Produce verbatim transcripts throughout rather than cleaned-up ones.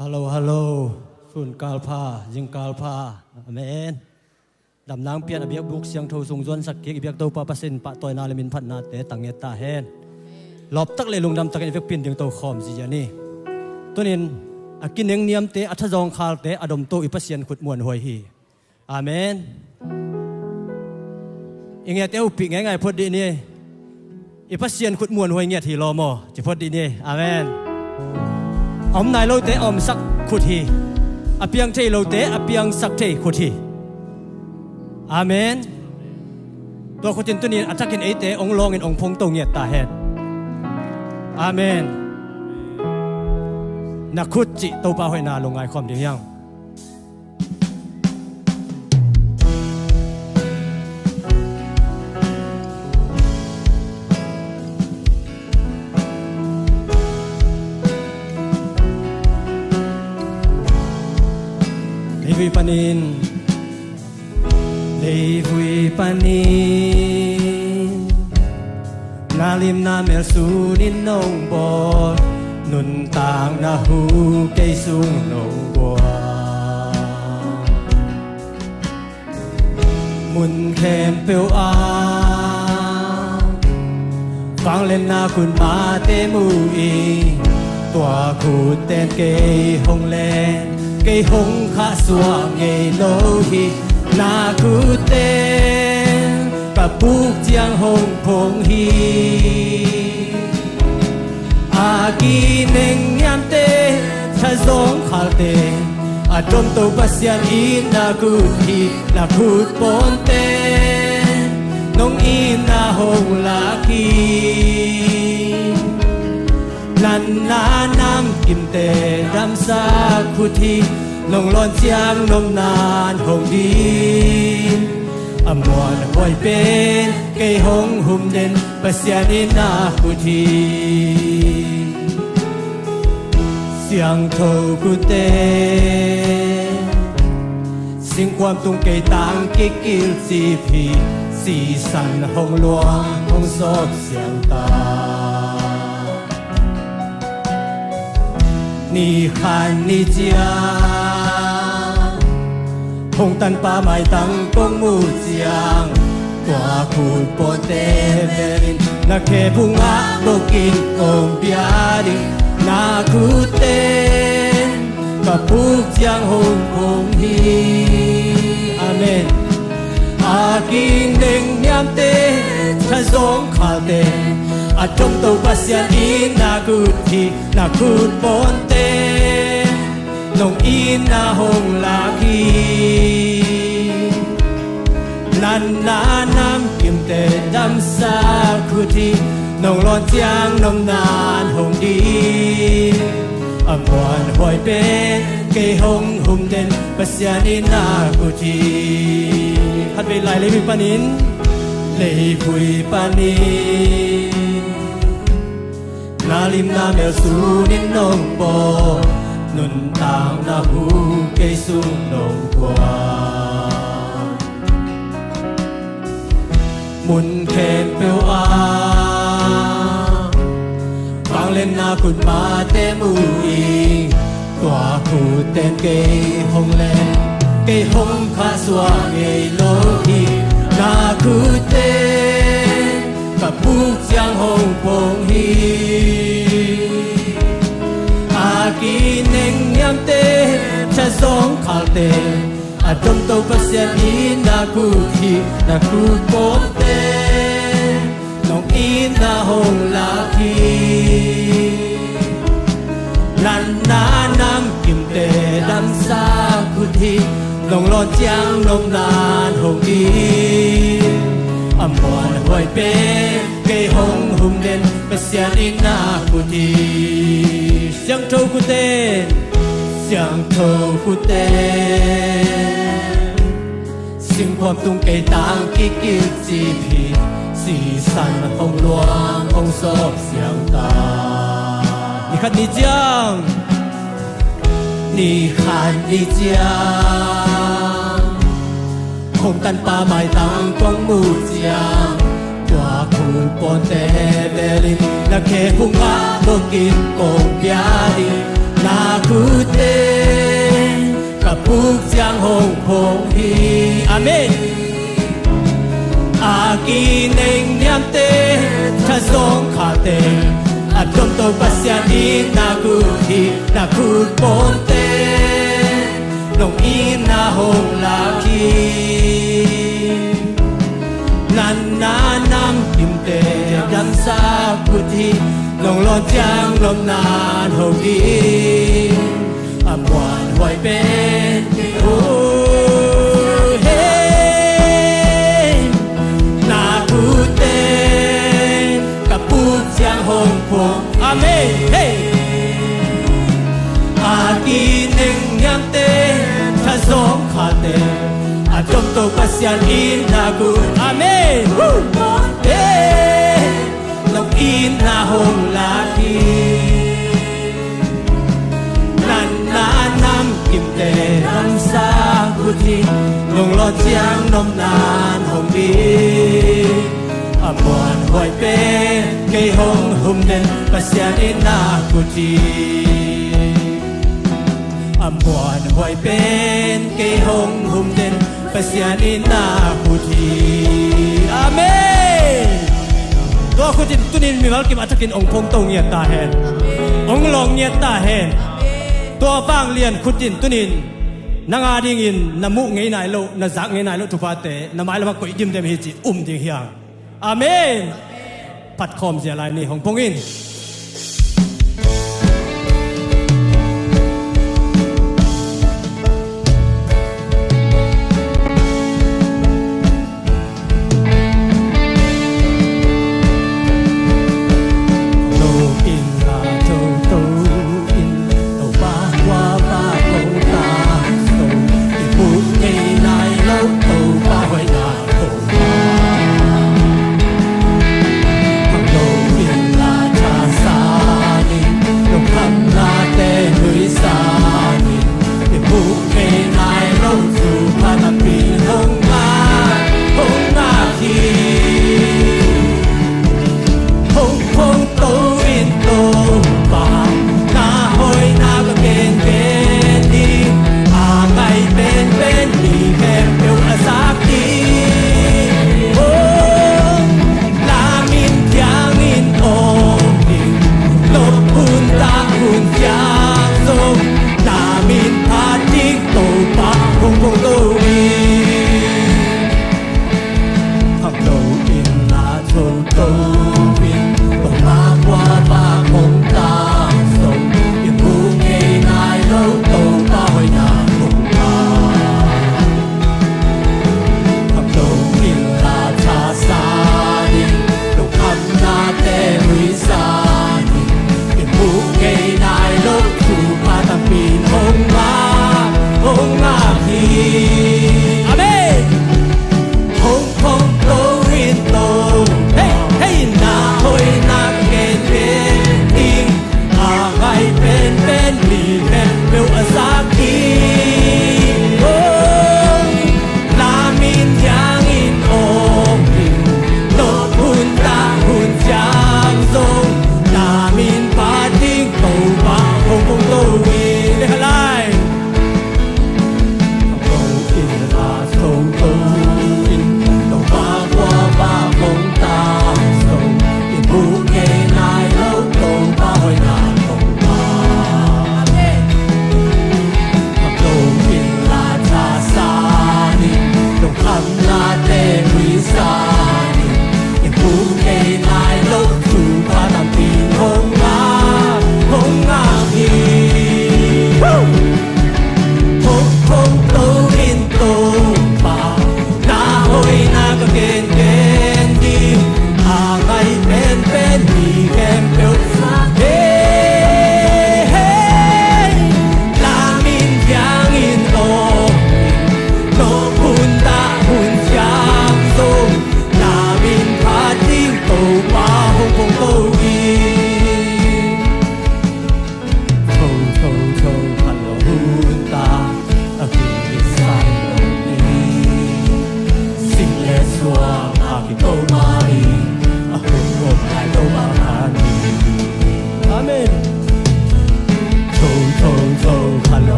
Hallo, hallo. Sunkal pha, zingkal pha. Amen. Damnang pian a biakbuk siangtho sung zuansak kik i biak Topa Pasian pahtawina le minphatnate tang nget ta hen. Lawptak le lungdamtakin i vekpi in ding tokhawm zia ni. Tunin a kinengniamte, a thazawngkhalte a domto i Pasian khut muanhuai hi. Amen. I ngiate upih ngeingai phot dih ni. I Pasian khut muanhuai ngiat hi law maw? Ci phot dih ni. Amen. A om nai lote a omsak khut hi. A piang thei lote a piangsak thei khut hi. Amen. Tua khutin tunin a thakin eite ong lawngin ong phongto ngiat ta hen. Amen. Na khut cih Topa hoihna lungngai khawm ding hiang. Leivui panin, leivui panin na limna mel sunin nong bawl, nuntakna hu kei sung nong buak. Mun khempeuh ah vangliatna khut mahte mu ing, tua khutten kei hong len, kei hong khahsuah ngei lo hi. Na khutten ka puk ciang hong phong hi. A kinengniamte, thazawngkhalte a domto Pasian in na khut hi. Na khut pawnte nong itna hong lak hi. Natna namkimte damsak khut hi. Nong lawn ciang nopna'n hong dim. A muanhuai pen kei hong hum den Pasian in na khut hi. Siangtho khutte, singkhuam tung kei tang kikil cip hi. Sisan hong luang hong sawp siang ta. Ni khat ni ciang hong tanpa maitang kong muh ciang, tua khut pawnte velin na khephung ah bokin kong bia ding. Na khutten ka puk ciang hong phong hi. Amen. A kinengniamte, thazawngkhalte a domto Pasian in na khut hi. Na khut pawnte nong itna hong lak hi. Natna namkimte damsak khut hi. Nong lawn ciang nopna'n hong dim. A muanhuai pen kei hong hum den Pasian in na khut hi. Khatvei lai leivui panin, leivui panin na limna mel sunin nong bawl, nuntakna hu kei sung nong buak. Mun khempeuh ah vangliatna khut mahte mu ing, tua khutten kei hong len, kei hong khahsuah ngei lo hi. Na khutten ka puk ciang hong phong hi. A kinengniamte, thazawngkhalte a domto Pasian in na khut hi. Na khut pawnte nong itna hong lak hi. Natna namkimte damsak khut hi. Nong lawn ciang nopna'n hong dim. A muanhuai pen kei hong hum den Pasian in na khut hi. Siangtho khutte, siangtho khutte, singkhuam tung kei tang kikil cip hi. Sisan hong luang hong sawp siang ta. Ni khat ni ciang, ni khat ni ciang hong tanpa maitang kong muh ciang, tua khut pawnte velin na khephung ah bokin kong bia ding. Na khutte ka puk ciang hong phong hi. Amen. A kinengniamte thazawng khate a tuamto Pasian in na khut hi. Na khut pawnte nong itna hong lak hi. Natna namkimte damsak khut hi. Nong lawn ciang nopna hong hi. A muanhuai pen kei hong, hey. Na khutte ka puk ciang hong phong. Amen. Hey. A kinengniamte thazawng khate a tuamto Pasian in na khut. Amen. Woo. Hey. Nong itna hong lak hi. Natna namkimte damsak khut hi. Nong lawn ciang nopna hong hi. A muanhuai pen kei hong hum den Pasian in na khut hi. A muanhuai pen kei hong hum den Pasian in na khut hi. Amen. Tua khut in tuni in mimal kim a thakin hong phong to ngiat ta hen. Hong lawng ngiat ta hen. Tua vanglian khut in tuni in nang a dingin na muh ngei nai lo, na zak ngei nai lo thuphate na mailam ah koih dimdem hi ci um ding hi hang. Amen. Phatkhawm zia lai ni, hong phong in.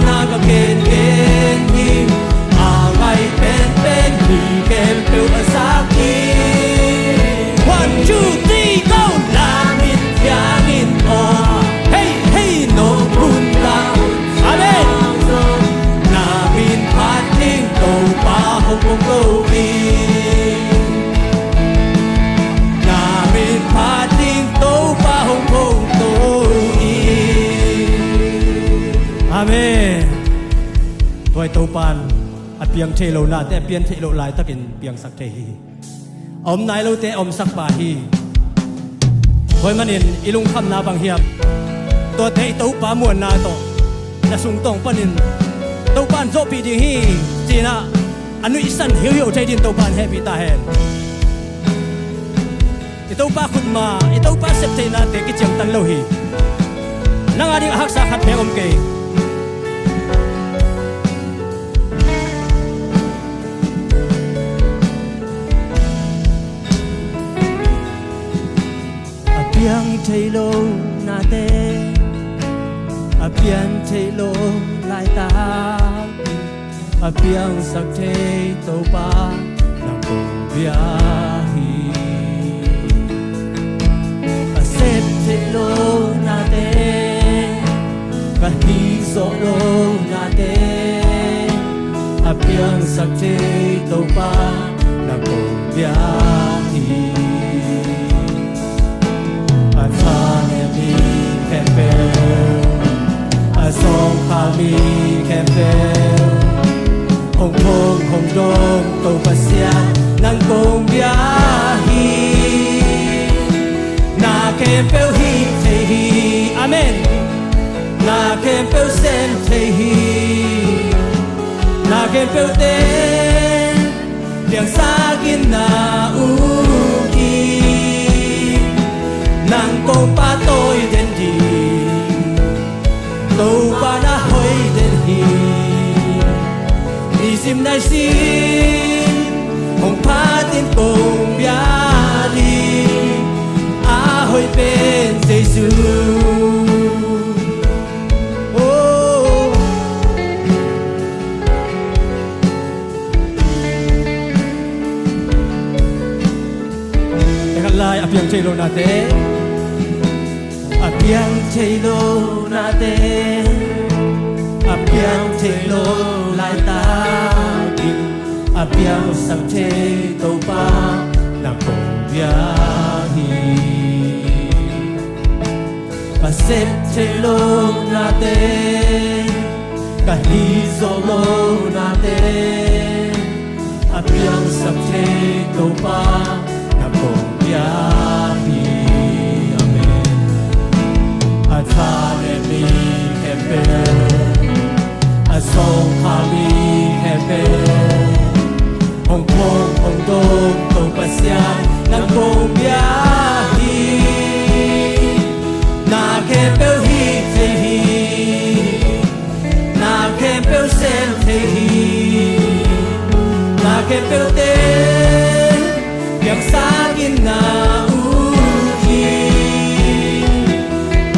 Na ka kenken hi, a ngai penpen hi, khempeuh a zak hi. One, two, three, go! Na min thiangin aw, hei, hei, nong hun ka. Amen. Na min phat ding Topa hong ko hi. Na min phat ding Topa hong ko hi. Amen. Tua i Topan a piang thei lo nate a piang thei lo laitakin piangsak thei hi. A om nai lote a omsak pah hi. Tua ahih manin i lungkhamna bang hiam? Tuate i Topa muanna tawh na sungtawng panin Topan zawhpih ding hi ci-in ah a nuihsan hiuhiau thei dingin Topan hehpih ta hen. I Topa khutma, i Topa septheihnate kiciangtan lo hi. Nang a ding a haksa khat bek om kei. A piang thei lo nate, a piang thei lo laitak, a piangsak thei Topa nang kong bia hi. A sep thei lo nate, ka hih zawh lo nate, a piangsak thei Topa nang kong bia hi. A thanem mi khempeuh, a zawngkhal mi khempeuh, hong phong hong dong Topa siang nang kong bia hi. Na khempeuh hih thei hi. Amen. Na khempeuh sem thei hi. Na khempeuhte piangsakin na uk hi. Nang kong pahtawi den ding Topa na hoih den hi. Nisim naisim hong phatin kong bia ding a hoih pen Jesu. Oh. Khat lai a piang thei lo nate, a piang thei lo nate, a piang thei lo laitakin a piangsak thei Topa nang kong bia hi. A sep thei lo nate, ka hih zawh lo nate, a piangsak thei Topa nang kong bia hi. Amen. A thanem mi khempeuh, a zawngkhal mi khempeuh, hong phong hong dong Topa siang nang kong bia hi. Na khempeuh hih thei hi. Na khempeuh sem thei hi. Na khempeuhte piangsakin na uk hi.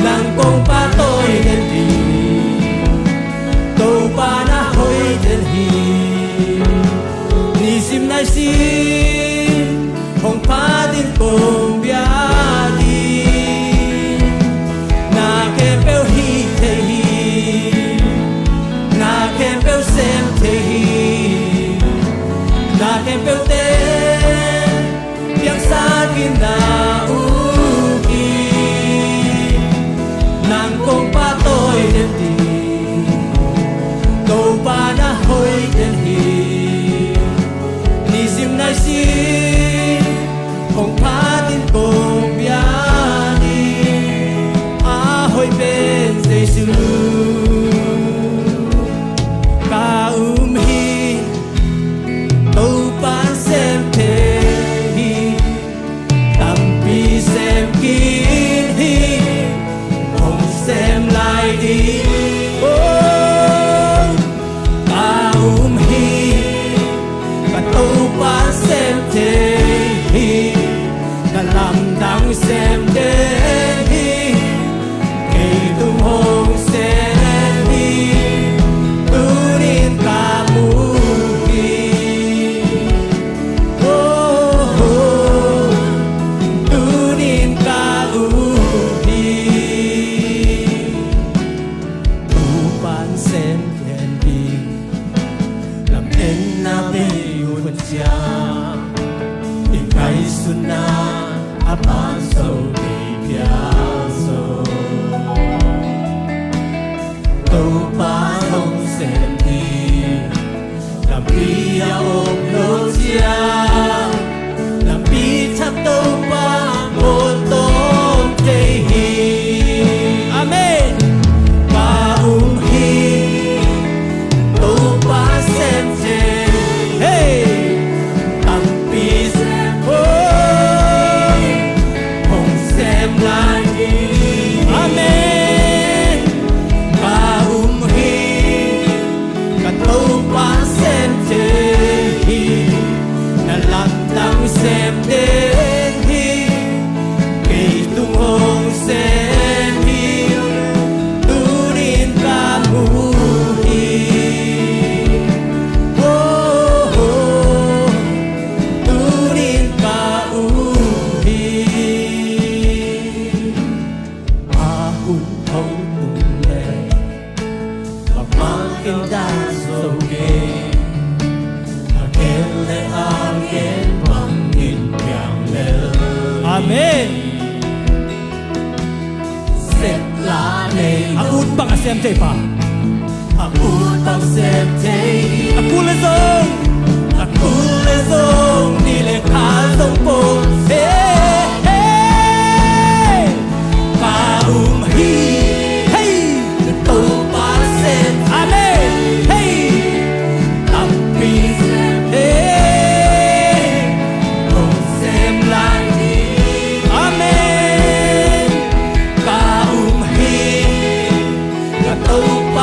Nang kong pahtawi den ding Topa na hoih den hi. Nisim naisim hong phatin kong bia ding. Na khempeuh hih thei hi. Na khempeuh sem thei hi. Na khempeuhte piangsakin na sem gen ding, lametna bei hun ciang i ngaihsutna a man zo nei piang zo. Topa hong sem ding lampi a om lo ciang, lampi thak Topa mawtaw thei hi. Amen. Ka um hi, Topa sem thei hi. Hey. Tampi sem, oh, hong sem lai hi. Amen. Ka um hi, ka Topa sem thei hi. Na lamdang sem thei hi. Kei tung hong sem hi. Tunin ka mu hi. Oh, oh, tunin ka mu hi. A hun hong tung leh, bangmah ken dan zo kei. A gen leh a gen bangin piang lel. Amen. Sem la nei. A ut bang a sem thei pa. A ut bang sem thei. A kul leh zong, a kul leh zong, ni leh kha zong pawh. Hey, hey. Ka um hi. Hey. Topa sem. Amen. Hey. Tampi sem. Hey. Hong sem lai hi. Amen. Ka um hi. Ka Topa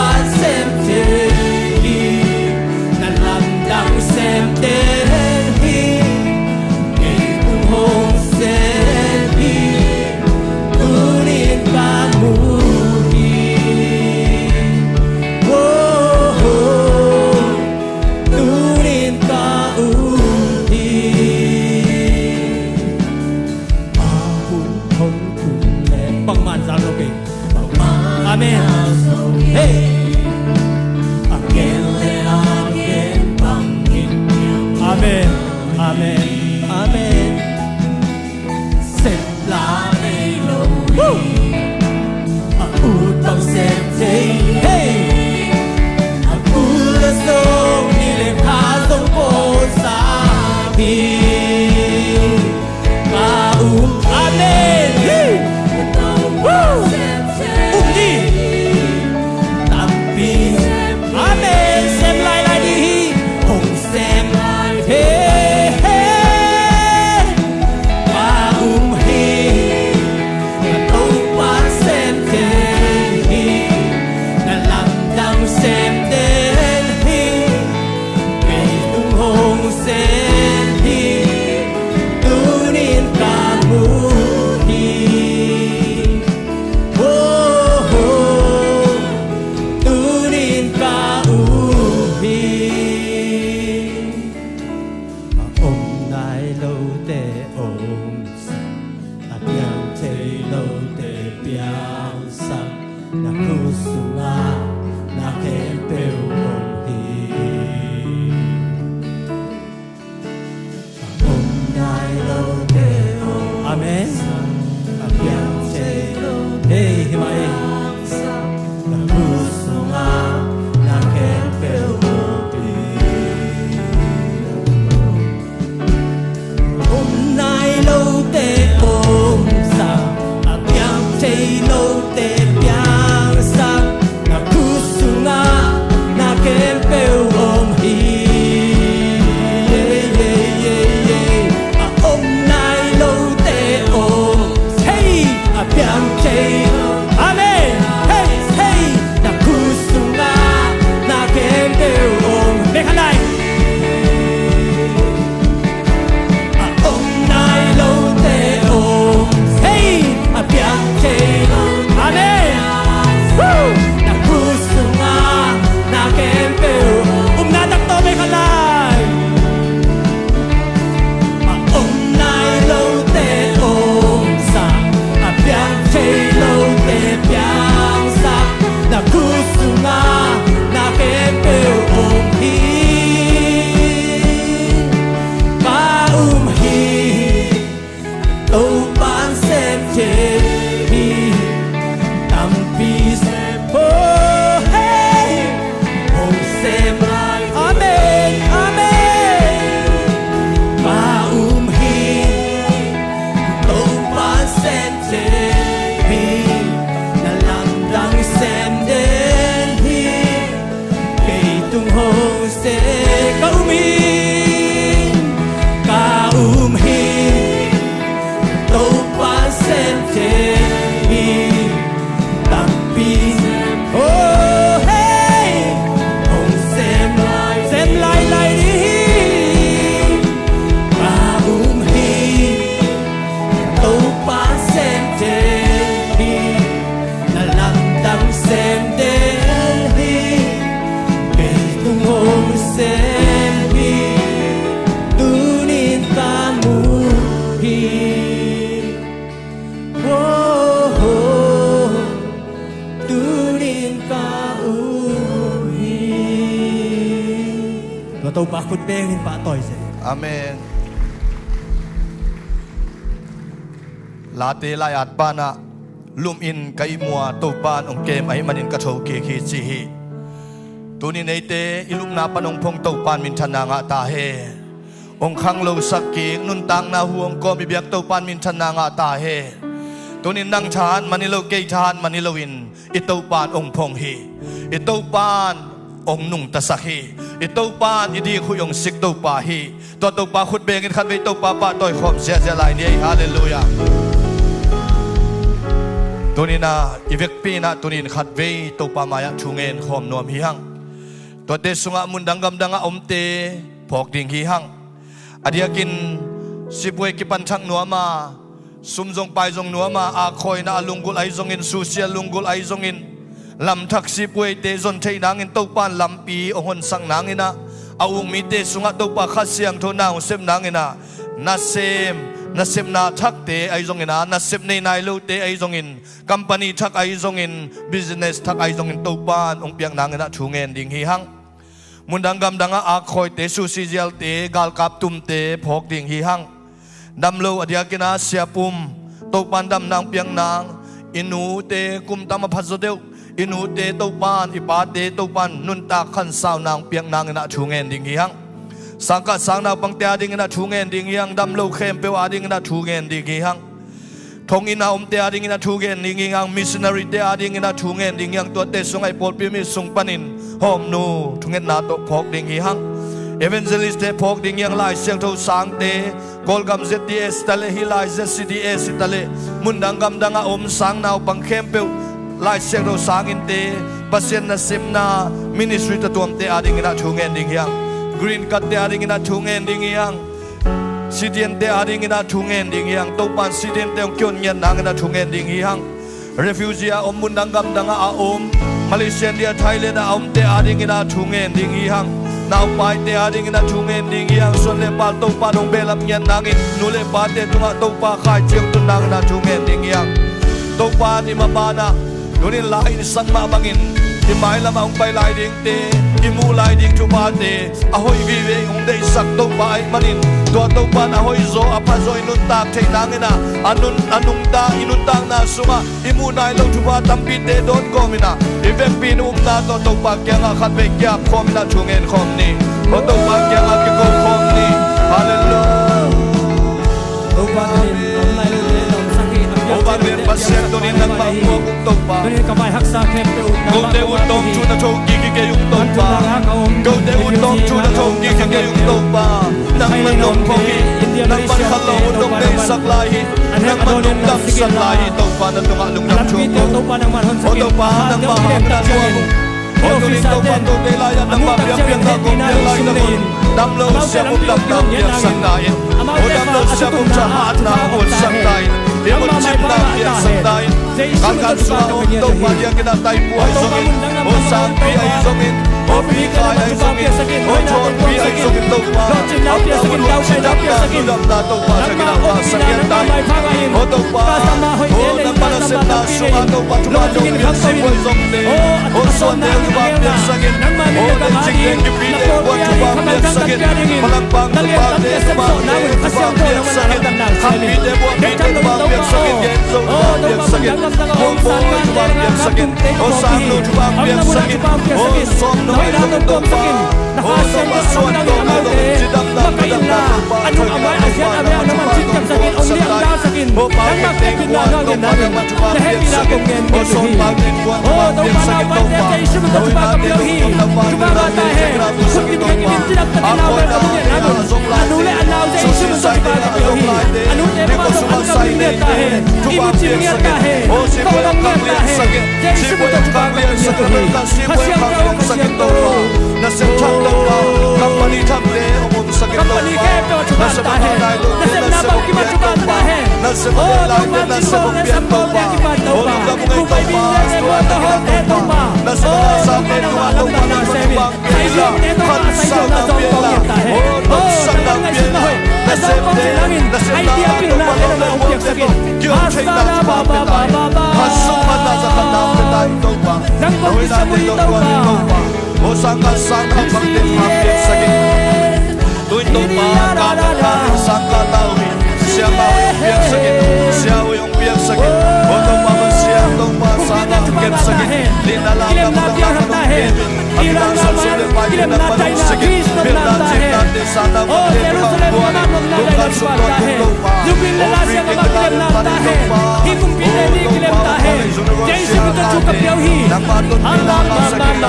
Te hi tampi, oh hey, hong sem lai, sem lailai ding hi. Ka um hi, Topa sem te hi. Na lamdang sem te hi. Kei tung hong sem hi. Tunin ka mu hi. Tunin ka um hi. Tua Topa khut bengin pahtawi se. Amen. Late lai-at banah lum in ka ihmu a, Topa in hong kem ahih manin ka thokik hi ci hi. Tunin eite i lupna pan hong phong Topa in minthanna ngah ta hen. Hong khanglosak kik, nuntakna hu hong kawm i biak Topa in minthanna ngah ta hen. Tunin nang thahat man hi lo, kei thahat man hi loin i Topa in hong phong hi. I Topa in hong nungtasak hi. I Topa in i dikhuih hong sik Topa hi. Tua Topa khut bengin khatvei Topa pahtawi khawm ziahziah lai ni ei. Halleluiah. Tunin ah i vekpi in ah tunin khatvei Topa mai-ah thu ngen khawm nuam hi hang. Tuate sungah mundang gamdang a omte phawk ding hi hang. A diakin sipuai kipan thak nuam a, sum zong pai zong nuam a, akhawina a lunggulh ahi zongin, susia lunggulh ahi zongin, lamthak sipuaite zon theih nangin Topa in lampi hong honsak nangin ah, a ukmite sungah Topa Kha Siangtho na hong sep nangin ah, nasem, nasepna thakte ahi zongin ah, nasep nei nai lote ahi zongin, company thak ahi zongin, business thak ahi zongin Topa in hong piak nangin ah thu ngen ding hi hang. Mundang gamdang ah akhawite, susizialte, galkap tumte phawk ding hi hang. Damlo a diakin ah siapum, Topa in damna hong piak nang, i nute kum tam a pha zaw deuh, i nute Topa in, i pate Topa in nuntak khansau nang piak nangin ah thu ngen ding hi hang. Sangkah sangnaupangte adingin ah thu ngen ding hi hang, damlo khempeuh adingin ah thu ngen ding hi hang. Thong inn a omte adingin ah thu ngen ding hi hang, missionary-te adingin ah thu ngen ding hi hang, tuate sungah i pawlpi mi sung panin hawmnu thungetna tawh phawk ding hi hang. Evangelist-te phawk ding hi hang, Lai Siangtho sangte, Kawlgam Z D S hi ta leh, hih lai Z C D S hi ta leh, mundang gamdang a om sangnaupang khempeuh, Lai Siangtho sanginnte, Pasian nasepna ministry tatuamte adingin ah thu ngen ding hi hang. Green Card-te adingin ah thu ngen ding hi hang. Citizen-te adingin ah thu ngen ding hi hang. Topa in citizen-te hong kihon ngiat nangin ah thu ngen ding hi hang. Refugee a om, mundang gamdang ah a om, Malaysia, India, Thailand a omte adingin ah thu ngen ding hi hang. Naupaite adingin ah thu ngen ding hi hang. Suan le pal Topa in hong behlap ngiat nangin, nu le pate tungah Topa khaici hong tun nangin ah thu ngen ding hi hang. Topa in i maban ah tunin la-in sang mah bangin i mailam ah hong pai lai dingte, i muh lai ding thuphate a hoih vive hong deihsak Topa ahih manin, tua Topa in a hoihzaw a phazaw i nuntak theih nangin ah, a nun, a nungta i nuntakna sungah i muh nai lo thupha tampite dawn kawmin ah, i vekpi in upna tawh Topa kiangah khatvei kiap khawmin ah thu ngen khawm ni. Aw Topa kiangah kiko khawm ni. Halleluiah. Topa in om nai lote na omsak hi. Aw vanglian Pasian, tunin nangmah hong muak ung Topa. Tunin ka vai haksa khempeuh uh nangmah hong muak hi. Kote ut tawm thu na thokik hi kei ung Topa. Kote ut tawm thu na thokik hi kei ung Topa. Nangmah nong phong hi. Nangmah khanlawng ut nong deihsak lai hi. Nangmah nong damsak lai hi Topa, na tungah lungdam thuak ung. Aw Topa, nangmah hong na thuak ung. Aw tunin Topa, tute lai-ah nangmah biakpiakna kong piang lai na un. Damlo siavup damna piaksak ta in. Aw damlo siavup thahatna hong utsak ta in. I muncimna piaksak ta in. Galkap sungah om Topa, diakin a taipua ahi zongin, aw sangpi ahi zongin, aw pikai ahi zongin, aw thawnpi ahi zongin Topa, a piang un cidamna, mudamna Topa, diakin a pha sangian ta in. Aw Topa, aw nangmah nasepna sungah Topa, thupha tawh piang sipua ahi zongte, aw suante thupha piaksak in. Aw leiching teng kipite buat thupha piaksak in. Malangpang thupate, thupha piaksak in. Khampite buahpite thupha piaksak in. Genzo thupha piaksak in. Muangbawi thupha piaksak in. Aw sangnu thupha piaksak in. Aw sawmnu ahi zong Topa, aw Topa suan tawh ahi zong cidamna, mudamna Topa, thakna Topa, nangmah thupha tawh piaksak in. Aw pau kenteng buan Topa, nangmah thupha piaksak in. Aw sawm pau teng buan thupha piaksak in Topa. Aw ina te lungdam Topa, nangmah thupha piaksak in Topa. A kawina a zong laite, susi sai ding a zong laite, ni ko sungah sai neite, thu Sibu cing ngiat ta hen. Tawh tawh ngiat ta hen. Jesu min tawh thupha ka pia hi. Kha Siangtho aw, Kha Siangtho aw. Company thakte hong omsak in Topa. Company khempeuh ah thupha ta hen. Nasepna bang kim ah thupha ta hen. Aw Topa, Siangtho aw, Siangtho aw, kipan Topa. Kong pai bing te te, mawtaw hawmte Topa. Aw Topa, nangmah lamdang na sem in. Ai ziamte tawh a sai tuamna zong tawh ngiat ta hen. Aw Topa, nang ngaihsutna hoih na zong tawh ngiat nangin, ai dia pilna te nangmah hong piaksak in. Hasta la ba ba ba ba ba. Nang kong kisam uh hi Topa. Aw sangkhat sangkhat bangte hong piaksak in. Tuin Topa ka na ka sangkhat na uh hi. Siapa uh hong piaksak in. Sia uh hong piaksak in. Aw Topa Pasian, Topa sang a kepsak in. Lina la ka mata ka nong kep in. A kidang sam sum le pai te nangmah nong sik in. Pilna cimna te sana mate ka kuan in. Lungkhat sung tuan in Topa. Aw Greek in te la le pan in Topa. Aw Topa Pasian, nangmah tonpih la masa kik in.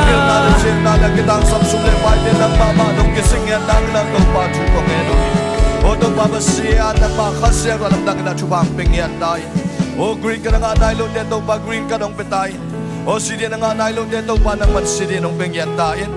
Pilna le cimna le a kidang sam sum le pai te nangmah mah nong kisik ngiat nangin Topa thu kong ngen uh hi. Aw Topa Pasian, nangmah Kha Siangtho lamdang in ah thupha hong pia ngiat ta in. Aw green card a ngah nai lote Topa green card hong pia ta in. Aw citizen a ngah nai lote Topa nangman citizen hong pia ngiat ta in.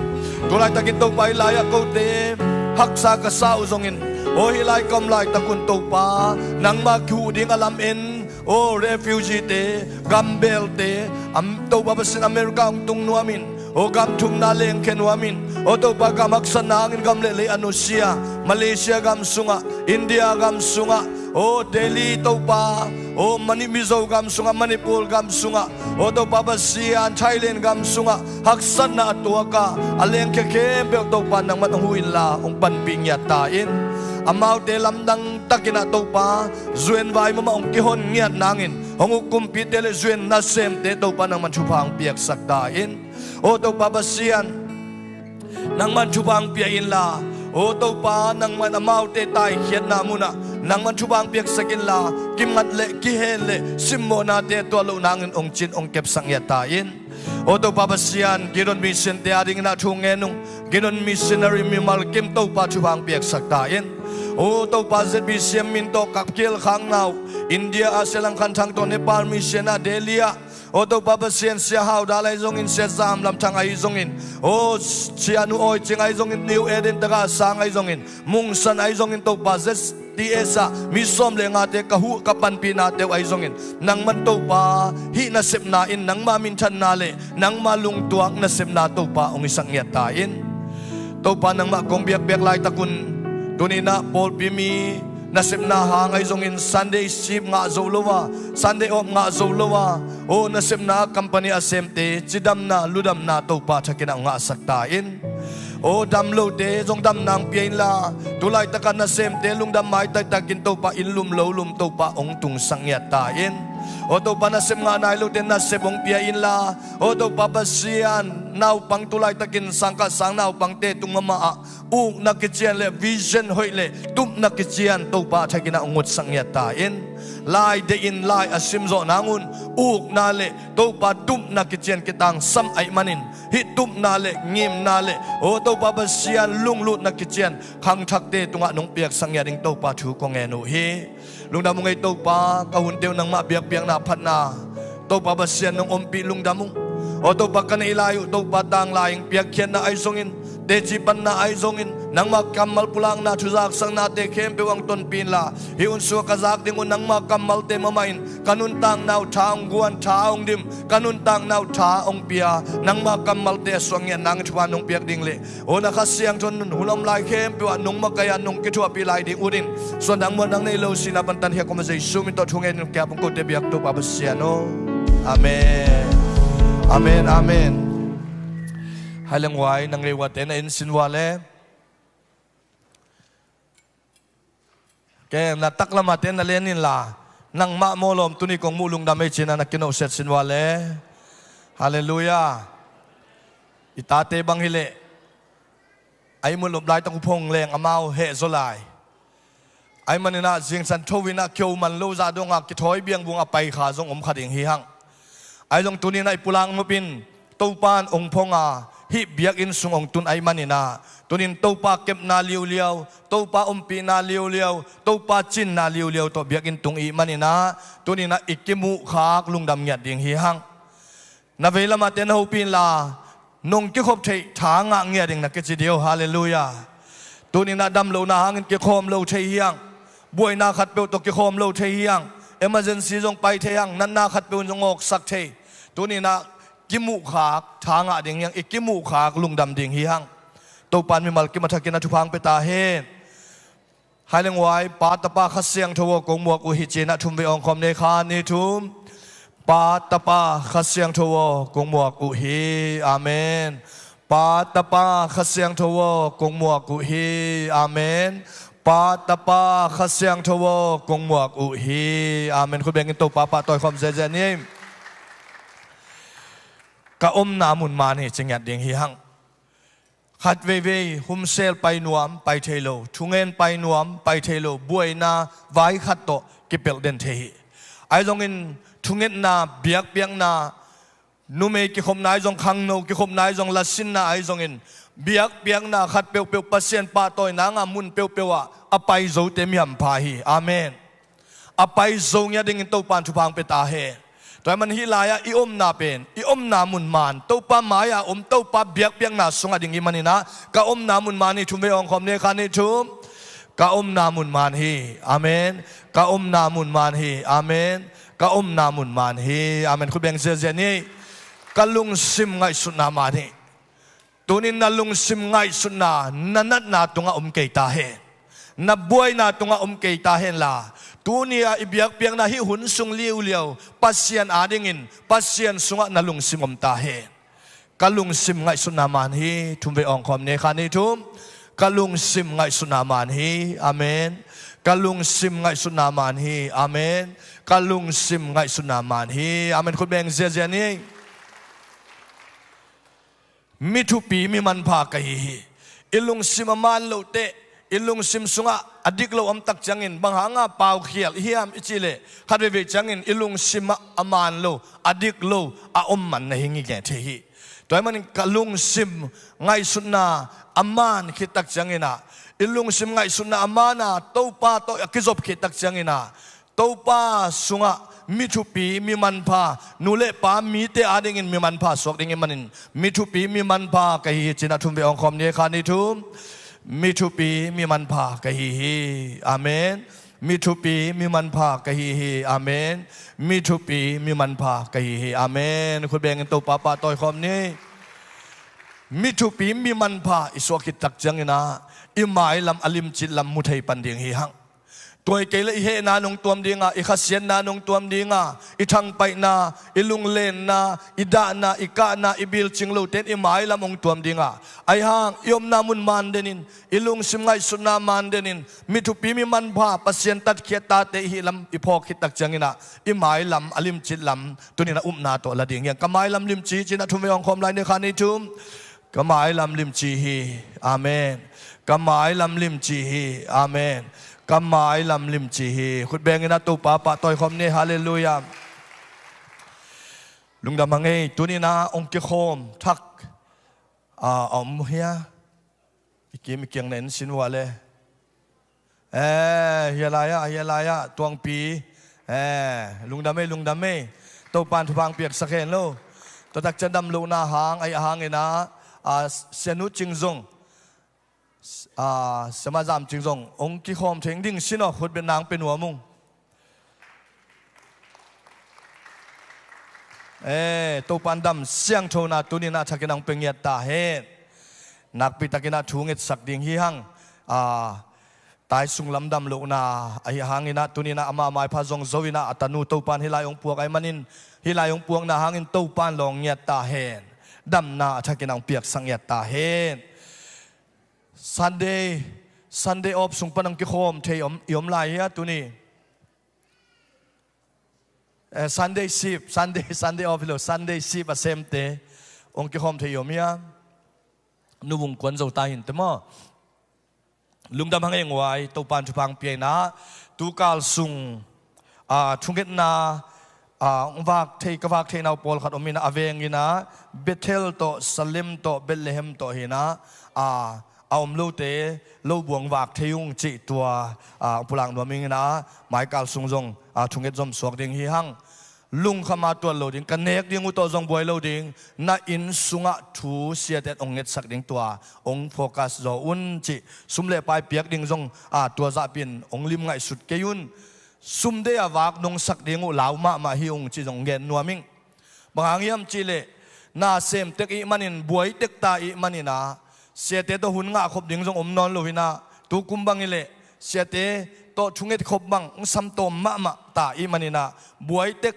Tu laitakin Topa hih lai-ah kote haksa ka sa uh zongin, aw hih lai ka om laitak un Topa nangmah kihuh ding a lam en, aw refugee te, gambelte, am, Topa Pasian America hong tung nuam in, aw gam thumna lengkhia nuam in, aw Topa gam haksatna hangin gam le lei a nusia, Malaysia gam sungah, India gam sungah, aw Delhi Topa, aw Mani-, Mizo gam sungah, Manipur gam sungah, aw Topa Pasian Thailand gam sungah haksatna a tuak a, a lengkhia khempeuh Topa nangman hong huh inla hong panpih ngiat ta in. Amaute lamdang takin ah Topa zuan vai mahmah hong kihon ngiat nangin hong uk kumpite le zuan nasemte Topa nangman thupha hong piaksak ta in. Aw Topa Pasian, nangman thupha hong pia inla, aw Topa nangman amaute taikhiatna munah nangman thupha hong piaksak inla, kimat le kihen le simmawhnate a tuah loh nangin hong cin hong kepsak ngiat ta in. Aw Topa Pasian, Gideon Mission te adingin ah thu ngen ung. Gideon Missionary mimal kim Topa thupha hong piaksak ta in. Aw Topa Z B C M min tawh kap kial khakna uh India ah Sia Lang Khan Thang tawh Nepal Mission ah Delhi ah, aw Topa Pasian Sia Hau Dal ahi zongin, Sia Zam Lam Thang ahi zongin, aw Sia Nu Awi Cing ahi zongin, New Eden Taka Sang ahi zongin, Mungsan ahi zongin Topa Z T S ah mi sawm le ngate ka huh ka panpihnate uh ahi zongin, nangman Topa hih nasepna in nangma minthanna le nangma lungtuak nasepna Topa hong hisak ngiat ta in. Topa nangmah kong biakpiak laitak un, tuni-in ah pawlpi mi nasepna hang ahi zongin Sunday sip ngah zo lo a, Sunday off ngah zo lo a, aw nasepna company a semte cidamna ludamna Topa thakin ah hong ngahsak ta in. Aw dam lote zong damna hong pia inla, tu laitak ah nasemte lungdam maitaitakin Topa inn lum lo lum Topa hong tungsak ngiat ta in. Aw Topa nasep ngah nai lote nasep hong pia inla, aw Topa Pasian naupang tu laitakin sangkah sang naupangte tung mahmah ah ukna kician le vision hoih le tupna kician Topa thakin ah hong ngutsak ngiat ta in. Lai deih in lai a simzawh nangun ukna le Topa tupna kician kitangsam ahih manin, hih tupna le ngimna le aw Topa Pasian lunglutna kician khangthakte tungah nong piaksak ngiat ding Topa thu kong ngen uh hi. Lungdam ung ei Topa, ka hunte uh nangmah biakpiakna phatna Topa Pasian nong ompih lungdam ung. Aw Topa ka neih lai uh Topa tanglai in piakkhiatna ahi zongin, teci panna ahi zongin, nangmah kammal pulakna thuzaksaknate khempeuh ah hong tonpih inla, hih hun sungah ka zak ding uh nangmah kammalte mahmah in ka nuntakna uh tha hong guan, tha hong dim, ka nuntakna uh tha hong pia, nangmah kammalte a suak ngiat nangin thupha nong piak ding le aw na Kha Siangtho in hun a om lai khempeuh ah nong makaih a nong kithuahpih lai ding ut in, suandang muanna nei lo sihna pan tankhia kawm a Jesu min tawh thu ngen in ka ap ung kote biak Topa Pasian aw. Amen. Amen, amen. Hai leng huai na ngei uate na en sin ua le. Ke na taklamate na len inla, nangmah mawlawm tuni kong muh lungdam ei cina na kinohsiat sin ua le. Halleluiah. I tate bang hileh a ihmut lop laitak uh phong leng amau hehzaw lai. Ahi maninah zingsan tho inah kio man lo zah donga kithawi biangbuang a paikha zong om kha ding hi hang. Ahi zong tuninah i pulak nop in Topa in ong phong a, hih biakinn sung hong tun ahih maninah, tunin Topa kepna liuliau, Topa ompihna liuliau, Topa cinna liuliau tawh biakinn tung ihih maninah, tuninah i kimuhkhak lungdam ngiat ding hi hang. Na veilamahte na hopih inla, nong kikhop theih tha ngah ngiat ding na kici dih uh. Halleluiah. Tuninah damlohna hangin kikhawm lo thei hi hang. Buaina khatpeuh tawh kikhawm lo thei hi hang. Emergency zong pai thei hang. Natna khatpeuh in zong awksak thei. Tuninah kimuhkhak tha ngah ding hi hang. I kimuhkhak lungdam ding hi hang. Topan mimal kim a thakin a thupha hong pia ta hen. Hai leng uai, Pa, Tapa, Kha Siangtho aw, kong muak uh hi, cinah thum vei awngkhawm ni, khat, nih, thum. Pa, Tapa, Kha Siangtho aw, kong muak uh hi. Amen. Pa, Tapa, Kha Siangtho aw, kong muak uh hi. Amen. Pa, Tapa, Kha Siangtho aw, kong muak uh hi. Amen. Khut bengin Topa pahtawikhawm ziazia ni. Ka omna mun man hi, ci ngiat ding hi hang. Khat veivei, humsel pai nuam, pai thei lo. Thungen pai nuam, pai thei lo. Buaina vai khat tawh kipelh den thei hi. Ahi zongin thungetna, biakpiakna, numei kikhopna ahi zong, khangno kikhopna ahi zong, lasinna ahi zongin, biakpiakna khat peuhpeuh Pasian pahtawina ngah mun peuhpeuh ah a pai zote mi hampha hi. Amen. A pai zo ngiat dingin Topan thupha hong pia ta hen. Tua ahih manin hih lai-ah i omna pen, i omna mun man, Topa mai-a om, Topa biakpiakna sungah ding hi maninah, ka omna mun man hi, thum vei awngkhawm ni, khat, nih, thum. Ka omna mun man hi. Amen. Ka omna mun man hi. Amen. Ka omna mun man hi. Amen. Khut beng ziazia ni. Ka lungsim ngaihsutna man hi. Tunin na lungsim ngaihsutna, na natna tungah om kei ta hen. Na buaina tungah om kei ta henla, tuni-a i biakpiakna hih hun sung liuliau, Pasian adingin, Pasian sungah na lungsim om ta hen. Ka lungsim ngaihsutna man hi, thum vei awngkhawm ni, khat, nih, thum. Ka lungsim ngaihsutna man hi. Amen. Ka lungsim ngaihsutna man hi. Amen. Ka lungsim ngaihsutna man hi. Amen. Khut beng ziazia ni. Mi thupi, mi manpha ka hi hi. I lungsim a man loh teh, i lungsim sungah a dik lo om tak ciangin, bang hanga paukhial i hiam i cih leh, khat veivei ciangin i lungsim ah a man lo, a dik lo a om man na hi ngiat thei hi. Tua ahih manin ka lungsim ngaihsutna a man khit tak ciangin ah, i lungsim ngaihsutna a man a Topa tawh a kizop khit tak ciangin ah, Topa sungah mi thupi, mi manpha, nu le pa, mite adingin mi manpha suak ding ahih manin, mi thupi, mi manpha ka hi hi, cinah thum vei awngkhawm ni, khat, nih, thum. Mi thupi, mi manpha ka hi hi. Amen. Mi thupi, mi manpha ka hi hi. Amen. Mi thupi, mi manpha ka hi hi. Amen. Khut bengin Topa pahtawikhawm ni. Mi thupi, mi manpha i suak khit tak ciangin ah, i mailam a limcit lam mu thei pan ding hi hang. Tua hi kei leh i hehna nong tuam dinga, i khasiatna nong tuam dinga, i thangpaihna, i lunglenna, i dahna, i kahna, i bilcing lote in i mailam hong tuam dinga, ahi hang i omna mun man denin, i lungsim ngaihsutna man denin, mi thupi, mi manpha, Pasian tatkhiat tate i hih lam i phawk khit tak ciangin ah, i mailam a limcit lam tunin a upna tawh la ding hi hang. Ka mailam limci, cinah thum vei awngkhawm lai ni, khat, nih, thum. Ka mailam limci hi. Amen. Ka mailam limci hi. Amen. Ka mailam limci hi. Khut bengin ah Topa pahtawikhawm ni. Halleluiah. Lungdam hang ei, tuninah hong kikhawm thak a om hia? I kim i kiang na en sin uh a le. Eh, hia lai-ah, hia lai-ah, Tuangpi. Eh, lungdam ei, lungdam ei. Topan thupha hong piaksak hen lo. Tua tak ciang damlohna hang, ahi hangin ah, ah, Sianu Cing zong, ah, Siamah Zam Cing zong hong kikhawm thei ding sin aw, khut beng nang pe nuam ung. Eh, Topan dam siangthona tuninah thakin hong pe ngiat ta hen. Nakpi takinah thu ngetsak ding hi hang. Ah, tai sunglam damlohna ahi hanginah tuninah ama maipha zong zo inah a tanu Topan hih lai hong puak ahih manin, hih lai hong puakna hangin Topan lawng ngiat ta hen. Damna a thakin hong piaksak ngiat ta hen. Sunday, Sunday off sung pan hong kikhawm thei om, i om lai hia tuni? Eh, Sunday sip, Sunday, Sunday off hi lo, Sunday sip a semte hong kikhawm thei i om hia? Nu Vung Kuan zo ta hinte maw. Lungdam hang ei nguai, Topan thupha hong pia inah, tukal sung, ah, thungetna, a, hong vak thei, ka vak theihna uh pawlkhat om in ah, a veng in ah Bethel tawh, Salem tawh, Bethlehem tawh hi in ah, a, a om lote lo buang vak thei ung cih tua, a, pulak nuam ing in ah, maikal sung zong, a, thunget zom suak ding hi hang. Lungkham a tuat lo ding, ka nek ding uh tawh zong buai lo ding, na inn sungah thu siate in hong ngetsak ding tua hong focus zaw un cih, sum le pai piak ding zong, a, tua zahpi in hong lim ngaihsut kei un. Sum deih a vak nungsak ding uh lau mahmah hi ung cih zong gen nuam ing. Bang hang hiam cih leh, na sem tek ih manin, buai tek ta ih manin ah, siate tawh hun ngah khop ding zong om nawn lo hi in ah, tukum bang hi leh siate tawh thunget khop bang hong samtawm mahmah ta ih manin ah, buai tek,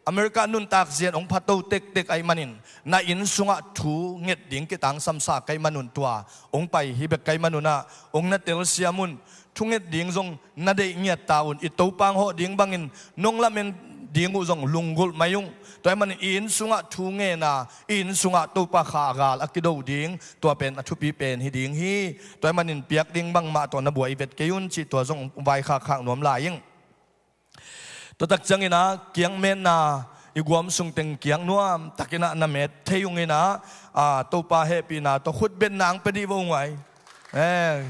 America nuntak zia in hong phato tektek ahih manin, na inn sungah thu nget ding kitangsam sa ka hih man un, tua hong pai hi bek ka hih man un ah, hong na telsiam un. Thunget ding zong na deih ngiat ta un, i Topa hong hawh ding bangin nong lamen ding uh zong lunggulh mai ung. Tua ahih manin i inn sungah thu ngen a, i inn sungah Topa kha a gal a kido ding, tua pen a thupi pen hi ding hi. Tua ahih manin piak ding bangmah tawh na buai vet kei un cih tua zong vaikhakkhak nuam lai ing. Tua tak ciangin ah kiangmetna, i guam sung teng kiang nuam takin ah na met thei ung in ah, a, Topa hehpihna tawh khutbetna hong pia dih vo ung ai. Eh,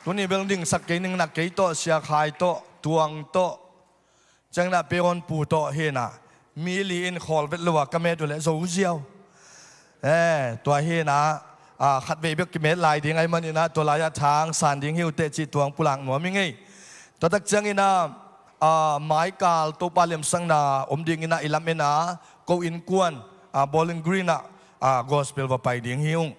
tuni bel dingsak kei ning, na kei tawh, Sia Khai tawh, Tuang tawh, ciangin ah Peon Pu tawh hi in ah, mi li in khawl vet lo a ka met uh leh zo ziau. Eh, tua hi in ah, a, khatvei bek kimet lai ding ahih manin ah, tua lai-ah thang san ding hi uh teh cih tua hong pulak nuam ing ei. Tua tak ciangin ah, a, maikal Topa lemsakna om dingin ah i lamen a, ko innkuan, a, Bowling Green ah, a, gospel va pai ding hi ung.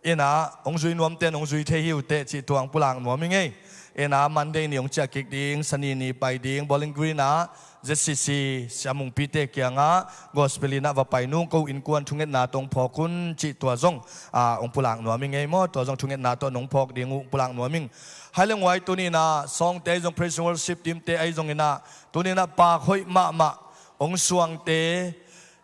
In ah, hong zui nuamte in hong zui thei hi uh teh cih tua hong pulak nuam ing ei. In ah, Monday ni hong ciah kik ding, Sani ni pai ding, Bowling Green ah, Z C C, Sia Mungpite kiangah gospel in ah va pai nung, ko innkuan thungetna tawh hong phawk un cih tua zong, a, hong pulak nuam ing ei maw, tua zong thungetna tawh nong phawk ding uh hong pulak nuam ing. Hai leng uai tuni in ah, sawngte ahi zong, praise and worship team te ahi zongin ah, tuni in ah pak hoih mahmah hong suangte,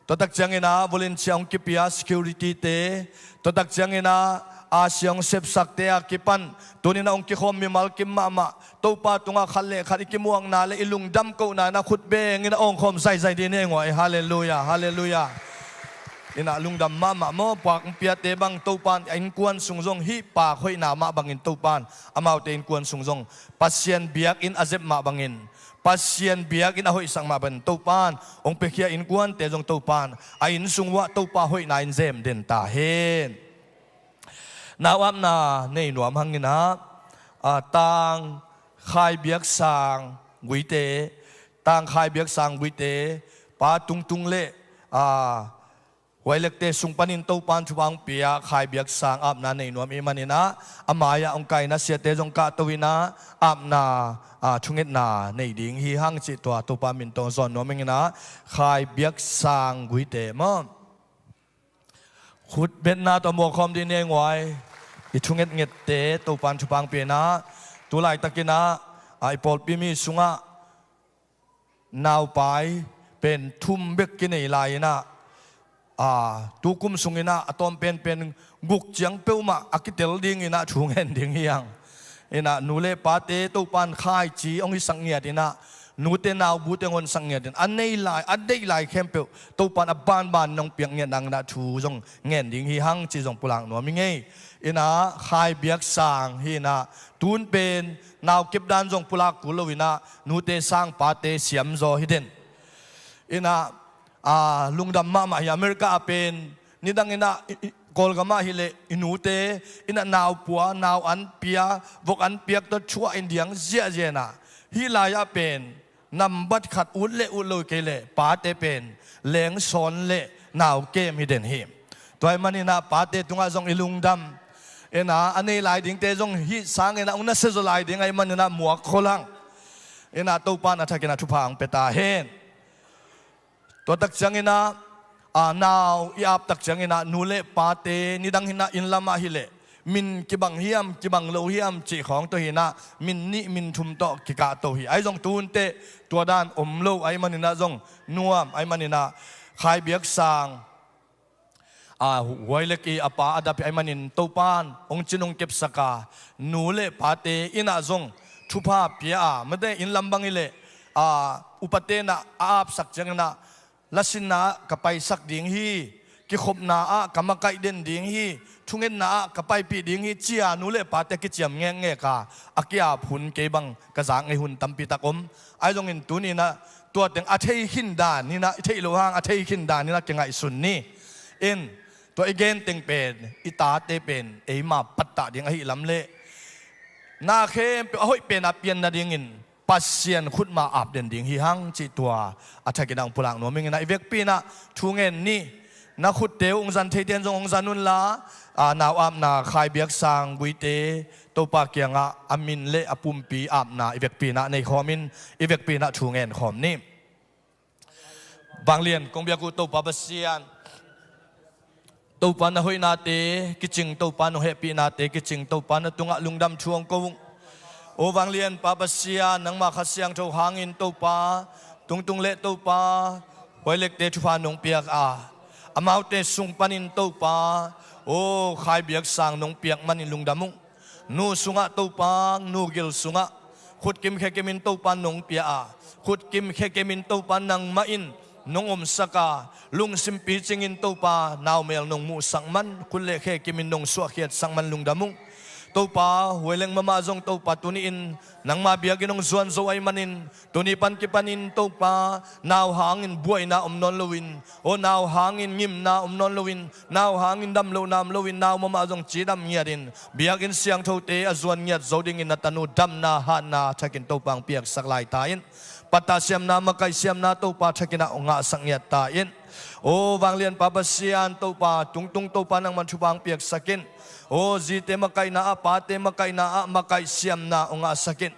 tua tak ciangin ah volunteer hong kipia security te, tua tak ciangin ah a siang sepsakte a kipan tuni in ah hong kikhawm mimal kim mahmah, Topa tungah khat le khat i kimuakna le i lungdam kohna in ah khut bengin ah awng khawm zaizai dih ni ei nguai. Halleluiah, halleluiah. In ah lungdam mahmah maw, pak hong piate bang Topa in a innkuan sung zong hih pak hoihna mah bangin Topa in amaute innkuan sung zong Pasian biakinn a zep mah bangin, Pasian biakinn a hoihsak mah bangin Topa in hong piakhia innkuante zong Topa in a inn sung uah Topa hoihna in zem den ta hen. Nau apna nei nuam hangin ah, a, Tang Khai Biak Sang Guite, Tang Khai Biak Sang Guite, Pa Tung Tung le, a, Huai Lek te sung panin Topa in thupha hong pia, Khai Biak Sang apna nei nuam ih manin ah, a mai-ah hong kaina siate zong kahto in ah, apna, a, thungetna nei ding hi hang cih tua Topa min tawh zawn nuam ing in ah, Khai Biak Sang Guite maw. Khutbetna tawh muak khawm dih ni ei nguai. I thungetngette Topa in thupha hong pia in ah, tu laitakin ah, a, i pawlpi mi sungah naupai pen thum bek kinei lai in ah, a, tukum sungin ah a tawm penpen guk ciang peuhmah a kitel dingin ah thu ngen ding hi hang. In ah nu le pate Topa in khaici hong hisak ngiat in ah, nute naubute hong honsak ngiat in, a nei lai, a deih lai khempeuh Topa in a banban in hong piak ngiat nangin ah thu zong ngen ding hi hang cih zong pulak nuam ing ei. In ah Khai Biak Sang hi in ah, tun pen nau kep dan zong pulak kul lo in ah, nute sang pate siam zaw hi den. In ah, a, lungdam mahmah hi. America ah pen nidang in ah, i, i, Kawlgam ah hi leh i nute in ah nau pua, nau an pia, vok an piak tawh thuah in diang ziahziah in ah, hih lai-ah pen nambat khat ut le ut lo kei leh pate pen lengsawn le nau kem hi den hi. Tua ahih manin ah pate tungah zong i lungdam. In ah a nei lai dingte zong hih sangin ah hong nasia zaw lai ding ahih manin ah muak khol hang. In ah Topa in a thakin ah thupha hong pia ta hen. Tua tak ciangin ah, a, nau i ap tak ciangin ah nu le pate nidang hi in ah inn lamah hi leh min kibang hiam, kibang lo hiam cih khawng tawh hi in ah, min nih min thum tawh kikahto hi. Ahi zong tunte tua dan om lo ahih manin ah zong nuam ahih manin ah, Khai Biak Sang, a, Huai Lek i a pa a dap hi ahih manin Topa in hong cin hong kepsak a, nu le pate in ah zong thupha pia a, mate inn lam bang hi leh a, upate in ah a apsak ciangin ah, lasinna ah ka paisak ding hi, kikhopna ah ka makaih den ding hi, thungetna ah ka paipih ding hi, ci-a nu le pate kiciam ngekngek a, a ki-ap hun kei bang ka zak ngei hun tampi tak om. Ahi zongin tuni in ah tua teng a thei khin dan in ah, i theih loh hang a thei khin dan in ah kingaihsun ni. In, tua i gen teng pen, i tate pen eima pattah ding ahih lam le na khempeuh a hoih pen a pian nadingin Pasian khutma ap den ding hi hang cih tua a thakin ah hong pulak nuam ing in ah, i vekpi in ah thu ngen ni. Na khutte uh hong zan theite in zong hong zan unla, a, nau apna Khai Biak Sang Guite, Topa kiangah a min le a pumpi apna i vekpi in ah nei khawm in, i vekpi in ah thu ngen khawm ni. Vanglian kong biak uh Topa Pasian, Topa na hoihnate kicing, Topa nong hehpihnate kicing, Topa na tungah lungdam thu hong ko ung. O vanglian Pa Pasian, nangma Kha Siangtho hangin Topa, tungtung le Topa, huailekte thupha nong piak a, amaute sung panin Topa, o Khai Biak Sang nong piak manin lungdam ung. Nu sungah Topa, nu gil sungah khutkim khekimin Topa nong pia a, khutkim khekimin Topa nangmah in nong omsak a, lungsim picingin Topa naumel nong muhsak man, khut le khekimin nong suahkhiatsak man lungdam ung. Topa, huaileng mahmah zong Topa tuni-in nangma biakinn hong zuan zo ahih manin, tuni pan kipanin Topa, nau hangin buaina om nawn loin, aw nau hangin ngimna om nawn loin, nau hangin damlohna om loin, nau mahmah zong cidam ngiatin, biakinn siangthote a zuan ngiat zo dingin na tanu damna hatna thakin Topa hong piaksak lai ta in. Pattah siamna, makaih siamna Topa thakin ah hong ngahsak ngiat ta in. Aw vanglian Pa Pasian Topa, tungtung Topa nangman thupha hong piaksak in. Aw zite makaihna ah, pate makaihna ah makaih siamna hong ngahsak in.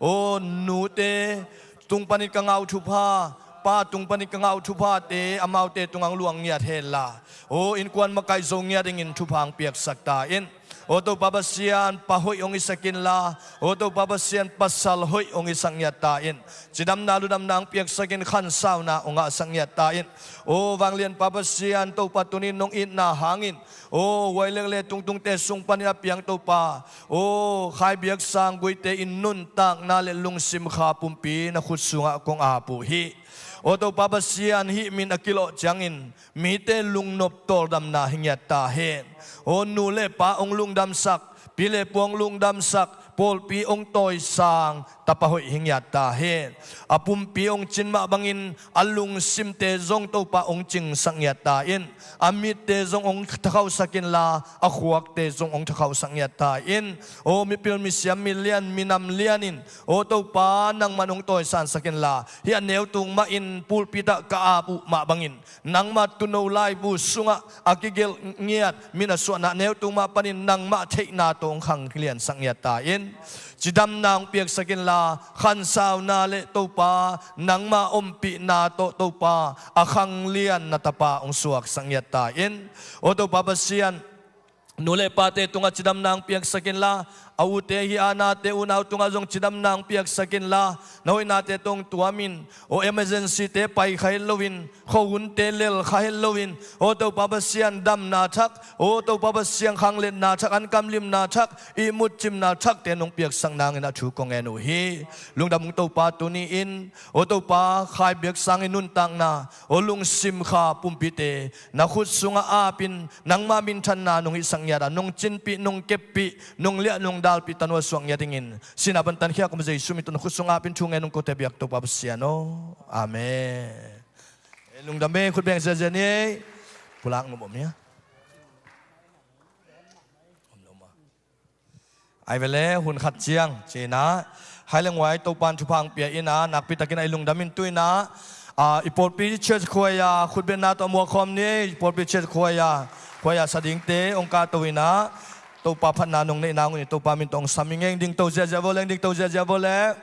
Aw nute tung panin ka ngah uh thupha, pa tung panin ka ngah uh thuphate amaute tungah hong luang ngiat henla, aw innkuan makaih zo ngiat dingin thupha hong piaksak ta in. Aw Topa Pasian, pa hoih hong hisak inla, aw Topa Pasian, pasal hoih hong hisak ngiat ta in. Cidamna ludamna hong piaksak in, khansauna hong ngahsak ngiat ta in. Aw vanglian Pa Pasian Topa, tuni-in nong itna hangin, aw huailek le tungtungte sung panin a piang Topa, aw Khai Biak Sang Guite in nuntakna le lungsim kha pumpi na khut sungah kong ap uh hi. Aw Topa Pasian, hih min a kilawh ciangin mite lungnop tawldamna hi ngiat ta hen. Aw nu le pa hong lungdamsak, pi le pu hong lungdamsak, pawlpi hong tawisang tapa hoih hi ngiat ta hen. A pumpi hong cin mah bangin a lungsimte zong Topa hong cingsak ngiat ta in. A mitte zong hong thakhauhsak inla, a khuakte zong hong thakhauhsak ngiat ta in. Aw mipil misiam, milian minam lian in, aw Topa nangman hong tawisansak inla, hih a neu tung mahin pulpit ah ka ap uh mah bangin nangma tuuno laibu sungah a kigelh ngiat min a suahna neu tung mah panin nangmah theihna tawh hong khangliansak ngiat ta in. Cidamna hong piaksak inla, khansauna le Topa nangma ompihna tawh Topa a khanglian na tapa hong suaksak ngiat ta in. Aw Topa Pasian, nu le pate tungah cidamna hong piaksak inla, a ute hi a, nate unau tungah zong cidamna hong piaksak inla, na hoihnate tawh hong tuam in. Aw emergency-te pai kha het loin, khuahunte lel kha het loin, aw Topa Pasian, damna thak, aw Topa Pasian, khangletna thak, ankamlimna thak, ihmut cimna thakte nong piaksak nangin a thu kong ngen uh hi. Lungdam ung Topa, tuni-in, aw Topa, Khai Biak Sang i nuntakna, aw lungsim kha pumpite na khut sungah apin, nangma minthanna nong hihsak ngiat a, nong cinpih, nong keppih, nong liah, nong dalpih, tanu a suak ngiat dingin, sihna pan tankhia a om Jesu min tawh na khut sungah apin thu ngen ung, kote biak Topa Pasian aw. Amen. E, lungdam e, khut beng ziazia ni. Pulak nuam om hia? Om lo ma. Ai vele, hun khat ciang ci-in ah, hai leng huai Topa'n thupha hong pia in ah, nakpi takin ah i lungdam in tu-in ah, a, i pawlpi church choir khutbetna tawh muak khawm ni, i pawlpi church choir, choir sa dingte hong kahto in ah, Topa phatna nong neih nang un i Topa min tawh hong sam ing e. Dingto ziazia vawleng, dingto ziazia vawleng.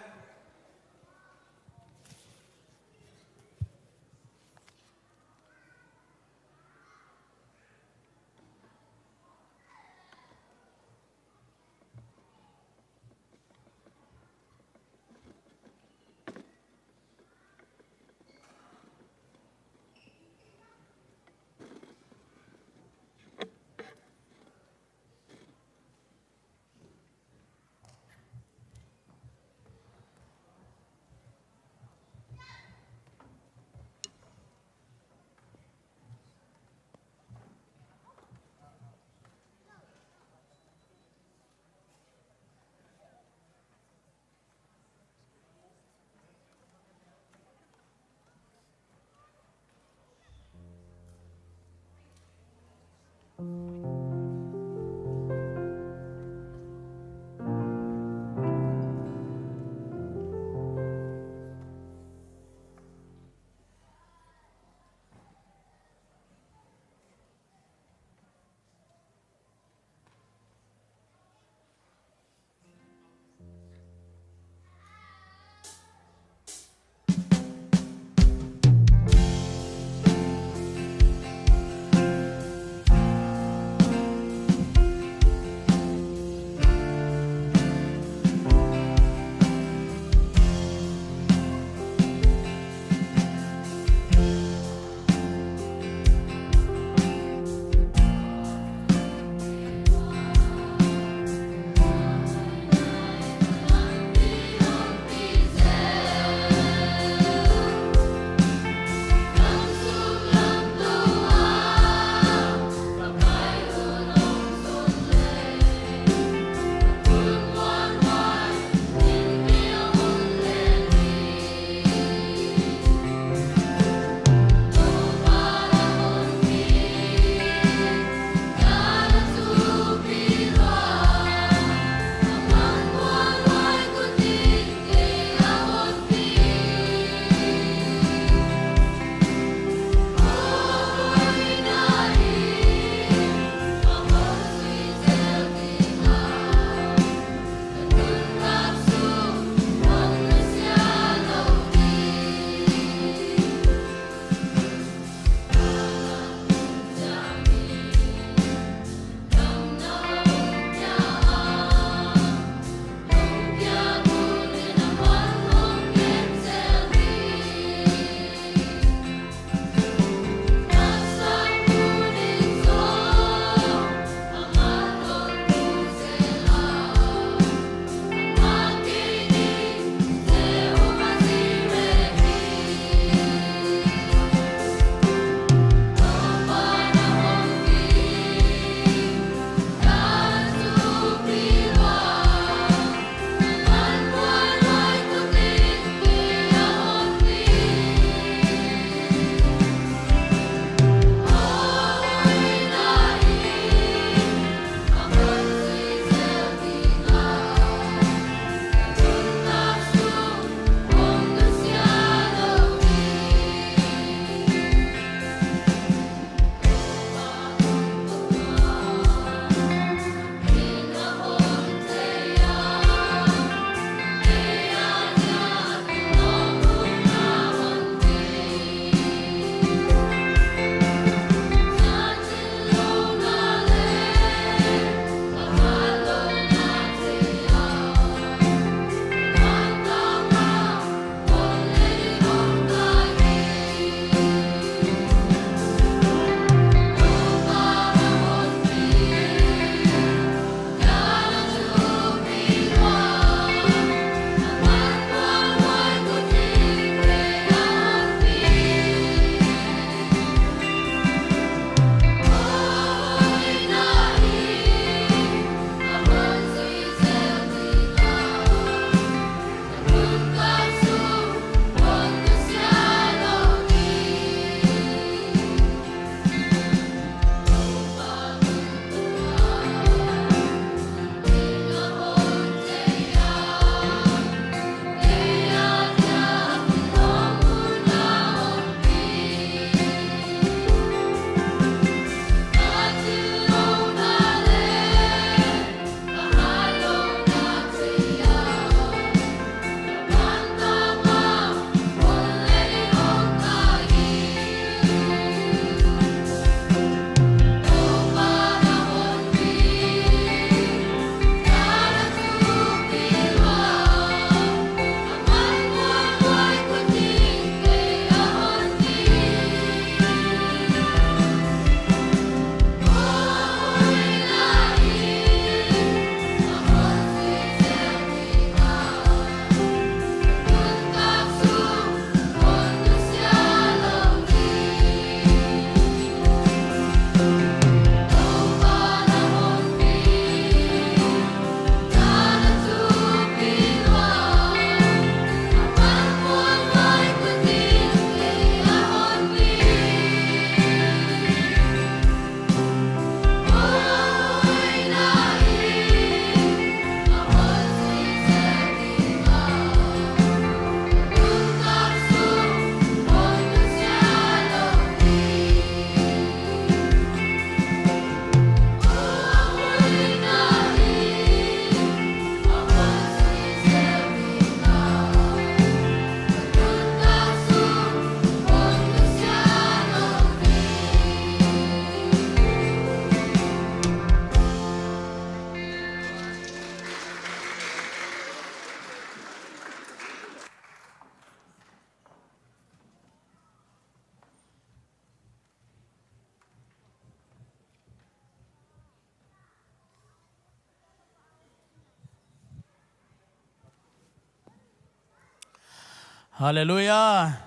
Halleluiah.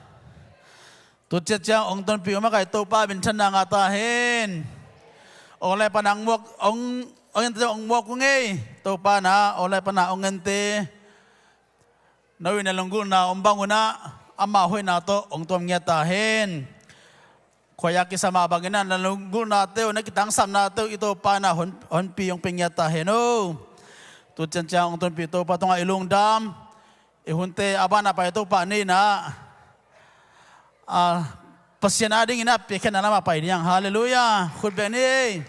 Tu ciat ciang hong tonpih uh makaih Topa minthanna ngah ta hen. Online pana hong muak, hong, hong ente hong muak uh ngei. Topa na online pana hong ente. No in a lunggulhna om bang un ah ama hoihna tawh hong tuam ngiat ta hen. Khuaia kisa mah bangin ah na lunggulhnate uh, na kitangsapnate uh i Topa na hon, honpi hong pia ngiat ta hen o. Tu cian ciang hong tonpih Topa tungah i lungdam, i hunte a banah pai Topa ni in ah, a, Pasian adingin ah piakkhiatna lamah pai ding. Halleluiah. Khut beng ni.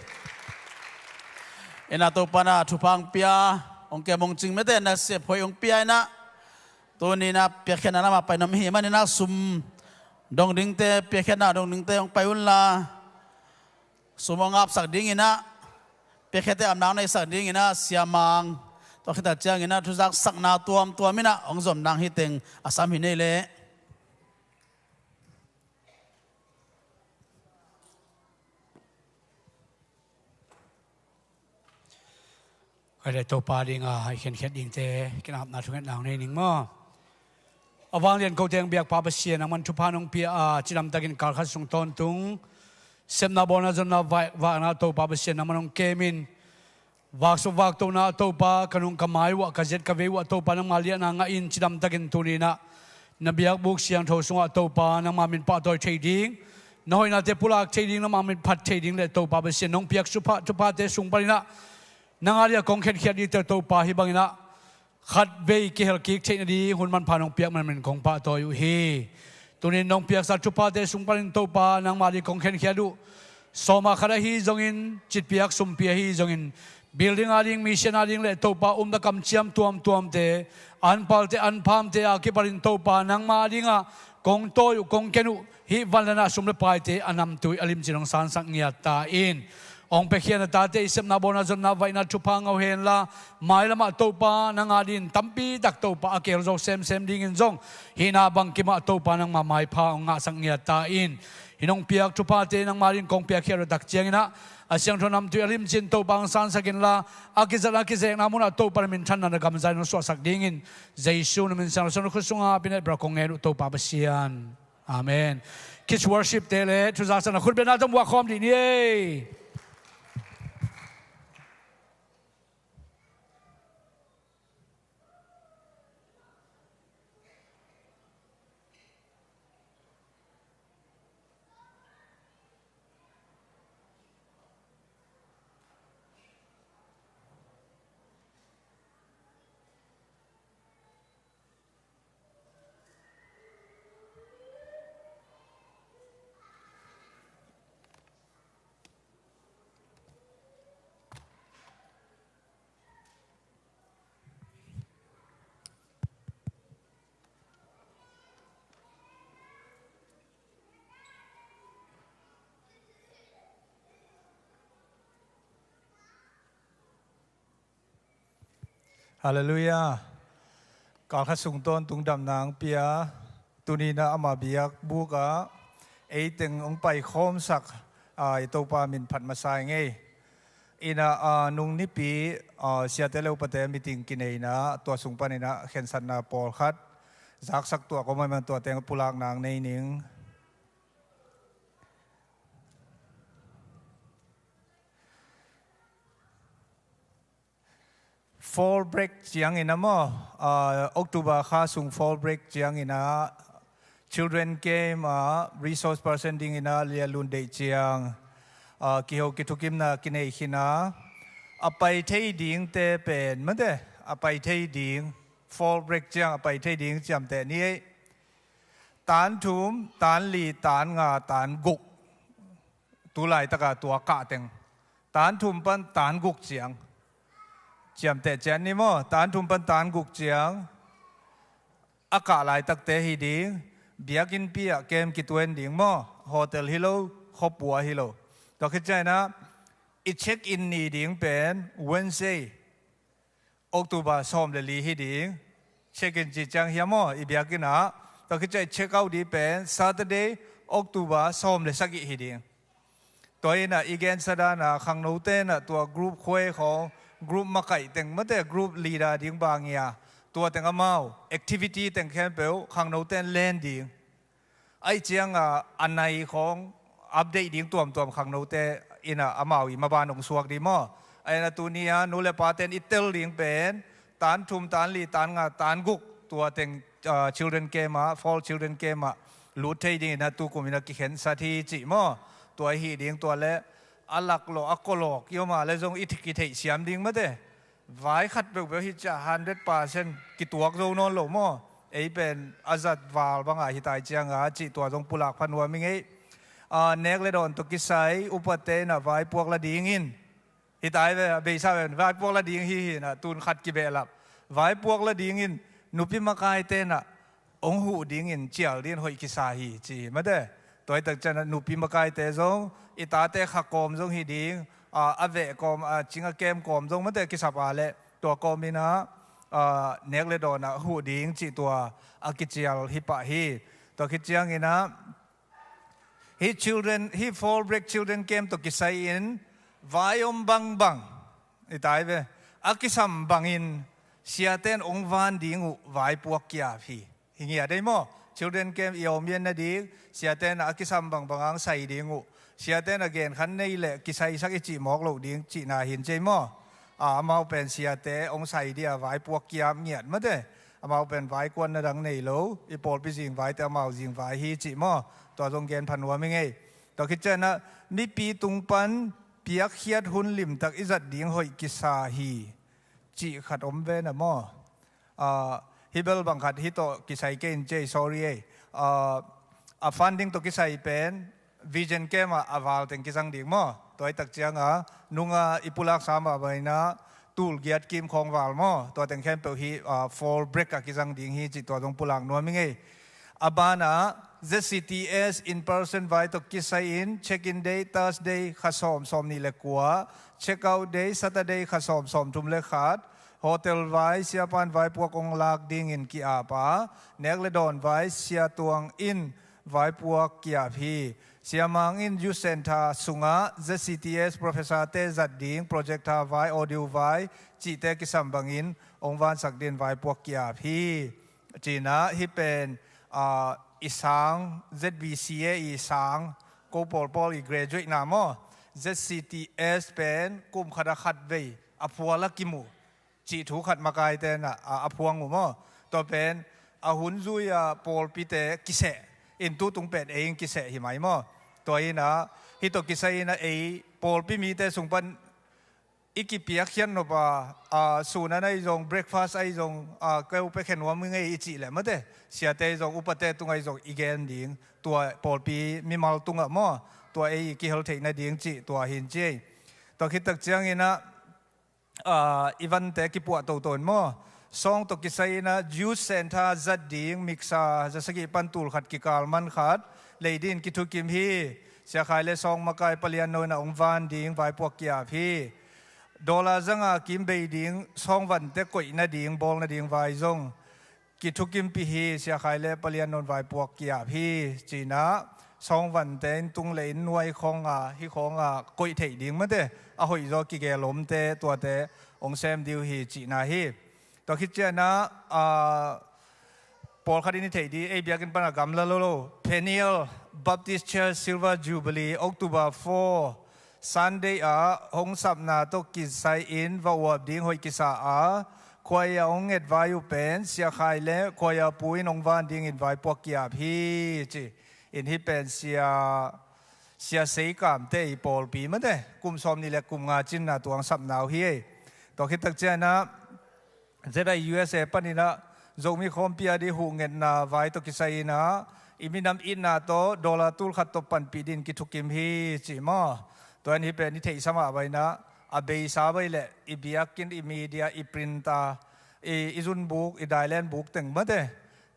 Ina Topa na thupha hong pia, hong kem hong cing mete na sep hoih hong pia in ah, tuni in ah piakkhiatna lamah pai nuam i hih manin ah sum dong dingte, piakkhiatna dong dingte hong pai unla, sum hong apsak dingin ah, piakkhiate amna hong neisak dingin ah siamang, tua khit a ciangin ah thuzaksakna tuamtuam in ah hong zom ding hi teng a sam hi nei leh. Khaile Topa dinga i khenkhiat dingte kinapna thungetna hong nei ning maw. A vanglian ko teng biakpa Pasian, nangman thupha nong pia a, cidamtakin kalkhat sung tawntung sepna bawlna zonna vai-, vakna Topa Pasian nangman hong kemin, vaksuk vaktona Topa ka nung ka mai uh ah, ka zet ka vei uh ah Topa nangma liahna ngahin cidamtakin tuni in ah na biakbuk siangtho sungah Topa nangma min pahtawi thei ding, na hoihnate pulak thei ding, nangma min phat thei ding le Topa Pasian nong piak thupha, thuphate sung panin ah nang a dingah kong khenkhiat dingte Topa hih bangin ah khatvei kihel kik theih nading hun manpha nong piak manin kong pahtawi uh hi. Tunin nong piaksa thuphate sung panin Topa nangma ding kong khenkhiat uh. Sawma khat ahi zongin, citpiak sumpi ahi zongin, building a ding, mission a ding le Topa umna kamciam tuamtuamte, anpalte anphamte a kipanin Topa nangma dinga kong tawi uh, kong ken uh, hih vanglian ah sum le paite a namtui a limcin hong sansak ngiat ta in. Hong piakhia na tate i sepna bawlna zonna vaihna thupha ngah henla, mailamah Topa nang a dingin tampi tak Topa a kihel zo semsem dingin zong hihna bangkimah Topa nangma maipha hong ngahsak ngiat ta in. Hih nong piak thuphate nangma dingin kong piakhia uh tak ciangin ah a siangtho namtui a limcin Topa hong sansak inla, a kizat a kizekna munah Topa na minthanna na gamzai nong suahsak dingin Jesu na min siangtho siangtho khut sunga pinetpih a kong ngen uh Topa Pasian. Amen. Kids worship te le thuzaksakna khut bengna tawh muak khawm dih ni ei. Halleluiah. Kalkhat sung tawntung damna hong pia, tuni in ah ama biakbuk ah ei teng hong paikhawmsak, a, i Topa min phat masa ing ei. Ina, a, nung nipi, a, siate le upate meeting kineihna, tua sung panin ah khensatna pawlkhat zaksak tuah kawm ahih man tua teng pulakna hong nei ning. Fall break ciangin ah maw, ah, October kha sung fall break ciangin ah children camp ah resource person dingin ah Lia Lun deih ciang, ah, kiho kithukimna kinei khin a, a pai thei dingte pen mate, a pai thei ding, fall break ciang a pai thei ding ciamteh ni ei. Tan thum, tan li, tan nga, tan guk. Tu laitaka tua kah teng tan thum pan tan guk ciang ciamteh ciat ni maw? Tan thum pan tan guk ciang a kah laitakte hi ding. Biakinnpi ah kem kituan ding maw? Hotel hi lo, khuapua hi lo. Tua khit ciangin ah i check in ni ding pen Wednesday, October sawm le li hi ding. Check in ci ciang hiam aw, i biakinn ah. Tua khit ciang i check out ding pen Saturday, October sawm le sagih hi ding. Tua in ah i gensa dan ah khangnote in ah tua group khuai khawng, group makaih teng mate, group leader ding bang hi a, Tua teng amau activity teng khempeuh khangnote in len ding. Aih cianga a nai khawng update ding tuamtuam khangnote in a amau i maban hong suak ding maw? Aina tuni a nu le pate in i tel ding pen tan thum, tan li, tan nga, tan guk, tua teng children camp ah, fall children camp ah lut thei ding in a tukum in a kikhensat hi cih maw? Tua hi ding, tua le a laklawh a kawlawk i om a le zong i kitheih siam ding mate. Vai khat peuhpeuh hi ciah hundred percent kituak zo nawn lo maw? Ei pen a zat val banga hi tai cianga cih tua zong pulak pha nuam i ngei. Nek le dawn tawh kisai upate in a vaipuak la dingin, hi tai ve, a beisa ve, vaipuak la ding hi hi in a tun khat kibehlap. Vaipuak la dingin nupi makaite in a hong huh dingin cial dingin hoih kisa hi ci hi mate. Tua hi tak ciang a nupi makaite zong i tate kha kawm zong hi ding, a veh kawm, a cing a kem kawm zong mate kisap a leh tua kawm in a nek le dawn a huh ding cih tua a kicial hi pah hi. Tua khit ciangin a hih children, hih fall break children camp tawh kisai in vai om bangbang, hi tai ve, a kisam bangin siate in hong van ding uh vaipuak kiap hi. Hi ngiat ei maw? Children camp i om ian nading siate in a kisam bangbang ang sai ding uh. Siate in a genkhan nei le kisaisak i cih mawk loh ding cihna hin cei maw? Amau pen siate hong sai dia vaipuak kiap ngiat mate. Amau pen vaikuan na dang nei lo, i pawlpi zingvaite amau zingvai hi cih maw? Tua zong gen pha nuam i ngei. Tua khit ciang a mipi tung pan piakkhiat hun limtak i zat ding hoih kisa hi cih khat om ve na maw? Hih bel bang khat hih tawh kisai kei in cei, sorry ei. A funding tawh kisai pen vision camp ah a val teng kizang ding maw? Tua hi tak cianga nunga i pulaksa mah bangin a tul giat kim khawng val maw? Tua teng khempeuh hih fall break ah kizang ding hi cih tua zong pulak nuam i ngei. A banah Z C T S in person vai tawh kisai in check-in day Thursday kha sawm, sawm nih le kua, check-out day Saturday kha sawm, sawm thum le khat, hotel vai siapan vaipuak hong lak dingin ki-ap a, nek le dawn vai siatuang in vaipuak kiap hi. Siamang in youth center sungah Z C T S professor te zat ding projector vai, audio vai cihte kisam bangin hong vansak dingin vaipuak kiap hi. Cina hih pen i sang, Z B C A i sang, ko pawlpawl i graduate na maw? Z C T S pen kum khat a khat vei a phual a kimu cih thu khat makaite na a phuang uh maw? Tua pen a hun zui a pawlpite kiseh in tutung pen ei in kiseh hi mai maw? Tua ina hih tawh kisai ina ei pawlpi mite sung pan i kipiakkhiat nop a, a, sun an ahi zong, breakfast ahi zong, a, keu pia khen nuam ngei i cih leh mate, siate ahi zong, upate tung ahi zong i gen ding, tua pawlpi mimal tungah maw, tua ei i kihel theih nading cih tua hin ci ei. Tua khit tak ciangin ah, a, i vante kipuah toto in maw, sawng tawh kisai in ah youth center zat ding miksa za sagih pan tul khat kikal man khat lei dingin kithukim hi. Sia Khai le sawng makai Palian no in ah hong van ding vaipuak kiap hi. Dollar zanga kim bei ding sawng vante koih nading bawl nading vai zong kithukimpih hi. Sia Khai le Palian no in vaipuak kiap hi. Cina sawng vante in tung le in nuai khawnga hih khawnga koih theih ding mate a hoih zaw kigel omte tuate hong sem ding uh hi cihna hi. Tua khit ciangin ah, a, pawlkhat in i theih ding, ei biakinn pan a gamla lo lo, Peniel Baptist Church Silver Jubilee, October four, Sunday ah hong sapna tawh kisai in va uap ding hoih kisa a, khuai a hong nget vai uh pen Sia Khai le khuai a pu in hong van dingin vaipuak kiap hi ci. In hih pen sia, sia Seikamte i pawlpi mate, kum sawm nih le kum nga cinna tuang sapna uh hi ei. Tua khit tak ciangin ah Z I U S A panin ah Zomi khawmpi a ding huhngetna vai tawh kisai in ah i minam itna tawh dollar tul khat tawh panpih dingin kithukim hi ci maw? Tua in hih pen i theihsa mah vai in ah a beisa vai leh i biakinn, i media, i printer, i, i zunbuk, i dailen buk teng mate,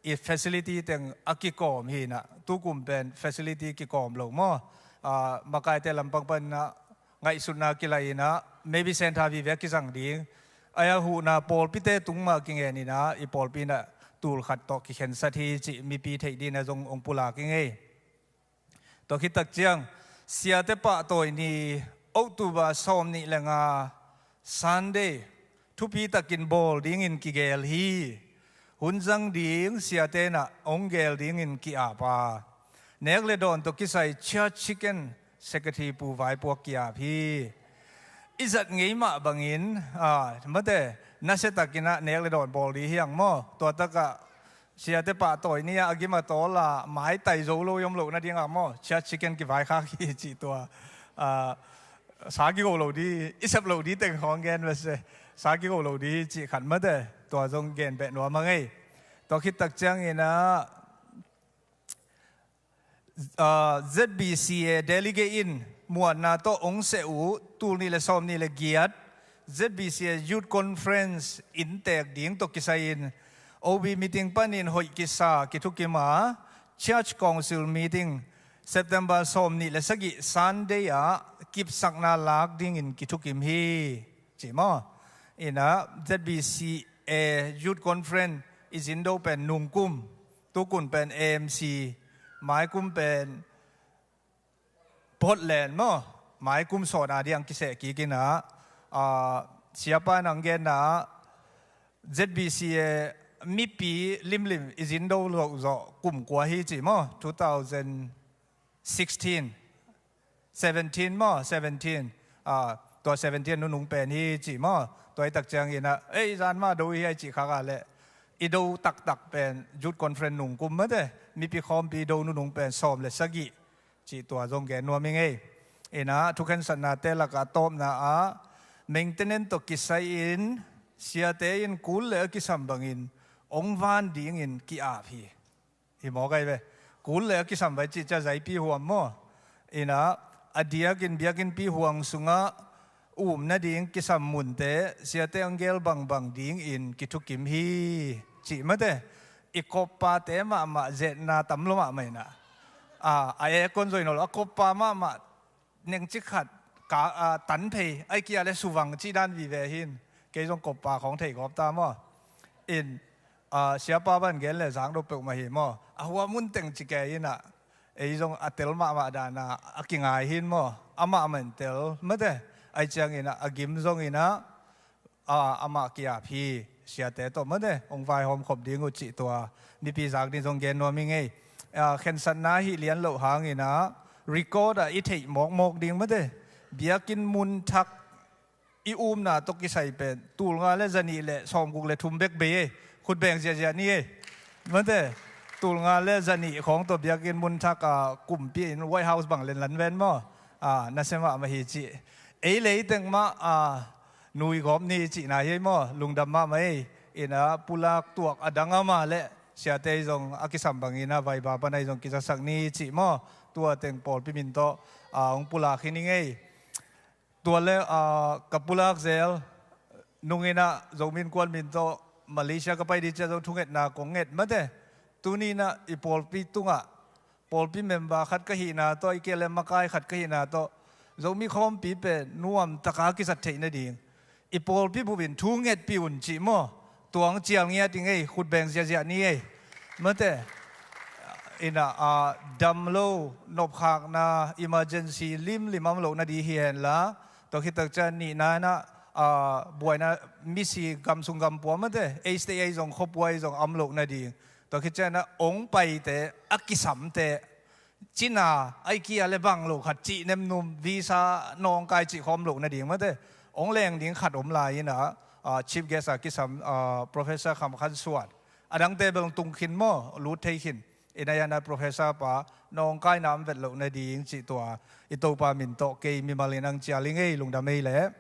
i facility teng a kikawm hi in ah, tukum pen facility kikawm lo maw? A, makaite lampang pan in ah ngaihsutna kilai in ah maybe center vive a kizang ding. Aia huhna pawlpite tung mah kingen in ah i pawlpi in ah tul khat tawh kikhensat hi cih mipi theih dingin ah zong hong pulak i ngei. Tua khit tak ciang siate pahtawi ni October sawm nih le nga Sunday thupi takin bawl dingin kigel hi. hun zang ding siate in ah hong geel dingin ki-ap a, nek le dawn tawh kisai Church Chicken Secretary Pu Vaipuak ki-ap hi. I zat ngei mah bangin, a, mate, nasia takin ah nek le dawn bawl ding hi hang maw. Tua takah siate pahtawi ni-a a gim a tawl a maitai zo lo i om loh nadingah maw, Church Chicken kivaikhak hi cih tua, a, sa kigo lo ding, i sep loh ding teng khawng gen mah se, sa kigo lo ding hi cih khat mate, tua zong gen beh nuam a ngei. Tua khit tak ciangin ah, a, Z B C A delegate in muanna tawh hong seh uh tul nih le sawm nih le giat Z B C A Youth Conference inntek ding tawh kisai-in O B meeting panin hoih kisa kithukim a, Church Council meeting September sawm nih le sagih Sunday ah kipsakna lak dingin kithukim hi, ci maw. In ah Z B C A Youth Conference i zindo pen nungkum, tukun pen A M C, maikum pen Portland maw, maikum sawt a ding kiseh kik in ah, a, siapa in hong genna ah Z B C A mipi limlim i zindo loh zawh kum kua hi ci maw, two thousand sixteen, seventeen maw, seventeen. A, tua seventeen nunung pen hi ci maw. Tua i tak ciangin ah, ei, zan mah do hi a i cih khak a leh, i do taktak pen Youth Conference nungkum mate, mipi khawmpi i do nunung pen sawm le sagih, cih tua zong gen nuam i ngei. In ah thukhensatnate lakah a tawpna ah maintenance tawh kisai-in siate in kul le a kisam bangin hong van dingin ki-ap hi. Hi mawk ai ve. Kul le a kisam vai cih ciang zaipi huam maw. In ah a diakin biakinnpi huang sungah um nading kisam munte siate hong geel bangbang dingin kithukim hi, cih mate. I koppate mahmah zetna tam lo mahmah in ah, a, a aircon zoi nawn lo, a koppa mahmah nengcik khat ka, a, tan phei, ai kia le suvang cih dan vive hi in. Kei zong koppa khawng thei gawp ta maw. In, a, siapa ban gen le zang do peuhmah hi maw. A hua mun teng ci kei in ah, ei zong a tel mahmah dan a a kingai hi in maw. Amah mah in tel mate. Ai ciangin ah a gim zongin ah, a, amah ki-ap hi. Siate tawh mate hong vaihawm khop ding uh cih tua mipi zak ding zong gen nuam i ngei. A, khensatna hi lian loh hangin ah record ah i theih mawkmawk ding mate. Biakinn mun thak i umna tawh kisai pen tul nga le zanih le sawmguk le thum bek bei ei. Khut beng ziahziah ni ei. Mate, tul nga le zanih khawng tawh biakinn mun thak a kumpi in White House bang lenlan ven maw. A, nasia mahmah hi cih. Ei leiteng mah, a, nui gawp ni cihna hi ei maw. Lungdam mahmah ei. In ah pulak tuak a dang a mah leh siate zong a kisam bangin ah vaiba pan ah zong kizasak ni cih maw. Tua teng pawlpi min tawh, a, hong pulak hi ni ngei. Tua le, a, ka pulak zel nungin ah Zomi Innkuan min tawh Malaysia ka pai ding ciang zong thungetna kong nget mate. Tuni in ah i pawlpi tungah pawlpi member khat ka hihna tawh, i kia le makai khat ka hihna tawh, Zomi khawmpi pen nuamtaka kizat theih nading i pawlpi bupin thu ngetpih un cih maw. Tua hong cial ngiat i ngei, khut beng ziahziah ni ei. Mate, in ah, a, dam lo, nopkhakna, emergency limlim a om loh nading hi henla, tua khit tak ciang nihna in ah, a, buaina misi gamsung gampua mate, ei state ei zong khuapua ei zong a om loh nading. Tua khit ciang in ah hong paite, a kisamte, cina, ai kia le bang lo khat cih nemnum, visa nawngkai cih khawm loh nading mate. Hong leng ding khat om lai in ah, a, chief guest a kisam, a, Professor Kham Khan Suan. A dangte bel tung khin maw, lut thei khin. In ah, in ah Professor pa, nawngkaina om vet loh nading cih tua, i Topa min tawh kei mimal in hong cial i ngei, lungdam ei leh.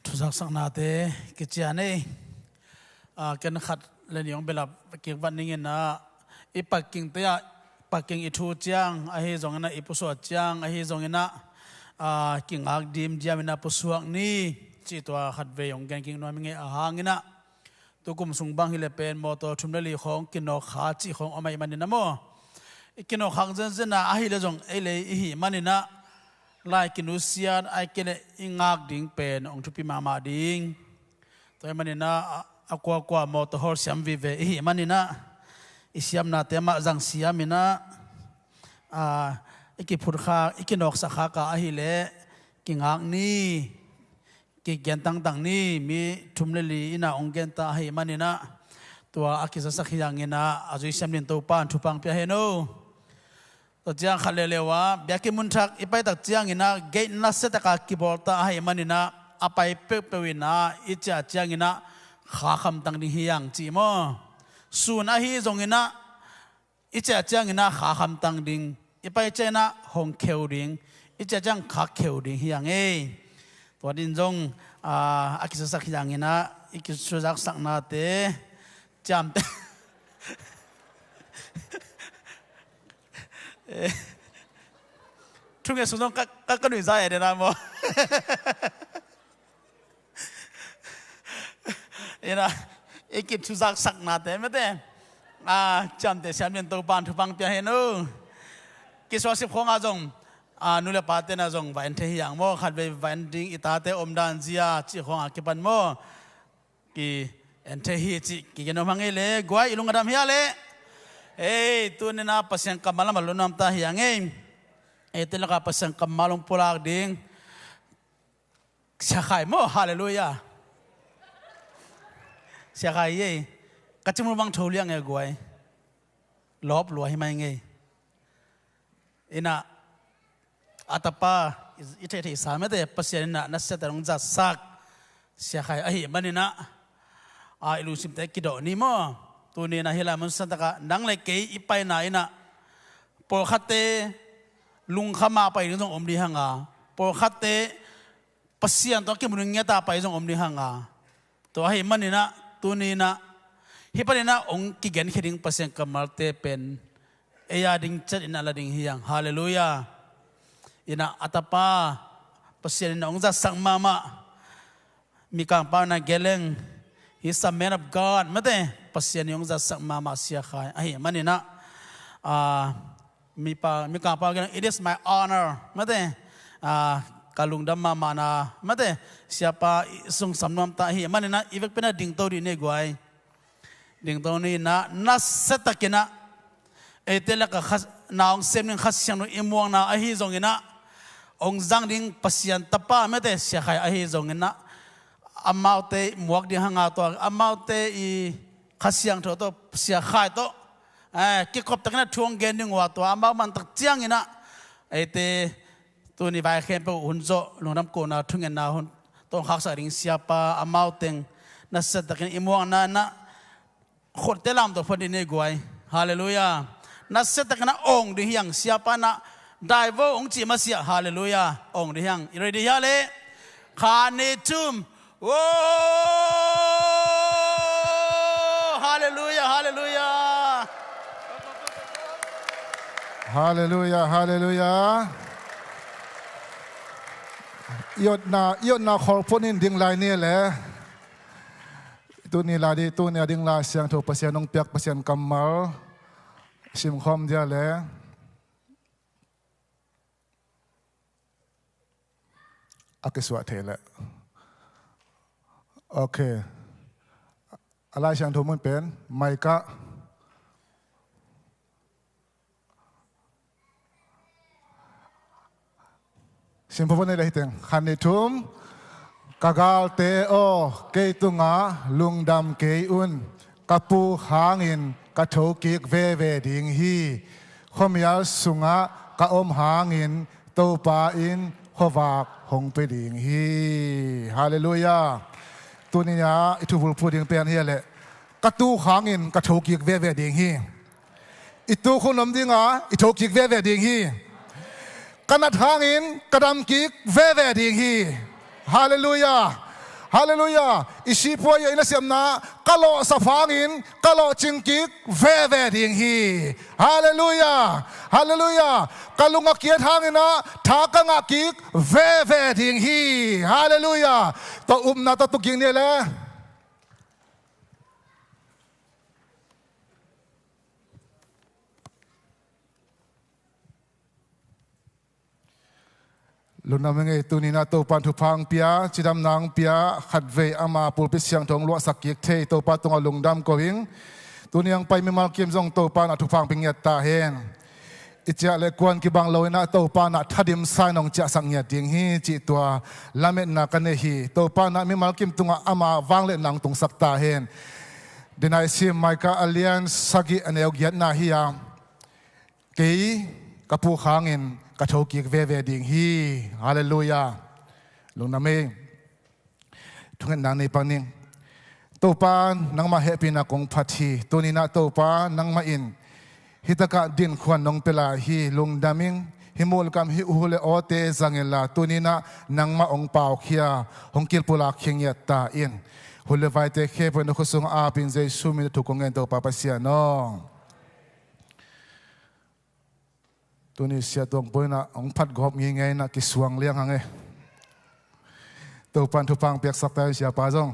Thuzaksaknate kician ei. A, ken khat le nih hong belap kik vat ning in ah, i Pakingte ah, Paking i thu ciang ahi zongin ah, i pusuah ciang ahi zongin ah, a, kingak dimdiam in ah pusuak ni cih tua khat vei hong gen kik nuam i ngei. A hang in ah, tukum sung bang hi leh pen mawtaw thum le li khawng kinawk kha cih khawng om ahih manin ah maw, i kinawk khak zenzen a, ahih leh zong ei le ei i hih manin ah, lai kinusiat ai kia le i ngak ding pen hong thupi mahmah ding. Tua ahih manin ah, a, a kuakua mawtaw hawl siam vive i hih manin ah, i siamnate mah zang siam in ah, a, i kiphut khak, i kinawksak khak a ahih leh, kingak ni, kigen tangtang ni, mi thum le li in ah hong gen ta ahih manin ah, tua a kizasak hi hang in ah, a zui siam dingin Topa'n thupha hong pia hen aw. Tua ciang khat leuleu ah, biakinn mun thak i pai tak ciangin ah, gate nasia tak a kibawl ta ahih manin ah, a pai peuhpeuh in ah, i ciah ciangin ah, khak hamtang ding hi hang ci maw. Sun ahi zongin ah, i ciah ciangin ah, khak hamtang ding. I pai ciangin ah, hong kheu ding. I ciah ciang khak kheu ding hi hang ei. Tua dingin zong, a, a kizasak hi hang in ah, i kithuzaksaknate, ciamteh. Eh, thunget sung zong ka, ka, ka nuihzai a den a maw. In ah, i kithuzaksaknate mate, a, ciamteh siam dingin Topa'n thupha hong pia hen aw. Kisuahsip khawng ah zong, a, nu le pate in ah zong va en thei hi hang maw, khatvei va en ding i tate omdan zia cih khawng a kipan maw. Ki en thei hi cih kigen nuam hang ei le, guai, i lung a dam hia le. Ei, tuni in ah Pasian kammal lam a lungnuam ta hi hang ei. Eite lak ah Pasian kammal hong pulak ding. Sia Khai maw, halleluiah. Sia Khai ei. Ka cimul bang tho liang ei guai. Lawp lua hi mai ngei. In ah, a tapa, i, i theihtheihsa mate, Pasian in ah nasia tak hong zatsak Sia Khai ahih manin ah, a, i lungsimte kidawh ni maw. Tuni in ah hih lai mun siangtho tak ah nang le kei i paina in ah, pawlkhatte lungkham a pai ding zong om ding hi hang a, pawlkhatte Pasian tawh kimu ding ngiat a pai zong om ding hi hang a. Tua ahih manin ah, tuni in ah, hih panin ah hong kigenkhia ding Pasian kammalte pen ei a ding ciat in ah la ding hi hang. Halleluiah. In ah, a tapa, Pasian in ah hong zatsak mahmah. Mikangpa in ah geleng, he's a man of God mate, Pasian in hong zatsak mahmah Sia Khai ahih manin ah, a, mipa, Mikangpa in ah, "It is my honor," mate, a, ka lungdam mahmah na, mate, siapa i sungsam nuam ta ahih manin ah, i vekpi in ah dingto dih ni guai. Dingto ni in ah, nasia takin ah, eite lak ah Kha, na hong sem ding Kha Siangtho i muakna ahi zongin ah, hong zang ding Pasian tapa mate Sia Khai ahi zongin ah, amaute muak ding hi hang a, tua amaute i Kha Siangtho tawh, Sia Khai tawh, eh, kikop takin ah thu hong gen ding uh a, tua amau man tak ciangin ah, eite tuni vai khempeuh hun zawh, lungdam kohna, thungetna hun tawh hong khaksak ding siapa, amau teng nasia takin i muakna in ah, khuatte lamto phuan dih ni guai. Halleluiah. Nasia takin ah awng ding hi hang, siapa in ah dai vo hong cih masiah. Halleluiah. Awng ding hi hang. I ready hia le? Khat, nih, thum. Wo! Halleluiah, halleluiah. Halleluiah, halleluiah. I otna, i otna khawl phuan in ding lai ni le. Tuni lai dih, tuni a ding Lai Siangtho Pasian hong piak Pasian kammal simkhawm dia le. A kisuah thei leh. Ok. A Lai Siangtho mun pen, Micah. Sim pha pha ni le hi teng. Khat, nih, thum. Ka galte aw, kei tungah lungdam kei un. Ka puk hangin ka thokik veve ding hi. Khuamial sungah ka om hangin Topa in khuavak hong pia ding hi. Halleluiah. Tuni-a i thubulphuh ding pen hi a leh, ka tuk hangin ka thokik veve ding hi. I tuk hun om dinga i thokik veve ding hi. Ka nat hangin ka damkik veve ding hi. Halleluiah. Halleluiah. I sipuai a i nasepna ka lawhsap hangin ka lawhcingkik veve ding hi. Halleluiah. Halleluiah. Ka lung a kiat hangin ah tha ka ngahkik veve ding hi. Halleluiah. Tua upna tawh tukik ni le. Lungdam ing ei. Tuni-in ah Topa'n thupha hong pia, cidamna hong pia, khatvei ama pulpit siangtho hong luahsak kik thei Topa tungah lungdam ko ing. Tuni hong pai mimal kim zong Topa'n ah thupha hong pia ngiat ta hen. I ciah le kuan kibang lo-in ah Topa'n ah thadimsa-in hong ciahsak ngiat ding hi cih tua lametna ka nei hi. Topa'n ah mimal kim tungah ama vangliatna hong tungsak ta hen. Denai sim Micah a lian sagih a neu giatna hi-a, kei ka puk hangin ka thokik veve ding hi. Halleluiah. Lungdam ei. Thungetna nei pan ning. Topa, nangmah hehpihna kong phat hi. Tuni-in ah Topa, nangmah in hih takah dinkhuan nong pia lai hi. Lungdam ing. Hih mul kam, hih hu le awte zang inla, tuni-in ah nangmah hong paukhia, hong kilpulakkhia ngiat ta in. Hun le vaite khempeuh na khut sungah ap in, Jesu min tawh thu kong ngen, Topa Pasian aw. Tuni Sia Tuang Poi in ah hong phat gawp ngeingei in ah kisuang liang hang e. Topa'n thupha hong piaksak ta hen, Siapa zong.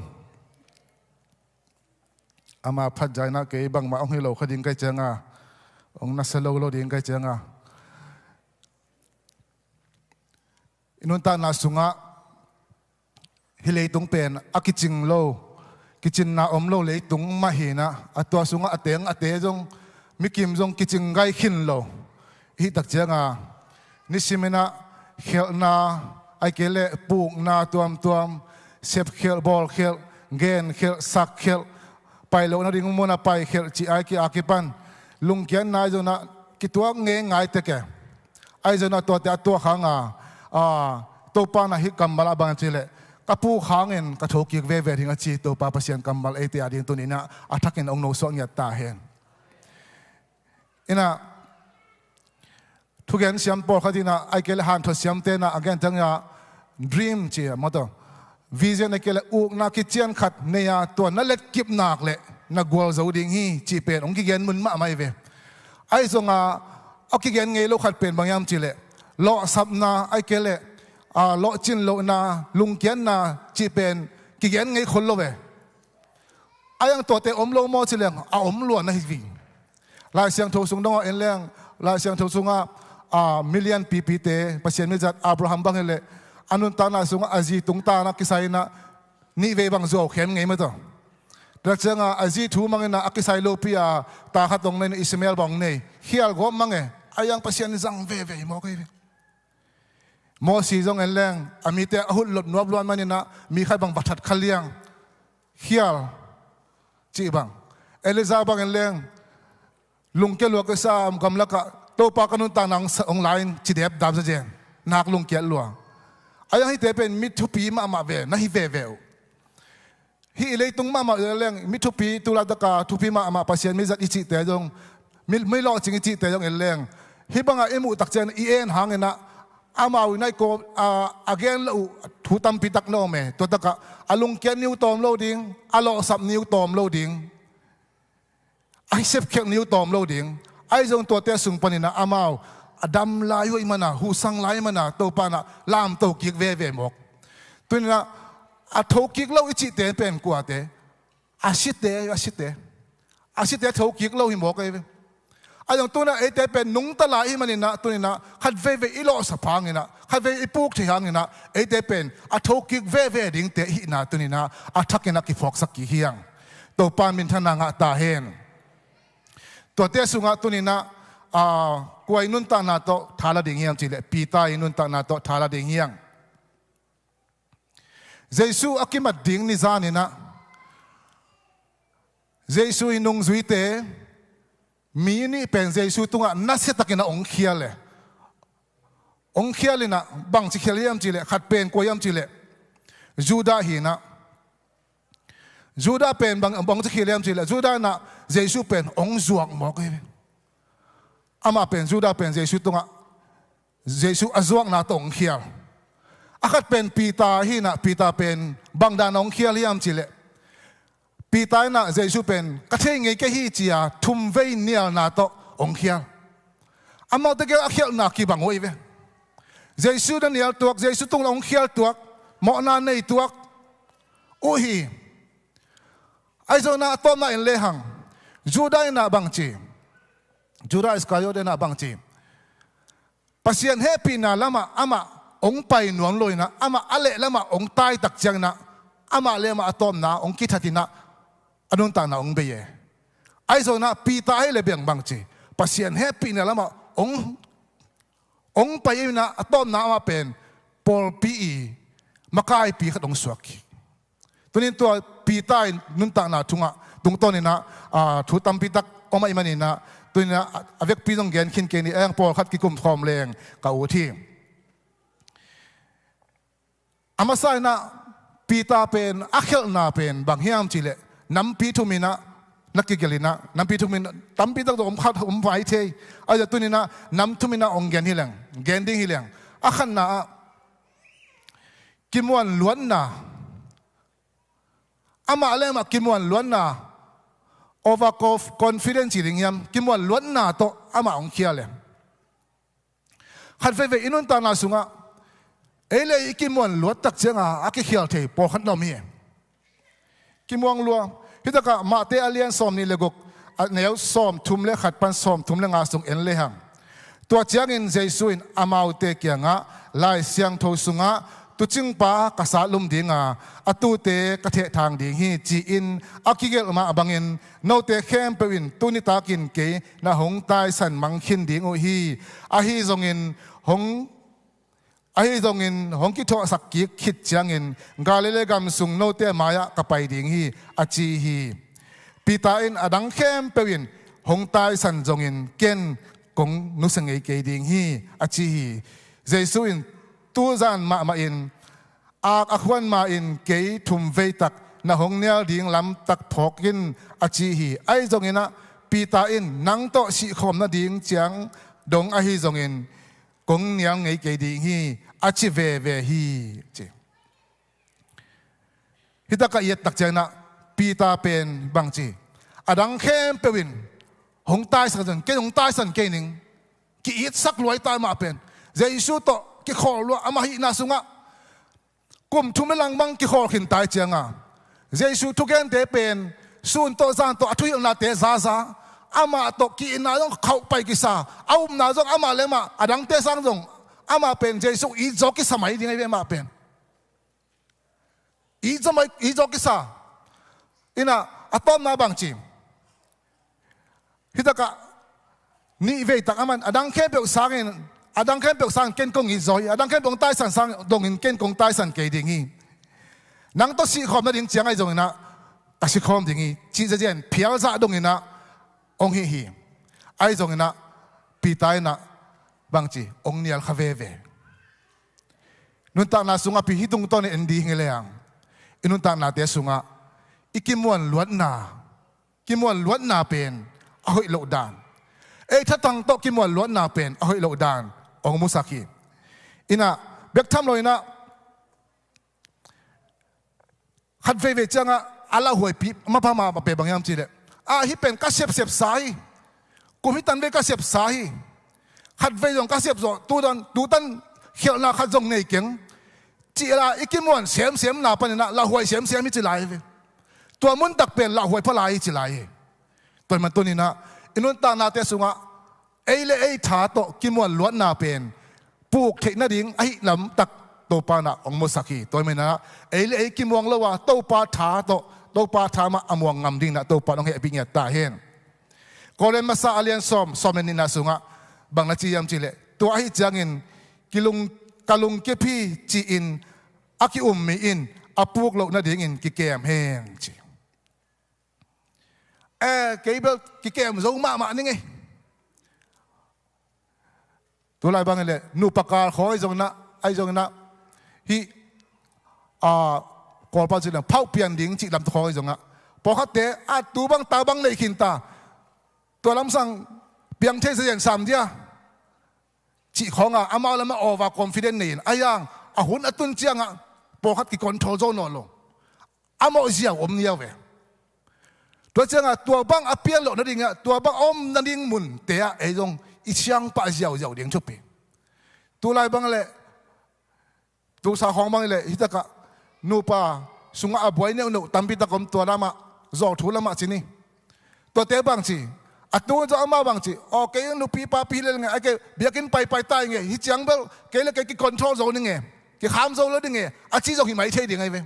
Ama phat zah in ah kei bangmah hong hi lo kha ding ka hih ciangah, hong nasa lo lo ding ka hih ciangah, i nuntakna sungah hih leitung pen a kicing lo, kicinna om lo leitung mah hi-in ah, a tua sungah a teng a te zong, mikim zong kicing gai khin lo. Hih tak ciangah nisimin ah khelhna, ahih kei leh pukna tuamtuam, sepkhelh, bawlkhelh, genkhelh, sakkhelh, pai loh nading munah paikhelh cih a kipan lungkiatna ahi zongin ah kituak ngeingai tek e. Ahi zongin ah tuate a tuak hangah, a, Topa'n ah hih kammal ah bang ci leh, ka puk hangin ka thokik veve ding a ci Topa Pasian kammal eite ading tuni-in ah a thakin hong nosuak ngiat ta hen. In ah thugen siam pawlkhat in ah, ahih kei leh hanthawn siamte in ah a gen ciangin ah, dream ci a, mawtaw, vision ahih kei leh ukna kician khat nei a, tua na letkip nak leh na gualzo ding hi cih pen hong kigen mun mahmah hi ve. Ahi zongin ah a kigen ngei lo khat pen bang hiam cih leh, lawhsapna ahih kei leh, a, lawhcin lohna, lungkiatna cih pen kigen ngei khol lo ve. Ahi zong tuate om lo maw ci leng, a om lua na hi ving. Lai Siangtho sung dong ah en leng, Lai Siangtho sungah, a, milian pipite, Pasian mizat Abraham bang hi leh, a nuntakna sungah a zi tungtang ah kisai in ah nihvei bang zuau khem ngei mawtaw. Tua ciangah a zi thu mang in ah a kisai lopi-a ta khat hong nei, Ishmael bang hong nei. Khial gawp mang e, ahi zong Pasian in zang veve hi mawk hi ve. Mosi zong en leng, a mite a hutlot nuam luat man in ah mi khat bang va that kha liang. Khial cih bang. Elijah bang en leng, lungkia lua ka sa, gamlakah Topa ka nuntakna hong sa, hong la in ci dep dam zazen. Nak lungkiat lua. Ahi zong hihte pen mi thupi mahmah ve, na hi veve uh. Hih i leitung mahmah leng mi thupi, tu laitak a thupi mahmah Pasian mizat i cihte zong, mi, mi lawhcing i cihte zong en leng, hih bangah i muh tak ciang i en hangin ah, amau in ah i kawm, a, a gen loh uh thu tampi tak na om e. Tua takah a lungkiat ni uh tawm lo ding, a lawhsap ni uh tawm lo ding, a sepkhelh ni uh tawm lo ding. Ahi zong tuate a sung panin ah amau a dam lai uh ahih man a, huhsang lai ahih man a, Topa'n ah lamto kik veve mawk. Tuni-in ah a thokik lo i cihte pen kuate? A site, a site. A site thokik lo hi mawk ahi ve. Ahi zong tu-in ah eite pen nungta lai ahih manin ah, tuni-in ah khat veivei i lawhsap hangin ah, khat veivei i puk theih hangin ah, eite pen a thokik veve dingte i hihna tuni-in ah a thakin ah kiphawksak kik hi hang. Topa'n minthanna ngah ta hen. Tuate sungah tuni-in ah, a, kua i nuntakna tawh tha la ding hiam cih leh, Peter i nuntakna tawh tha la ding hi hang. Jesu a kimat ding ni zan in ah, Jesu i nungzuite mi nih pen Jesu tungah nasiatakin ah hong khial e. Hong khial in ah, bangci khial hiam cih leh, khat pen kua hiam cih leh, Judah hi in ah. Judah pen bang, bangci khial hiam cih leh, Judah in ah Jesu pen hong zuak mawk hi ve. Amah pen, Judah pen Jesu tungah, Jesu a zuakna tawh hong khial. A khat pen Peter hi in ah, Peter pen bang dan hong khial hiam cih leh, Peter in ah Jesu pen ka thei ngei kei hi ci-a thumvei nialna tawh hong khial. Amaute gel a khialhna kibang uh hi ve. Jesu na nial tuak, Jesu tung hong khial tuak, mawhna nei tuak uh hi. Ahi zongin ah a tawpna en lehang, Judah in ah bangci, Judah Iskariot in ah bangci, Pasian hehpihna lamah amah hong pai nuam lo inah, amah a lehlamah hong taitak cianginah, amah le amah a tawpna hong kithatinah, a nuntakna hong bei e. Ahi zonginah Peter ahih leh bang bang ci, Pasian hehpihna lamah hong, hong pai inah, a tawpna amah pen pawlpi i makaipi khat hong suak hi. Tunin tua Peter in nuntakna tungah, tungtawninah, aa, thu tampitak om ahih maninah, tuninah a, a vekpi zong gen khin kei ni, eng pawlkhat kikum khawm leng ka ut hi. A masa inah Peter pen a khialhna pen bang hiam cihleh, nampi thuminah na kigelhinah, nampi thumin tampitak zong om khat om vai thei. Ahi zong tuninah nam thuminah hong gen hi leng, gen ding hi leng. A khatna ah, kimuan luatna, amah le amah kimuan luatna, over conf-, confidence ci ding hiam, kimuan luatna tawh amah hong khial e. Khat veivei i nuntakna sungah ei le ei i kimuan luat tak cianga a kikhial thei pawlkhat na om hi. Kimuang lua. Hitakah Matthai a lian sawmnih le guk, a neu sawmthum le khat pan sawmthum le nga sung en lehang, tua ciangin Jesu in amaute kiangah, Lai Siangtho sungah, tuucingpa ka sat lum dinga, a tuute ka thehthang ding hi, ci-in a kigelh mah bangin note khempeuh in tuni takin kei na hong taisan mang khin ding uh hi. Ahi zongin hong Ahi zongin hong kithuahsak kik khit ciangin Galilee gam sung note mai-ah ka pai ding hi, a ci hi. Peter in, a dang khempeuh in hong taisan zongin ken kong nusia ngei kei ding hi, a ci hi. Jesu in, tu zan mahmah in ak a khuan ma-in kei thumvei tak na hong nial ding lamtak phawk in, a ci hi. Ahi zonginah Peter in, nang tawh sihkhawm nading ciang dong ahi zongin kong nial ngei kei ding hi, a ci veve hi, ci. Hitakah i et tak cianginah Peter pen bang ci, a dang khempeuh in hong taisan zong ken hong taisan kei ning, ki-itsak luai ta mah pen. Jesu tawh kikhawl lua, amah hihna sungah kum thum le lang bang kikhawl khin tai cianga, Jesu thugente pen sun tawh zan tawh a thuhilhnate zaza, amah tawh ki-itna zong khauh pai kisa, a upna zong amah le amah, a dangte sang zong amah pen Jesu it zaw kisa mai ding ahi ve, amah pen it zaw mai, it zaw kisa. Inah a tawpna bang ci, hitakah nih vei tak aman, a dang khempeuh sangin, a dang khempeuh sangin ken kong it zaw hi, a dang khempeuh hong taisan sang dongin ken kong taisan kei ding hi. Nang tawh sihkhawm nading ciang ahi zonginah ka sikhawm ding hi, cih zazian phialzah donginah hong hih hi. Ahi zonginah Peter inah bang ci, hong nial kha veve. Nuntakna sungah pi hih tungtawnin en ding hi lehang, i nuntaknate sungah i kimuan luatna, kimuan luatna pen a hoih loh dan, ei thatang tawh kimuan luatna pen a hoih loh dan hong musak hi. Inah bek tham lo inah khat veivei ciangah a lauhuaipi mapha mahmah pen bang hiam cihleh, a hih pen ka sepsepsa hi, kum hih tan vei ka sepsa hi, khat vei zong ka sep zawh, tutan, tutan khialhna khat zong nei keng, cih la i kimuan semsemna paninah lauhuai semsem hi ci lai hi ve. Tua muntak pen lauhuai pha lai hi ci lai hi. Tua hi man tuninah i nuntaknate sungah ei le ei tha tawh kimuan luatna pen puk theih nading ahih lamtak Topa inah hong musak hi. Tua hi man inah ei le ei kimuang lo a Topa tha tawh, Topa tha mah a muang ngam dinginah Topa in hong hehpih ngiat ta hen. Korin masa a lian sawm, sawm le nihna sungah bang na ci hiam cihleh, tua ahih ciangin kilung, ka lungkip hi ci-in a ki-um mi in a puk loh nadingin kikem hen, ci. Eh, kei bel kikem zo mahmah ning ei. Tulai bangin le nupa kal khawng ahi zonginah, ahi zonginah hih, a, Kawlpau cih leh phauh pian ding cih lam khawng ahi zongah, pawlkhatte a tu bang ta bang nei khin ta, tua lamsang piang thei zazian sam dia cih khawngah amau lamah over confident nei-in, ahi zong a hun a tun ciangah pawlkhat kicontrol zo nawn lo. A mawh ziau om niau ve. Tua ciangah tua bang a pian loh nadingah, tua bang a om nading munte ah ei zong i siangpah ziauziau ding thupi. Tulai bang le, tusa khawng bang le, hitakah nupa sungah a buai neuhneuh tampitak om, tua lamah, zawlthu lamah ci ni. Tuate bang ci, A tu zong amah bang ci, aw, kei nupi papi lel nge, a kei biakinn paipai tai nge, hi ciang bel kei le kei kicontrol zo ni nge, kikham zo lo ding nge, a ci zong hi mai thei ding ahi ve.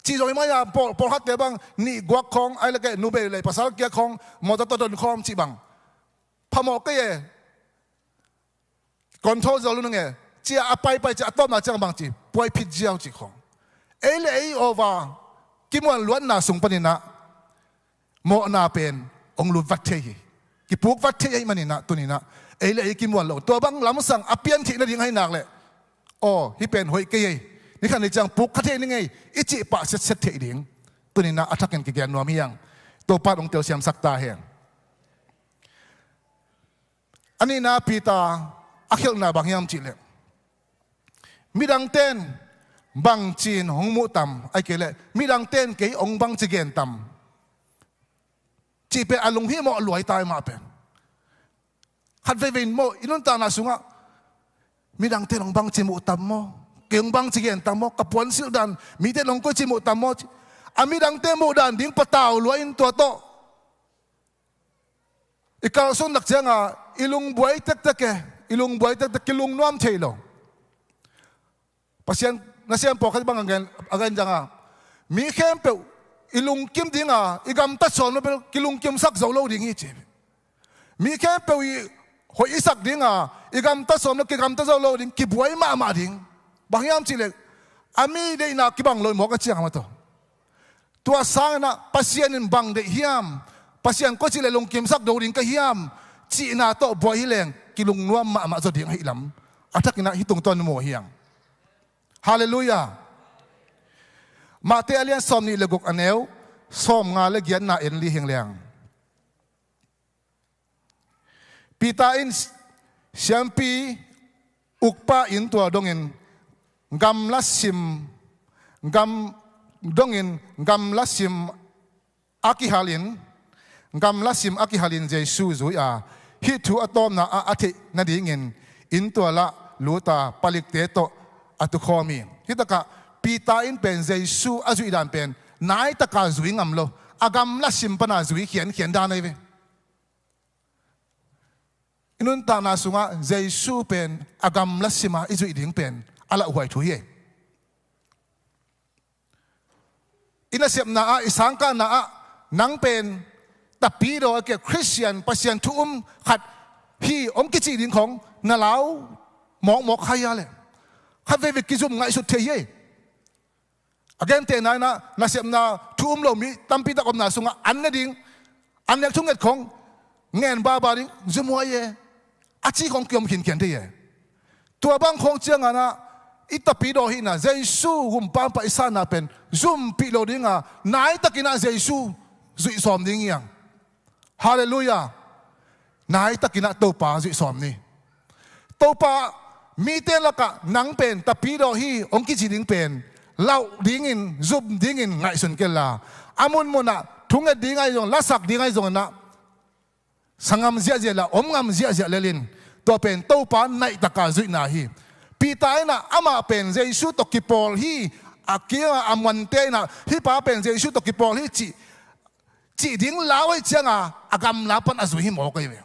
Ci zong hi mai a, pawl, pawlkhatte bang nih guak khawng, a le kei nubei lei pasal kia khawng, mawtaw tawh don khawm cih bang phamawh kei e. Control zo lo nge, cia a paipai cia a tawpna ciang bang ci, puai phit ziau ci khawng. Ei le ei over kimuan luatna sung paninah mawhna pen hong lut vat thei hi. Kipuk vat thei ahi maninah tuninah ei le ei kimuan lo. Tua bang lamsang a pian theih nading ahi nak leh, aw, hih pen hoih kei ei, ni khat ni ciang puk kha thei ni ngei, i cih pah setset theih ding tuninah a thakin kigen nuam hiang. Topa in hong telsiamsak ta hen. A nihna Peter a khialhna bang hiam cihleh, midangte in bangci in hong muh tam, ahih kei leh midangte in kei hong bangci gen tam cih pen a lunghimawh luai ta hi mah pen. Khat veivei in maw, i nuntakna sungah midangte in hong bangci muh tam maw, kei hong bangci gen tam maw, ka puansilh dan mite in hong koici muh tam maw, a midangte muh dan ding patau luai in tua tawh i kalsuan tak cianga i lungbuai tektek e, i lungbuai tektek, kilungnuam thei lo. Pasian nasem pawlkhat bang a gen, a gen cianga, mi khempeuh i lungkim dinga i gamtat sawm lo bel kilungkimsak zo lo ding hi ci. Mi khempeuh i hoih i sak dinga i gamtat sawm lo, kigamtat zo lo ding, kibuai mahmah ding. Bang hiam cihleh a mi deihna kibang lo i mawk a ciang mataw. Tua sanginah Pasian in bang deih hiam, Pasian koici le lungkimsak do ding ka hiam cihna tawh buai hi leng kilungnuam mahmah zaw ding ahi lam a thakinah hih tungtawn mu hiang. Halleluiah. Mate a lian sawm nih le guk a neu sawm nga le giatna en li hiang liang. Peter in siampi ukpa inn tual dongin gamla sim, gam dongin gamla sim a kihalin, gamla sim a kihalin Jesu zui a, hih thu a tawpna ah a theih nadingin inn tualah luta palikte tawh a tukhawm hi. Hih takah Peter in pen Jesu a zuih dan pen naitaka zui ngam lo, a gamla sim pana zui khiankhian dan ahi ve. I nuntakna sungah Jesu pen a gamla sima i zuih ding pen a lauhuai thu hi. I nasepna ah, i sangkahna ah nang pen tapidaw a kia Khristian, Pasian thu um khat hi hong kicih ding khawng na lau mawkmawk kha hi a leh khat veivei kizum ngaihsut thei hi. A gentehna inah nasepna thu um lo mi tampitak omna sungah an ne ding, an nek thunget khawng ngen baba ding, zumhuai e, a ci khawng kiom khinkhian thei e. Tua bang khawng cianganah i tapidaw hihna, Jesu humpampa i sanna pen zumpih lo dinga naitakinah Jesu zuih sawm ding hiang. Halleluiah. Naitakinah Topa zuih sawm ni. Topa mite lakah nang pen tapidaw hi hong kici ding pen lauh dingin, zum dingin ngaihsun kei la, a munmunah thunget ding ahi zong, lasak ding ahi zonginah sa ngam ziahziah la, om ngam ziahziah lelin tua pen Topa naitaka zuihna hi. Peter inah amah pen Jesu tawh kipawl hi, a kianga a muante inah hih pa pen Jesu tawh kipawl hi cih cih ding lau ahi cianga a gamla pan a zui hi mawk ahi ve.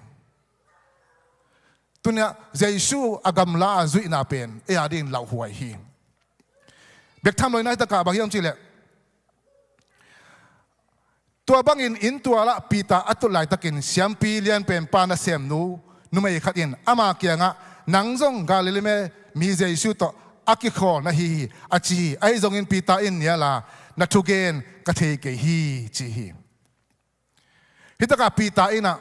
Tuniah Jesu a gamla a zuihna pen ei a dingin lauhuai hi. Bek tham lo inah hih takah bang hiam cihleh, tua bangin inn tualah Peter a tut laitakin siampi lianpen pa nasemnu numei khat in ama kiangah, nang zong Galilee mi Jesu tawh a kikhawl na hi hi, a ci hi. Ahi zongin Peter in nial a, na thugen ka thei kei hi, ci hi. Hih takah Peter inah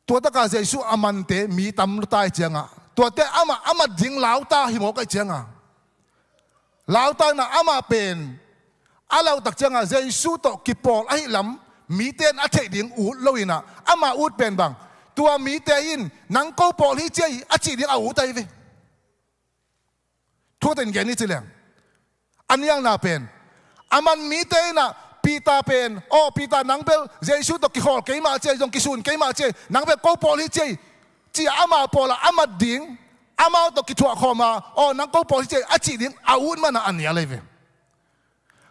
tua takah Jesu a mante mi tam lua ta hi ciangah tuate amah a mat ding lauta hi mawk ahi ciangah, lauta inah amah pen a lautak ciangah Jesu tawh kipawl ahi lam mite in a theih ding ut lo inah ama ut pen bang, tua mite in nang ko pawl hi ci a cih ding a ut ahi ve. Thuta in gen ni ci leng, a nialna pen a man mite inah Peter pen, aw Peter, nang bel Jesu tawh kikhawl kei mah ci a, zong kisun kei mah ci a, nang bel ko pawl hi ci a, ci a amau pawlah a mat ding, amau tawh kithuahkhawm a, aw nang ko pawl hi ci a, a cih ding a ut manah a nial ahi ve.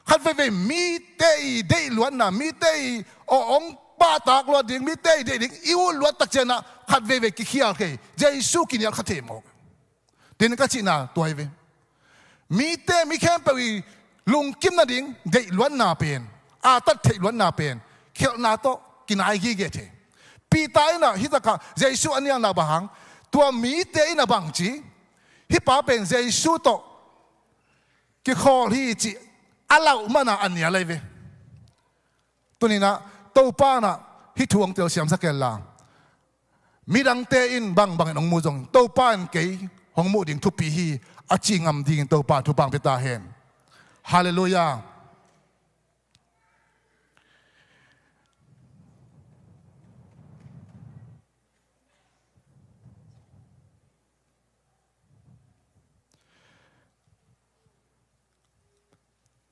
Khat veivei mite i deih luatna, mite i aw hong pahtak luat ding, mite i deih ding i ut luat tak ciangin ah khat veivei kikhial thei, Jesu kinial kha thei mawk. Tin ka cihna tua hi ve. Mite, mi khempeuh i lungkim nading deih luatna pen, a tat theih luatna pen khelhna tawh kinai gige thei. Peter in ah hih takah Jesu a nialna bang hang, tua mite in ah bang ci, hih pa pen Jesu tawh kikhawl hi cih a lauh man a a nial ahi ve. Tuni-in ah Topa in ah hih thu hong telsiamsak hen la, midangte in bangbangin hong mu zongin Topa in kei hong muh ding thupi hi a ci ngam dingin Topa in thupha hong pia ta hen. Halleluiah.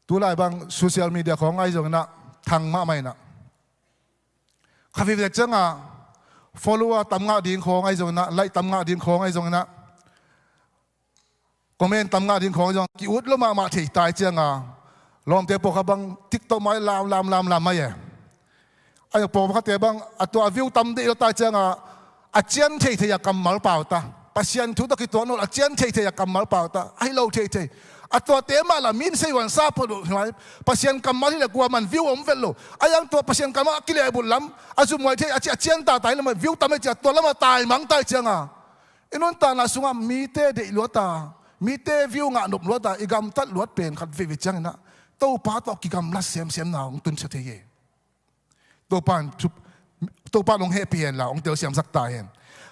Tulai bang social media khawng ahi zongin ah, thang mahmah in ah, kha vive ciangin ah, follower tam ngah ding khawng ahi zongin ah, like tam ngah ding khawng ahi zongin ah, comment tam ngah ding khawng ahi zongin ah, ki-ut lo mahmah thei tai ciangin ah, lawmte pawlkhat bang TikTok mah lam lam lam lam mah e. Ahi zong pawlkhatte bang a tua view tam deih lo tai ciangin ah, a cian theithei a kammal pau ta. Pasian thu tawh kituak nawn lo a cian theithei a kammal pau ta. Ahi lo theithei. A tuate mah la min sei huan sa phot uh hi mai. Pasian kammal hi leh kua man view om vet lo. Ahi zong tua Pasian kammal a kilehbulh lam, a zumhuai thei a ci a cian tata hi leh mah view tam hi ci a tua lamah taimang tai ciangin ah, i nuntakna sungah mite deih luat a, mite view ngah nop luat a, i gamtat luat pen khat veivei ciangin ah Topa tawh kigamlat semsemna hong tunsia thei hi. Topa in thu, Topa in hong hehpih hen la, hong telsiamsak ta hen.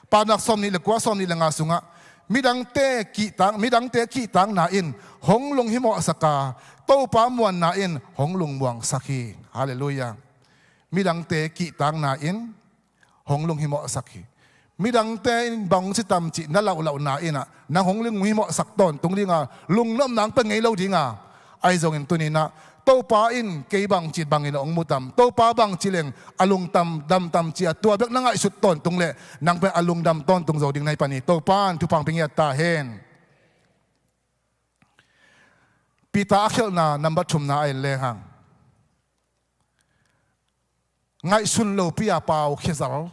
Paunak sawmnih le kua, sawmnih le nga sungah, midangte kihtak, midangte kihtakna in hong lunghimawhsak a, Topa muanna in hong lungmuangsak hi. Halleluiah. Midangte kihtakna in hong lunghimawhsak hi. Midangte in bang hong ci tam cih na lauhlauhna in ah nang hong lunghimawhsak tawntung ding a, lungnopna hong pia ngei lo ding a. Ahi zongin tuni-in ah Topa in kei bang ci bangin hong mu tam, Topa bang ci leng a lungdam tam ci a tua bek na ngaihsut tawntung leh nang pen a lungdam tawntung zo ding na hi pan hi. Topa in thupha hong pia ngiat ta hen. Peter a khelhna number thumna a en lehang, ngaihsun lopi a pau khiazal.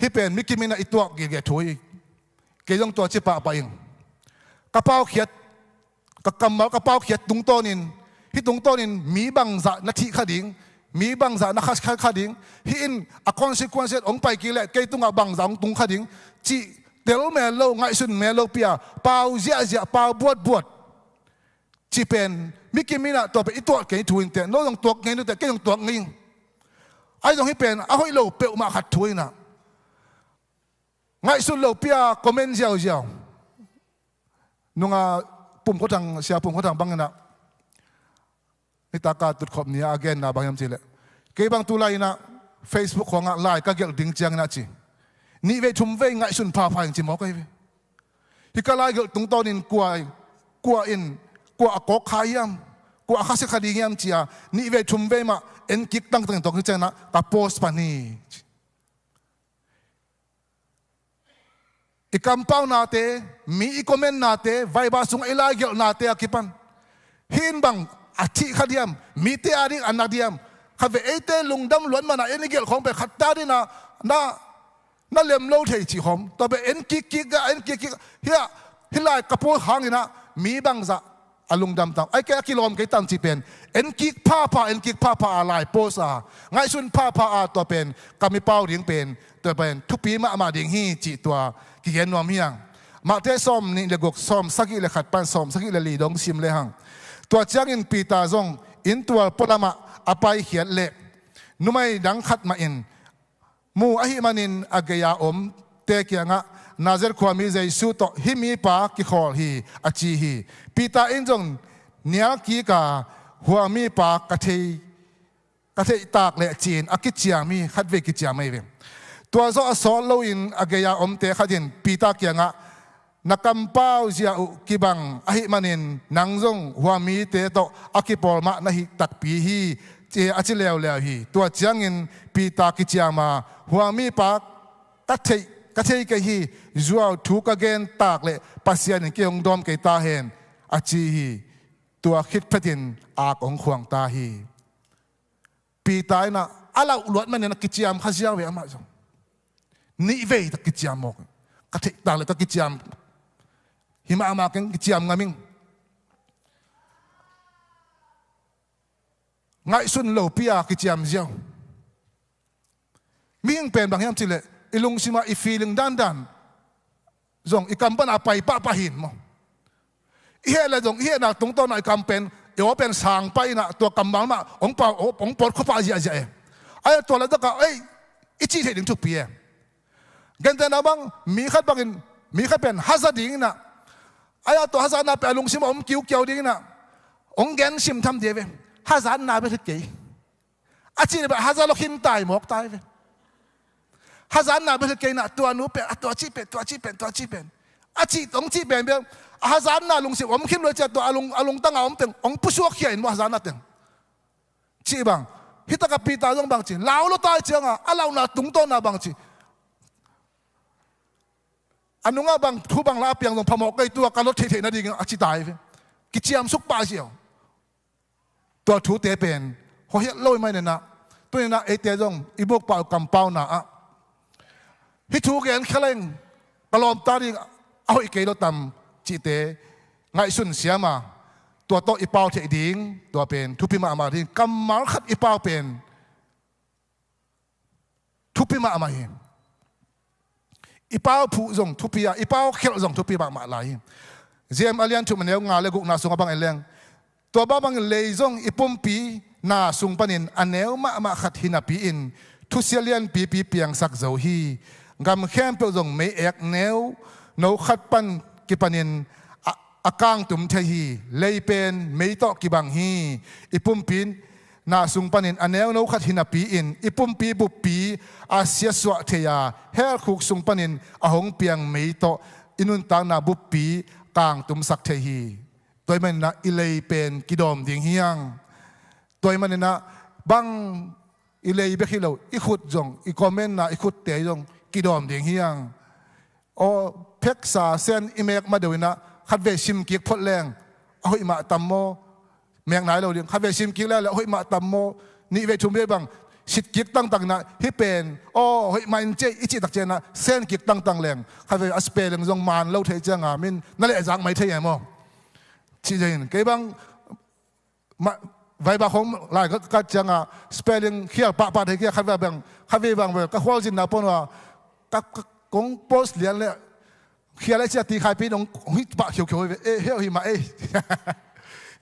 Hih pen mi kim in ah i tuak gige thu hi. Kei zong tua ci pahpah ing. Ka paukhiat, ka kammal ka paukhiat tungtawnin, hih tungtawnin mi bangzah na thih kha ding, mi bangzah na khat kha ding, hih in a consequence hong pai kik leh kei tungah bangzah hong tung kha ding cih tel mel lo, ngaihsun mel lopi a pau ziahziah, pau buatbuat cih pen mi kim in ah tua pen i tuak kei thu in teh, no zong tuak ngei, no teh kei zong tuak ngei. Ahi zong hih pen a hoih lo peuhmah khat thu in ah, ngaihsun lopi a comment ziauziau. Nunga Pum Khua Thang, Sia Pum Khua Thang bang in ah, nitak a tutkhop ni a a genna bang hiam cih leh, kei bang tulai in ah Facebook khawngah lai ka gelh ding ciangin ah ci, nih vei thum vei ngaihsun phapha ing ci mawk ahi ve. Hih ka lai gelh tungtawnin kua, kua in, kua a kawk kha hiam, kua a khasia kha ding hiam ci a, nih vei thum vei mah en kik tangtang in tuak hi ciangin ah ka post pan hi. I kampaunate, mi i commentnate, Viber sungah i laigelhnate a kipan, hih in bang a thih kha diam, mite a ding a na diam, khatvei eite lungdam luat man a en i gelh khawng pen khatte a ding na, na, na lem lo thei cih khawng. Tua pen en kikkik a, en kikkik a, hiah, hih lai ka post hangin ah mi bangzah a lungdam tam, ai kei a kilawm kei tam cih pen en kik phapha, en kik phapha a lai post a, ngaihsun phapha a tua pen ka mi pau ding pen, tua pen thupi mahmah ding hi cih tua kigen nuam hi hang. Matthai sawmnih le guk, sawmsagih le khat pan sawmsagih le li dong sim lehang, tua ciangin Peter zong inntual pualamah a paikhiat leh numei dang khat mah in mu ahih manin a gei-a omte kiangah, Nazareth khuami Jesu tawh hih mipa kikhawl hi, a ci hi. Peter in zong nial kik a, hua mipa ka thei, ka theih tak leh ci-in a kiciam hi, khatvei kiciam ahi ve. Tua zawh a sawt loin a gei-a omte khat in Peter kiangah, na kampau zia uh kibang ahih manin nang zong hua mite tawh a kipawl mah na hih takpi hi, ci, a ci leuleu hi. Tua ciangin Peter kiciam a, hua mipa ka theih, ka thei kei hi, zuau thu ka gen tak leh Pasian in kei hong dawm kei ta hen, a ci hi. Tua khit phetin ak hong khuang ta hi. Peter in ah a lauh luat manin a kiciam kha ziau ve amah zong. Nih vei tak kiciam mawk. Ka theih tak le ka kiciam hi mahmah keng, kiciam ngam ing. Ngaihsun lopi a kiciam ziau. Mihing pen bang hiam cih leh i lungsim ah i feeling dandan zong i kam pan a pai pahpah hi maw. I heh le zong i hehna tungtawn ah i kam pen, i aw pen sang pah in ah tua kammal mah hong pau, hong pawt khua pah ziahziah e. Ahi a tua laitak ah ei i cih theih ding thupi e. Gentehna bang mi khat bangin, mi khat pen haza ding in ah, ahi a tua hazatna pen a lungsim ah om kiukiau ding in ah hong gen simtham ding e ve. Hazatna bel hi kei. A cih leh bel hazat lo khin tai mawk tai ve. Hazatna bel hi kei in ah tua nu pen, a tua cih pen, tua cih pen, tua cih pen. A cih tong cih pen bel a hazatna lungsim om khin lo ciah tua a lung, a lungtang a om teng hong pusuak khia in maw hazatna teng. Cih bang. Hi tak ah Peter zong bang ci, lau lo tai ciang a, a lauhna tungtawn ah bang ci, a nungah bang thu bang la a piang zong phamawh kei, tua ka lot theihtheih nadingin a ci tai ve. Kiciam suk pah ziau. Tua thute pen hawhiat lo i manin ah, tunin ah eite zong i bukpah uh kampauna ah hih thu gen khia leng ka lawmta ding a hoih kei lo tam cihte ngaihsun siam a, tua tawh i pau theih ding, tua pen thupi mahmah ding. Kammal khat i pau pen thupi mahmah hi. I pau phuh zong thupi a, i pau khialh zong thupi mahmah lai hi. James a lian thum a neu nga le gukna sungah bang en leng, tua bangbangin lei zong i pumpi na sung panin a neu mahmah khat hi napi-in thusia lianpipi piangsak zo hi. Gam khempeuh zong mei ek neu no khat pan kipanin a, a kangtum thei hi. Lei pen mei tawh kibang hi. I pumpi na sung panin a neu no khat hi napi-in i pumpi buppi a siatsuah thei a, hell khuk sung panin a hong piang mei tawh i nuntakna buppi kangtumsak thei hi. Tua ahih manin ah i lei pen kidawm ding hi hang. Tua ahih manin ah bang i lei bek hi lo, i khut zong, i comment-na i khutte zong kidawm ding hi hang. Aw, pheksa sen i mek ma deuh in ah khatvei simkik phot leng a hoih mah tam maw? Mek nai lo ding. Khatvei simkik leng le a hoih mah tam maw? Nihvei thumvei bang sitkik tangtang in ah hih pen aw hoih mah in cei i cih tak ciang ah senkik tangtang leng khatvei a spelling zong man lo thei ciang a min na lehzak mai thei e maw? Cih zai in kei bang mah, Viber khong lai ka, ka ciang a spelling khial pahpah thei kia khatvei bang, khatvei bang ve ka khualzinna pawn uh a ka, ka kong post lian le khial a cia ti khaipi nong hih pah khiukheu hi ve, eh, heuh hi mah ei.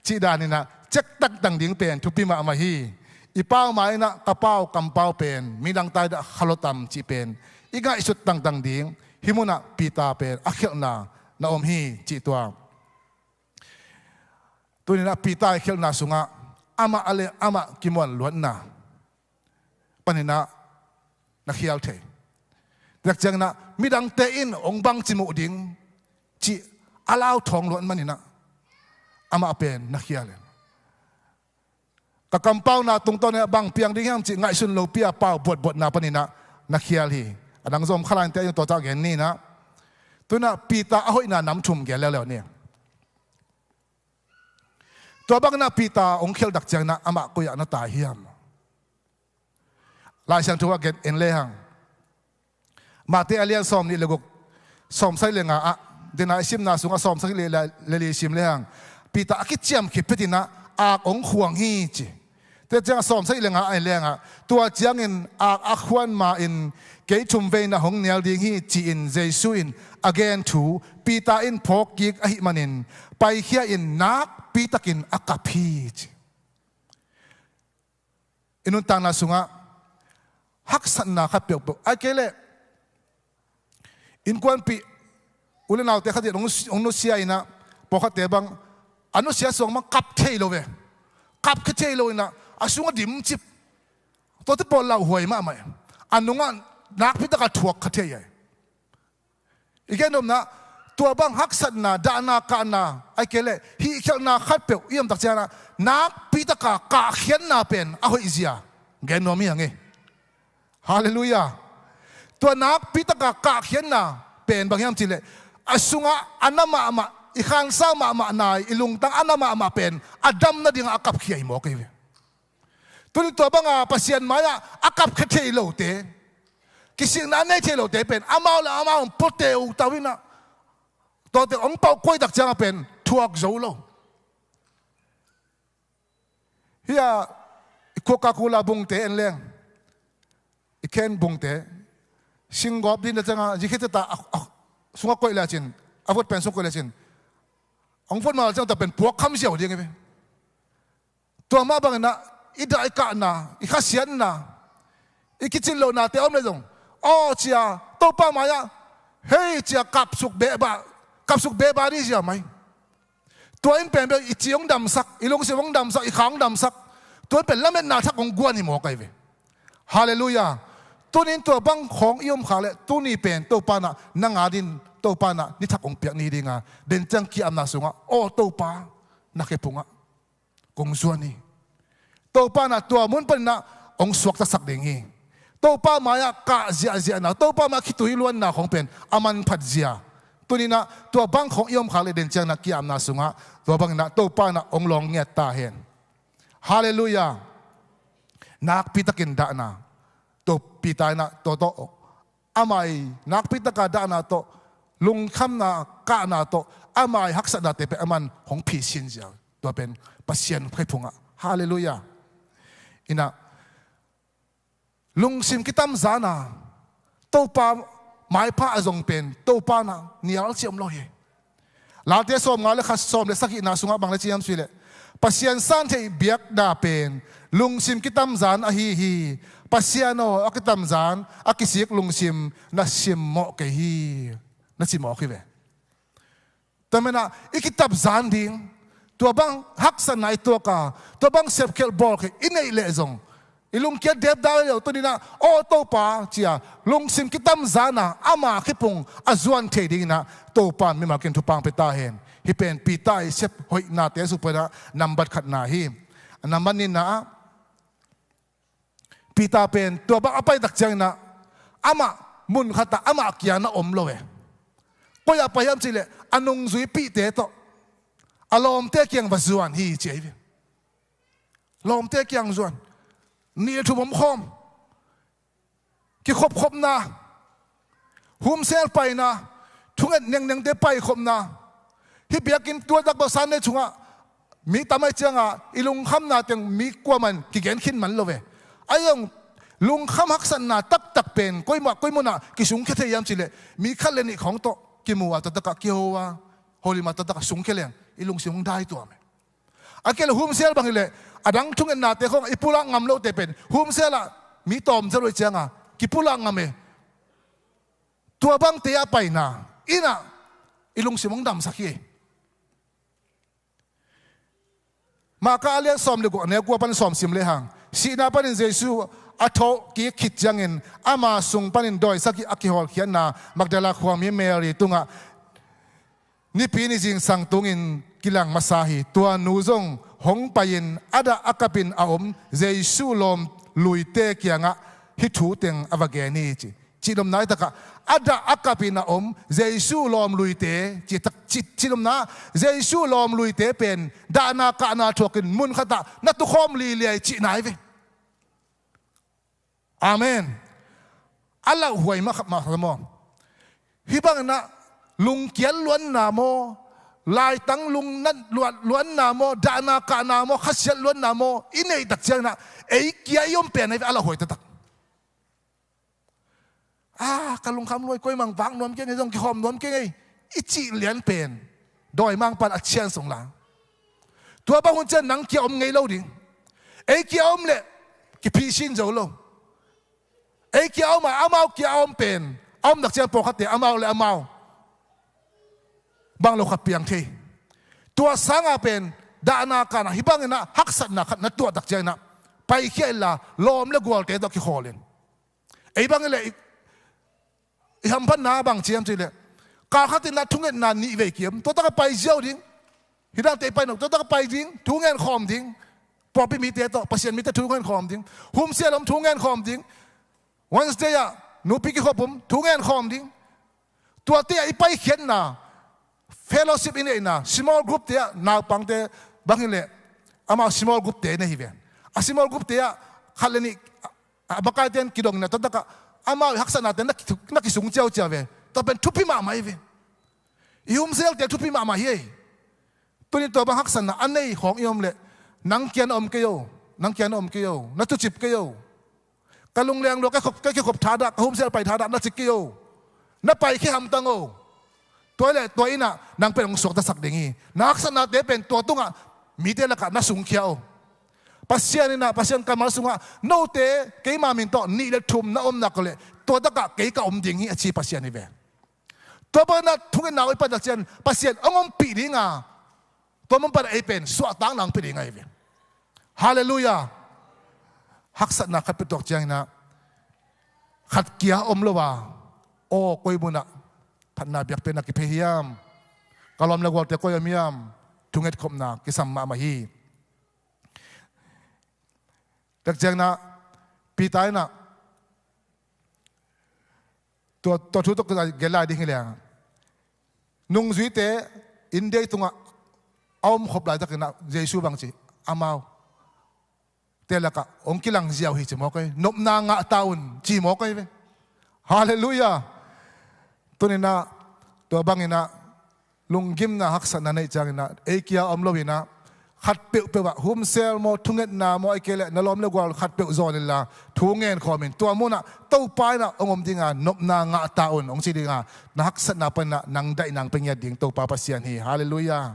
Cih dan in ah cek tangtang ding pen thupi mahmah hi. I pau ma in ah ka pau kampau pen midang tai dah kha lo tam cih pen i ngaihsut tangtang ding. Hih mun ah Peter pen a khialhna na om hi cih tua. Tuni in ah Peter i khialhna sungah amah a le amah kimuan luatna panin ah na khial thei. Tua ciangin ah midangte in hong bangci muh ding cih a lauthawng luat manin ah amah pen na khial in. Ka kampauna tungtawn in ah bang piang ding hiam cih ngaihsun lopi a pau buatbuatna panin ah na khial hi. A dang zong kha lai in teh, tua ciang gen ni in ah. Tu in ah Peter a hoihna nam thum gen leuleu ni. Tua bangin ah Peter hong khialh tak ciangin ah amah koi ah na tai hiam? Lai Siangtho ah gen en lehang, Matthai a lian sawmnih le guk, sawmsagih le nga ah, dena i simna sungah sawmsagih le, le, le li sim lehang, Peter a kiciam khit phetin ah ak hong khuang hi ci. Tua ciangah sawmsagih le nga ah en lehang ah, tua ciangin ak a khuan ma-in kei thumveina hong nial ding hi ci-in Jesu in a gen thu Peter in phawk kik ahih manin paikhia in nakpi takin a kap hi ci. I nuntakna sungah haksatna khat peuhpeuh, ahih kei leh innkuanpih u le naute khat in hong, hong nusia in ah, pawlkhatte bang a nusia suang bang kap thei lo ve. Kap kha thei lo in ah a sungah dimcip. Tuate pawl lauhuai mahmah. A nungah nakpi takin a thuak kha thei hi. I gen nuamna, tua bang haksatna, dahna, kahna, ahih kei leh hih khialhna khatpeuh i om tak ciangin ah nakpi takin kahkhiatna pen a hoih zia gen nuam hi hang e. Halleluiah. Tua nakpi takin kahkhiatna pen bang hiam cih leh a sungah a na mahmah i khansa mahmah nai, i lungtang a na mahmah pen a dam nadingah a kapkhia hi mawk ahi ve. Tuni tua banga Pasian mai-ah a kapkhia thei lote, kisikna a nei thei lote pen amau le amau hong pua teutau inah, tuate hong pauh kuaitak ciangah pen thuak zo lo. Hia i Coca-Cola bungte en leng, i can bungte, singgawp ding na ciangah zikhiat teta a, a, sungah koih lecin, a vot pen sung koih lecin, hong vot ma ciang tua pen puak kham ziau ding hi ve. Tua mah banginah i dah i kahna, i khasiatna, i kicin lohnate om le zong, aw cia Topa mai-ah hei cia kapsuk behbah, kapsuk behbah dih zia mai. Tua in pen bel i ci hong damsak, i lungsim hong damsak, i kha hong damsak. Tua in pen lametna thak hong guan hi mawk ahi ve. Halleluiah. Tunin tua bang khawng i om khak leh tuni pen Topa inah nang adin, Topa inah ni thak hong piak ni dinga den ciang ki-apna sungah, aw Topa, na khephungah kong zuan hi. Topa inah tua mun paninah hong suaktasak ding hi. Topa mai-ah kah ziahziahna, Topa mai-ah khitui luanna khawng pen a manphat zia. Tuninah tua bang khawng i om khak leh den cianginah ki-apna sungah tua banginah Topa inah hong lawng ngiat ta hen. Halleluiah. Nakpitakin dahna. Tua Peter inah tua tawh ama i nakpitaka dahna tawh, lungkhamna kahna tawh, ama i haksatnate pen aman hong phisin zia. Tua pen Pasian khephungah. Halleluiah. Inah lungsim kitamzana Topa maipha a zong pen Topa inah nial ciam lo hi. Late sawmnga le khat, sawm le sagihna sungah bang na ci hiam cih leh, Pasian santheih biakna pen lungsim kitamzan ahi hi. Pasian aw, a kitamzan a kisik lungsim na simmawh kei hi, na ci mawk hi ve. Tua menah i kitapzan ding, tua bang haksatna i tuaka, tua bang sepkhialh bawlkhialh i neih leh zong i lungkiat depdal lo. Tuninah aw Topa cia lungsim kitamzana ama khephung a zuan thei dinginah Topa mimal kin thupha pia ta hen. Hih pen Peter i sep hoihnate sung paninah nambat khatna hi. Nambat nihna ah Peter pen tua bang a paitak cianginah amah mun khatah amah kia na om lo e. Koi-ah pai hiam cih leh a nungzuipihte tawh a lawmte kiang va zuan hi ci ahi ve. Lawmte kiang zuan, nih le thum omkhawm, kikhopkhopna, humsel paina, thunget nengnengte paikhopna. Hih biakinn tua takbak Sunday sungah mi tam ahih cianga i lungkhamna teng mi kuaman kigen khin man lo ve. Ahi zong lungkham haksatna taktak pen koi mah koi munah kisungkhia thei hiam cih leh mi khat le nih khawng tawh kimu a, tua takah kiho a, holim a, tua takah sungkhia leng i lungsim hong dai tuam e. A kei le humsel bang hileh a dang thungetnate khawng i pulak ngam lohte pen humsel ah mi tawm zel uh ahih cianga kipulak ngam e. Tua bangte a paina innah i lungsim hong damsak hi. Marka a lian sawm le guk, a neu kua pan sawm sim lehang, sihna panin Jesu a thawhkik khit ciangin ama sung panin dawi sagih a kihawlkhiatna Magdala khuami Mary tungah Nipi ni zingsang tungin kilang masa hi. Tua nu zong hong pai-in a dah a kapin a om Jesu lawm luite kiangah hih thu teng a va gen hi ci. Cihnopna hi takah a dah a kapin a om Jesu lawm luite ci tak, ci, cihnopna Jesu lawm luite pen dahna kahna thuakin mun khatah na tukhawm liliai cihna hi ve. Amen. A lauhuai mahmah khat maw? Hih banginah lungkiat luanna maw, laitang lungnat luan, luanna maw, dahna kahna maw, khasiat luanna maw i neihtak cianginah ei kia i om pen ahi ve, a lauhuai taktak. A, ka lungkham luai, koimah vak nuam kei ngei, zong kikhawm nuam kei ngei i cih lian pen dawimangpa'n a cian sung la. Tua bang hun ciang nang kia om ngei lo ding. Ei kia om leh kiphihsin zo lo. Ei kia om a, amau kia a om pen a om tak ciang pawlkhatte amau le amau bang lo kha piang thei. Tua sanga pen dahna kahna hih banginah haksatna khat na tuah tak cianginah paikhia inla lawm le gualte tawh kikhawl in. Ei bang hileh i, i hamphatna bang ci hiam cih leh, kal khatin ah thungetna nih vei kiam, tua takah pai ziau ding. Hih dangte i pai nop, tua takah pai ding, thu ngen khawm ding. Pawlpi mite tawh, Pasian mite thu ngen khawm ding. Humsial om, thu ngen khawm ding. Wednesday ah nupi kikhop om, thu ngen khawm ding. Tuate ah i paikhiatna Fellowship i neihna, small group te ah naupangte bang hileh amau small group te nei hi ve. A small group te ah khat le nih a makaite in kidongin a, tua takah amau i haksatnate na ki, na kisung ciauciau ve. Tua pen thupi mahmah hi ve. I humselte thupi mahmah hi ei. Tuni tua bang haksatna a nei khawng i om leh, nang kia na om kei o, nang kia na om kei o, na tucip kei o. Ka lungleng lua, ka khop, ka kikhop thadah, ka humsel pai thadah na ci kei o. Na paikhia hamtang o. Tua leh tua in ah nang pen hong suaktasak ding hi. Na haksatnate pen tua tungah mite lakah na sungkhia o. Pasian in ah, Pasian kammal sungah, note keima min tawh nih le thum na om nak leh, tua takah kei ka om ding hi, a ci Pasian hi ve. Tua bang in ah thungetna i pan tak ciang Pasian hong ompih ding a, tua mun pan ei pen suahtakna hong pia ding ahi ve. Halleluiah. Haksatna khat peuh tuak ciangin ah khat kia om lo a, aw, koi munah phatna biakpiakna kiphei hiam, ka lawm le gualte koi om hiam, thungetkhopna kisam mahmah hi. Tak ciangin ah Peter in ah tua, tua thu tawh gelh lai ding hi leng, nungzuite inn dei tungah a om khop laitakin ah Jesu bang ci, amaute lakah hong kilang ziau hi ci mawk ei, nopna ngah ta un ci mawk ei ve. Halleluiah. Tuni in ah tua bangin ah lunggimna, haksatna neih ciangin ah ei kia om loin ah khat peuhpeuh ah humsel maw, thungetna maw, ahih kei leh na lawm le gual khat peuh zawn inla thu ngen khawm in, tua munah Topa in ah hong om ding a, nopna ngah ta un hong ci ding a, na haksatna panin ah nang daihna hong pia ngiat ding Topa Pasian hi. Halleluiah.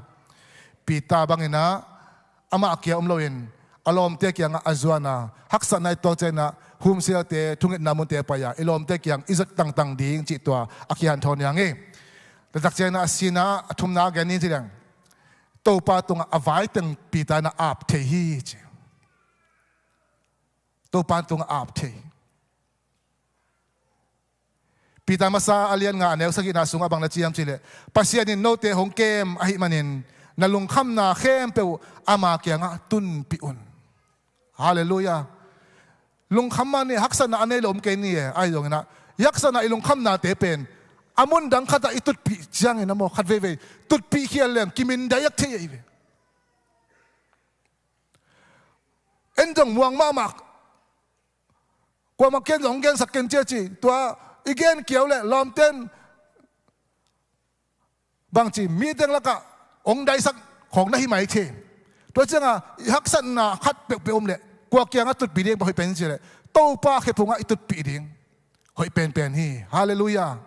Peter bangin ah amah kia om loin a lawmte kiangah a zuan a, haksatna i tuak ciangin ah humselte thungetna munte pai a, i lawmte kiang i zat tangtang ding cih tua a kihanthawn hi hang hi. Tua tak ciangin ah a sihna, a thumna a gen ni ci leng, Topa tungah a vai teng Peter in ah ap thei hi ci. Topa tungah ap thei. Peter masa a lian nga a neu sagihna sungah bang na ci hiam cih leh, Pasian in note hong kem ahih manin na lungkhamna khempeuh ama kiangah tunpih un. Halleluiah. Lungkham mah ni, haksatna a nei lo om kei ni e, ahi zongin ah i haksatna, i lungkhamnate pen a mun dang khatah i tutpih ciangin ah maw, khat veivei tutpih khial leng kimindaiak thei ahi ve. En zong muang mahmah, kuamah ken zong hong gensak ken cia ci, tua i gen kiau leh lawmten bangci, mi teng lakah hong daisak khawng na hi mai thei. Tua ciangah i haksatna khat peuhpeuh om leh kua kiangah tutpih ding bang hoih pen ci leh, Topa khephungah i tutpih ding hoih penpen hi. Halleluiah.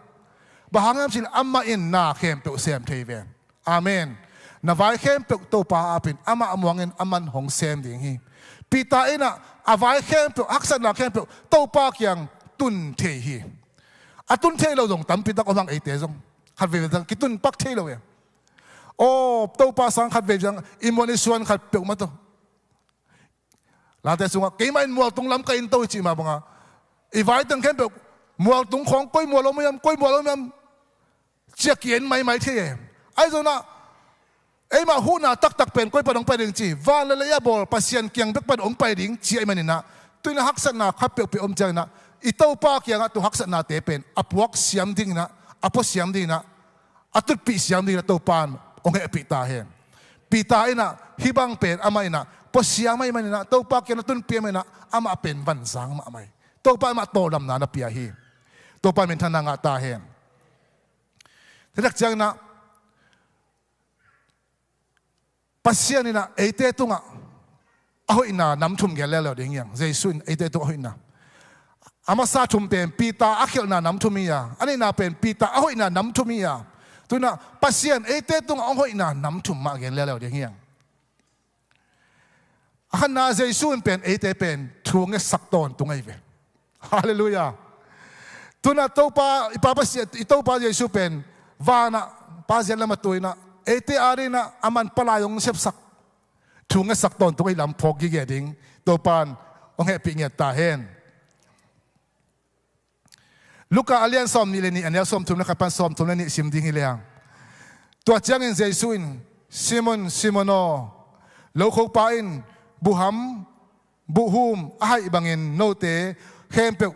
Bang hang hiam cih leh amah in na khempeuh sem thei ve. Amen. Na vai khempeuh Topa apin, amah muangin aman hong sem ding hi. Peter in ah a vai khempeuh, haksatna khempeuh Topa kiang tun thei hi. A tun thei lo zong tampi tak om hang, eite zong khat veivei zong kitun pak thei lo e. Aw, Topa sang khat veivei zong i muan i suan khat peuhmah tawh. Late sungah keimah in mualtung lam ka in to i cih mah bangah, i vai teng khempeuh mualtung khawng koi mual om hiam, koi mual om hiam, ci-a ki-en maimai thei e. Ahi zongin ah eimah huhna taktak pen koi pan hong pai ding ci, van le lei a bawl Pasian kiang bek pan hong pai ding ci ahih manin ah, tu-in ah haksatna khat peuhpeuh om ciangin ah i Topa kiangah tua haksatnate pen a puak siam dingin ah, a pua siam dingin ah, a tutpih siam dingin ah Topa in hong hehpih ta hen. Peter in ah hih bang pen amah in ah pua siam ahih manin ah, Topa kiang na tunpih ahih manin ah amah pen vanzang mahmah hi. Topa in amah tawldamna na pia hi. Topa in minthanna ngah ta hen. Tua tak ciangin ah Pasian in ah eite tungah a hoihna nam thum gen leuleu ding hi hang. Jesu in eite tungah a hoihna, a masa thum pen Peter a khialhna nam thum hi a, a nihna pen Peter a hoihna nam thum hi a, tu-in ah Pasian eite tungah hong hoihna nam thum mah gen leuleu ding hi hang. A khatna, Jesu in pen eite pen thu ngetsak tawntung ahi ve. Halleluiah. Tu-in ah Topa, i Pa Pasian, i Topa Jesu pen vanah Pa Zia lamah tu-in ah eite adingin ah aman palai hong sepsak, thu ngetsak tawntung ahi lam phawk gige ding Topa in hong hehpih ngiat ta hen. Luka a lian sawmnih le nih, a neu sawmthum le khat pan sawmthum le nih sim ding hi lehang, tua ciangin Jesu in, "Simon, Simon aw, lokhopa in buham, buhhum a haih bangin note khempeuh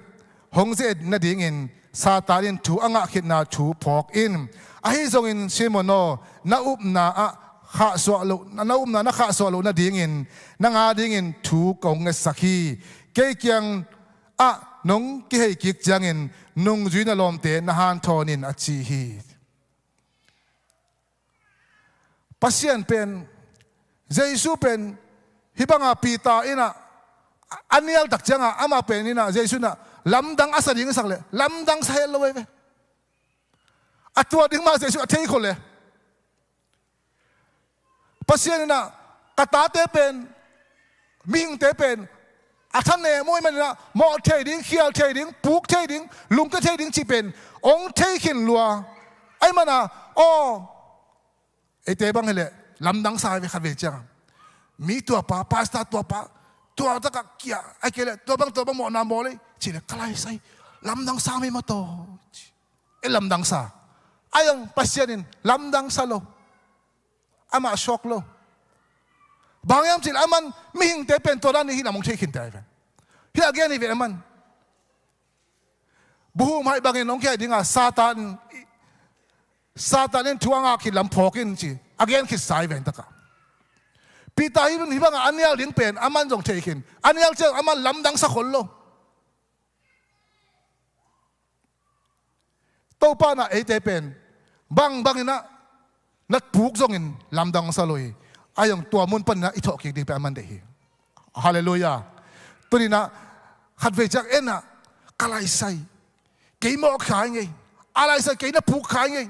hong ze-et nadingin Satan in thu a ngah khitna thu phawk in. Ahi zongin Simon aw, na upna ah khahsuah loh, na upna na khahsuah loh nadingin nang adingin thu kong ngetsak hi. Kei kiang ah nong kihei kik ciangin nungzui na lawmte na hanthawn in, a ci hi. Pasian pen, Jesu pen, hih banga Peter in ah a nial tak ciangah amah pen in ah Jesu in ah lamdang a sa ding sak leh lamdang sa het lo ahi ve. A tua ding mah Jesu a thei khol e. Pasian in ah ka tate pen, mihingte pen a thanem uh ahih manin ah mawh thei ding, khial thei ding, puk thei ding, lungkia thei ding cih pen hong thei khin lua. Ahih manin ah aw, eite bang hi leh lamdang sa hi ve khatvei ciangah. Mi tuapa, pastor tuapa, tua takah kia, ahih kei leh tua bang, tua bang mawhna mawl hi cih leh ka lai sa hi, lamdang sa mei maw taw. Ei lamdang sa. Ahi zong Pasian in lamdang sa lo. Amah suak lo. Bang hiam cih leh aman mihingte pen tua dan hi hih lam hong thei khin ta hi ve. Hih a gen hi ve aman. Buhum haih bangin hong kihai dingah Satan, Satan in thu a ngah khit lam phawk in ci a gen khit sa hi ve takah. Peter hih bangah a nial ding pen aman zong thei khin. A nial ciang aman lamdang sa khol lo. Topa in ah eite pen bangbang in ah na puk zongin lamdang sa lo hi. Ahi zong tua mun panin ah i thawhkik ding pen aman deih hi. Halleluiah. Tuni in ah khatvei ciang en ah, ka lai sa hi, kei mawh kha ing ei. A lai sa hi, kei na puk kha ing ei.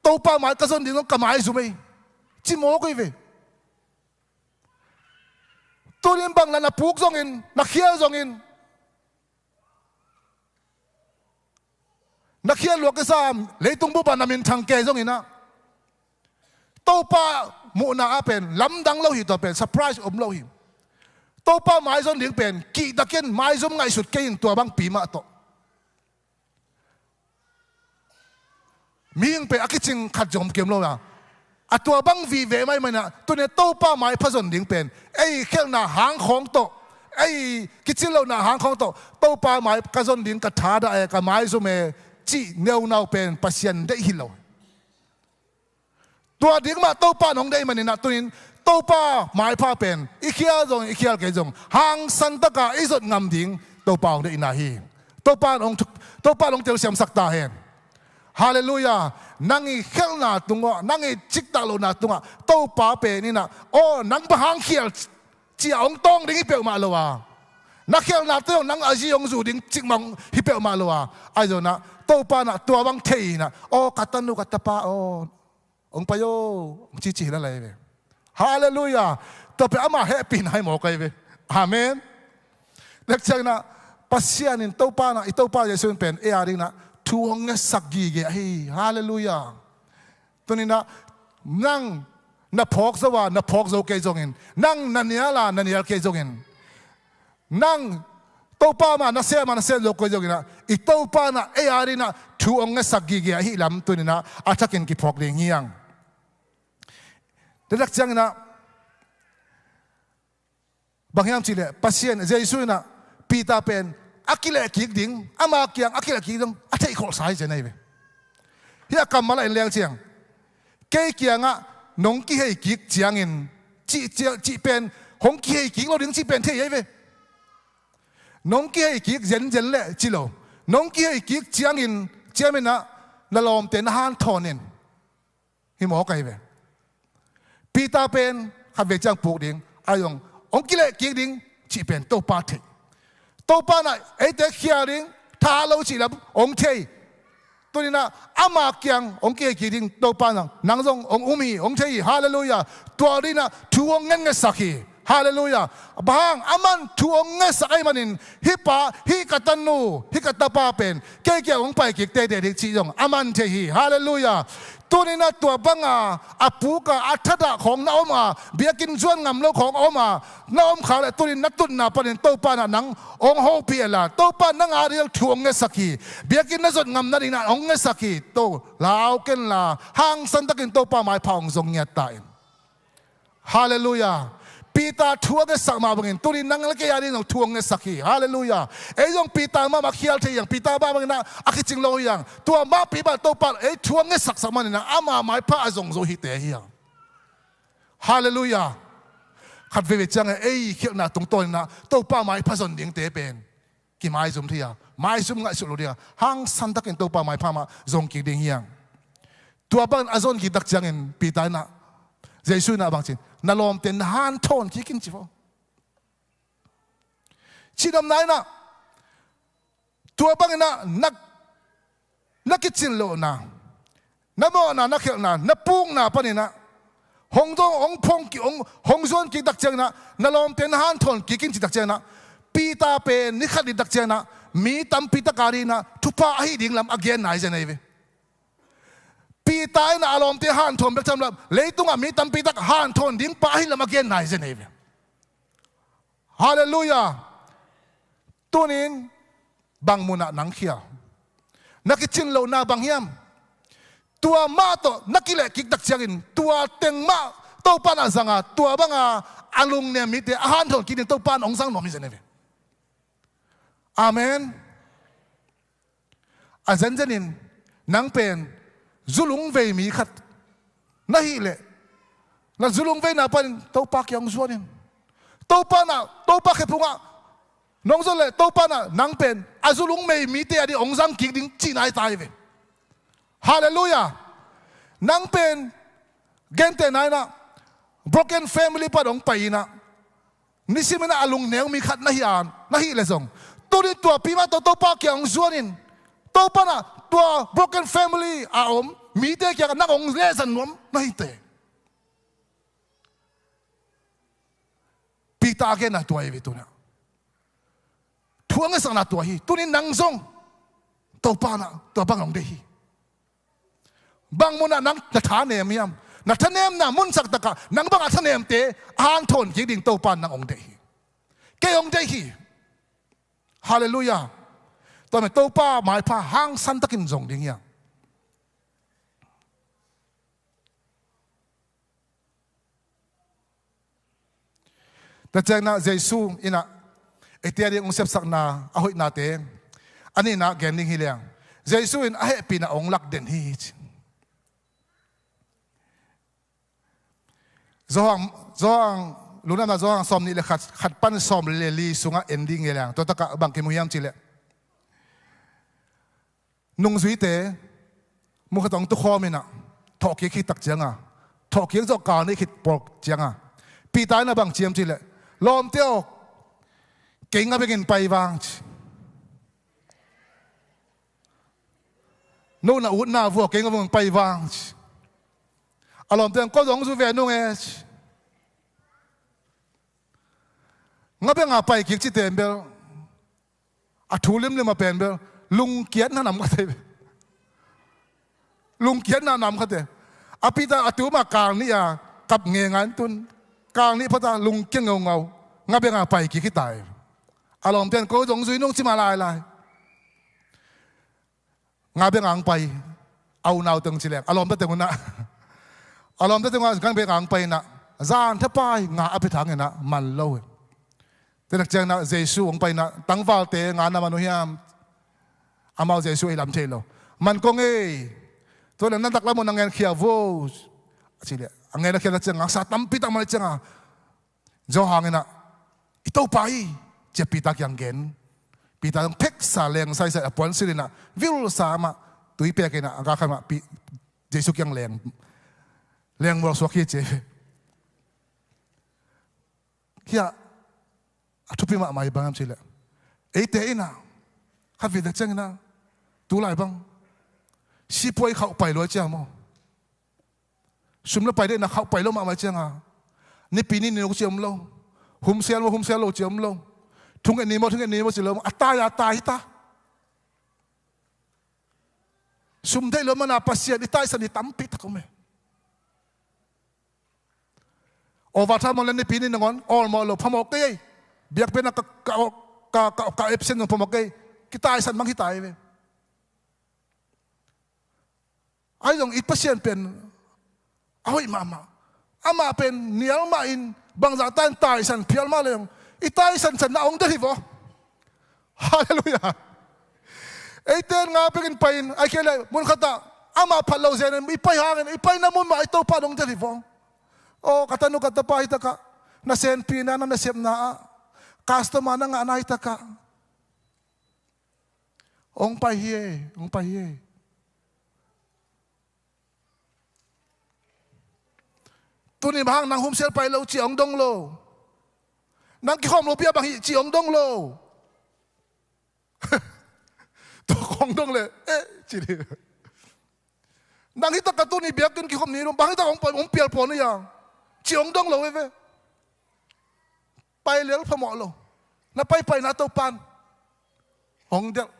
Topa mai ka zon ding zong ka maizum ei, ci mawk hi ve. Tuni in bang na, na puk zongin, na khial zongin, na khial lua kisa, leitung bup ah na minthang kei zongin ah, Topa muhna ah pen lamdang lo hi, tua pen surprise om lo hi. Topa maizon ding pen kihtakin maizum ngaihsut kei in, tua bangpi mah tawh. Mihing pen a kicing khat zong om kei om lo a. A tua bang vive mah ahih manin ah tuni Topa maipha zon ding pen ei khelhna hang khawng tawh, ei kicin lohna hang khawng tawh, Topa mai ka zon ding, ka thadah e, ka maizum e cih neunau pen Pasian deih hi lo. Tua ding mah Topa in hong deih manin ah tuni in Topa maipha pen i khial zong, i khial kei zong hangsan takin i zot ngam ding Topa hong deihna hi. Topa in hong, Topa in hong telsiamsak ta hen. Halleluiah. Nang i khelhna tungah, nang i cikdah lohna tungah Topa pen in ah, aw, nang bang hang khial, ci-a hong tawng ding hi peuhmah lo a, na khialna tawh nang a zi hong zu ding cikmah hi peuhmah lo a. Ahi zongin ah Topa in ah tua bang thei in ah, aw, ka tanu, ka tapa aw, hong pai o, hong cici hi lai ve. Halleluiah. Tua pen ama hehpihna hi mawk ahi ve. Amen. Tua ciangin ah Pasian in, Topa in ah, i Topa Jesu in pen ei a dingin ah thu hong ngetsak gige ahi hi. Halleluiah. Tuni in ah nang na phawk zo a, na phawk zo kei zongin, nang na nial a, na nial kei zongin, nang Topa mah na sem a, na sem zo kei zongin ah, i Topa in ah ei a dingin ah thu hong ngetsak gige ahih lam tuni in ah a thakin kiphawk ding hi hang. Tua tak ciangin ah bang hiam cih leh Pasian, Jesu in ah Peter pen a kilehkik ding, ama kiang a kilehkik ding a theih kholhsa hi zen ahi ve. Hih a kammal ah en leng ciang, kei kiangah nong kiheikik ciangin, cih, cih, cih pen hong kiheikik lo ding cih pen thei ahi ve. Nong kiheikik zenzen leh ci lo. Nong kiheikik ciangin, ciamin ah na lawmte na hanthawn in. Hi mawk ahi ve. Peter pen khatvei ciang puk ding, ahi zong hong kilehkik ding cih pen Topa thei. Topa in ah eite khial ding, tha lo cih lam hong thei. Tuni in ah ama kiang hong kiheikik ding Topa in ah nang zong hong um hi, hong thei hi. Halleluiah. Tua dingin ah thu hong ngenngetsak hi. Halleluiah. Bang hang, aman thu hong ngetsak ahih manin, hih pa, hih ka tanu, hih ka tapa pen kei kiang hong paikik teitei ding cih zong aman thei hi. Halleluiah. Tuni in ah tua banga a puk a, a thadah khawng na om a, biakinn zuan ngam lo khawng a om a, na om khak leh tuni in na tutna panin Topa in ah nang hong hopih hen la, Topa in nang a dingin thu hong ngetsak hi. Biakinn na zot ngam nadingin ah hong ngetsak hi. To, lau ken la, hangsan takin Topa maipha hong zong ngiat ta in. Halleluiah. Peter thu a ngetsak mah bangin tuni nang le kei a ding zong thu a ngetsak hi. Halleluiah. Ei zong Peter mahmah khial thei hi hang. Peter mah bangin ah a kicing lo hi hang. Tua mahpi mah Topa in ei thu a ngetsaksak manin ah ama maipha a zong zo hite hi hang. Halleluiah. Khat veivei ciangin ei khialhna tungtawnin ah Topa maipha zon dingte pen kimaizum thei a, maizum ngaihsut lo ding a, hangsan takin Topa maipha mah zong kik ding hi hang. Tua bangin a zon kik tak ciangin Peter in ah, Jesu in ah bang ci, na lawmte na hanthawn kik in ci vo. Cihnopna in ah, tua bangin ah na, na kicin lohna, na mawhna, na khialhna, na pukna panin ah hong zong, hong phong ki, hong, hong zuan kik tak ciangin ah, na lawmte na hanthawn kik in ci tak ciangin ah, Peter pen ni khat ni tak ciangin ah mi tampi tak a dingin ah thupha ahi ding lam a gen nai zen ahi ve. Peter in ah a lawmte hanthawn bek tham lo, leitungah mi tampi tak hanthawn ding pa ahi lam a gen nai zen ahi ve. Halleluiah. Tunin bang munah nang khia? Na kicin lohna bang hiam? Tua mah tawh na kileh kik tak ciangin tua teng mah Topa in ah zanga, tua banga a lungnem mite a hanthawn kik ding Topa in hong zang nuam hi zen ahi ve. Amen. A zenzenin nang pen zulung vei mi khat na hih leh, na zulung veina panin Topa kiang hong zuan in. Topa in ah, Topa khephungah nong zuan leh Topa in ah nang pen a zulung vei mite a ding hong zang kik ding cihna hi ta hi ve. Halleluiah. Nang pen gentehna in ah broken family pan hong pai in ah, nisimin ah a lungneu mi khat na hih a, na hih leh zong, tuni tuapi mah tawh Topa kiang hong zuan in. Topa in ah tua broken family a om mite kiangah nang hong lehzan nuam na hi te. Peter a genna tua hi ve tuni ah. Thu a ngetsakna tua hi. Tuni nang zong Topa in ah tua bang hong deih hi. Bang munah nang na thanem hiam? Na thanemna munsak takah nang bangah thanemte a hanthawn kik ding Topa in nang hong deih hi. Kei hong deih hi. Halleluiah. Tua mah Topa maipha hangsan takin zong ding hi hang. Tua ciangin ah Jesu in ah eite a ding hong sepsakna a hoihnate a nihna gen ding hi leng, Jesu in a hehpihna hong lak den hi ci. Johan, Johan, Lungdamna Johan sawm nih le khat, khat pan sawm le li sungah en ding hi leng, tua takah bang kimu hiam cih leh, nungzuite mu khat hong tukhawm in ah thawhkik khit tak ciangin, thawhkik zawh kal nih khit pawlkhat ciangin Peter in ah bang ci hiam cih leh, lawmte aw, kei ngabengin pai vang ci. No na utna vua kei ngabengin pai vang ci. A lawmte in, ko zong zu ve nung e ci. Ngabenga pai kik cite in bel a thu limlim a pen bel lungkiatna nam khat hi. Lungkiatna nam khat hi. A Peter a tu mah kal nih a kap ngenga in tun, kal nih phata lungkia ngeungau, ngabenga pai kik hi ta hi. A lawmte in ko zong zui nung ci mah lailai. Ngabenga hong pai, a unau teng ci leng, a lawmte teng un ah, a lawmte teng un ah ngabenga hong pai in ah, zan thapai nga a pia thang in ah man lo hi. Tua tak ciangin ah Jesu hong pai in ah, tangvalte nga na man uh hiam? Amau Jesu ei lam thei lo. Man kong ei. Tua leh na taklam uh na ngenkhia vo, a ci leh, a ngen a khia tak ciangin sa tampi tak man ciangin, Johan in ah, i Topa hi ci-a Peter kiang gen. Peter zong pheksa leng saisai a puan silh in ah, vilsa mah tui pek in ah, a gakhan mah Pe-, Jesu kiang leng, leng mual suak hi ci. Hiah a thupi mahmah hi bang hiam cih leh, eite in ah khat vei tak ciangin ah, tulai bang sipuai khauh pai lua ciang maw? Sum le pai deihna khauh pai lo mahmah ciangin, nipi ni ni lo ci om lo, humsial maw humsial lo ci om lo, thunget ni maw thunget ni maw ci lo, a tai a tai hi ta. Sum deih lo mana Pasian i taisan hi tampi tak om e. Overtime maw le nipi ni nangawn awlmawh lo, phamawh kei ei. Biakpiakna ka, ka, ka, ka, ka absent zong phamawh kei ei. Kitaisan mang hi ta hi ve. Ahi zong i Pasian pen a hoih mahmah. Amah pen nial mahin Bangzah ta in taisan phial mah leng, i taisan sanna hong delh hi vaw. Halleluiah. Eite in nga bekin pai-in, ahih kei leh mun khatah amah phat lo zen in i pai hangin, i paina mun mah i Topa in hong delh hi vaw. Aw, ka tanu ka tapa hi takah, na senpihna, na nasepna ah, customer na ngahna hi takah, hong pai hi ei, hong pai hi ei. Tuni bang hang nang humsial pai lo cih hong dong lo. Nang kikhawm lopi ah bang hi cih hong dong lo. Tua hong dong leh, eh, ci ding. Nang hi takah tuni biakinn kikhawm ni lo, bang hi takah hong pai, hong pial pawn hi a, cih hong dong lo veve. Pai lel phamawh lo. Na paipaina Topa in hong delh.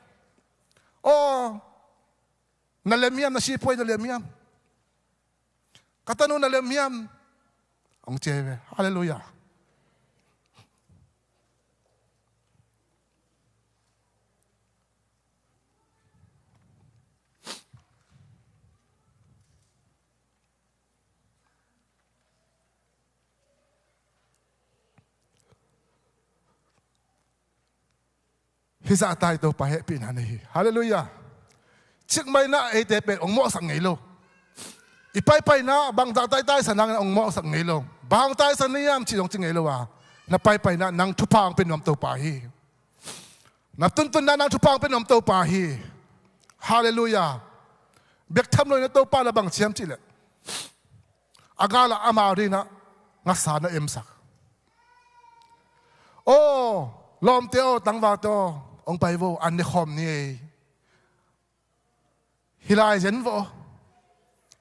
Aw, na lem hiam, na sipuai na lem hiam? Ka tanu na lem hiam? Hong ci hi ve. Halleluiah. Hih zahta i Topa hehpihna nei hi. Halleluiah. Cikmah in ah eite pen hong mawhsak ngei lo. I paipaina bangzah ta i taisan hangin hong mawhsak ngei lo. Bang hong taisan na hiam cih zong ci ngei lo a, na paipaina nang thupha hong pia nuam Topa hi. Na tuntunna nang thupha hong pia nuam Topa hi. Halleluiah. Bek tham lo in ah Topa na bang ci hiam cih leh, a galah amau adingin ah ngasa na emsak. Aw, lawmte aw, tangvalte aw, hong pai vo, an ne khawm ni ei. Hi lai zen vo.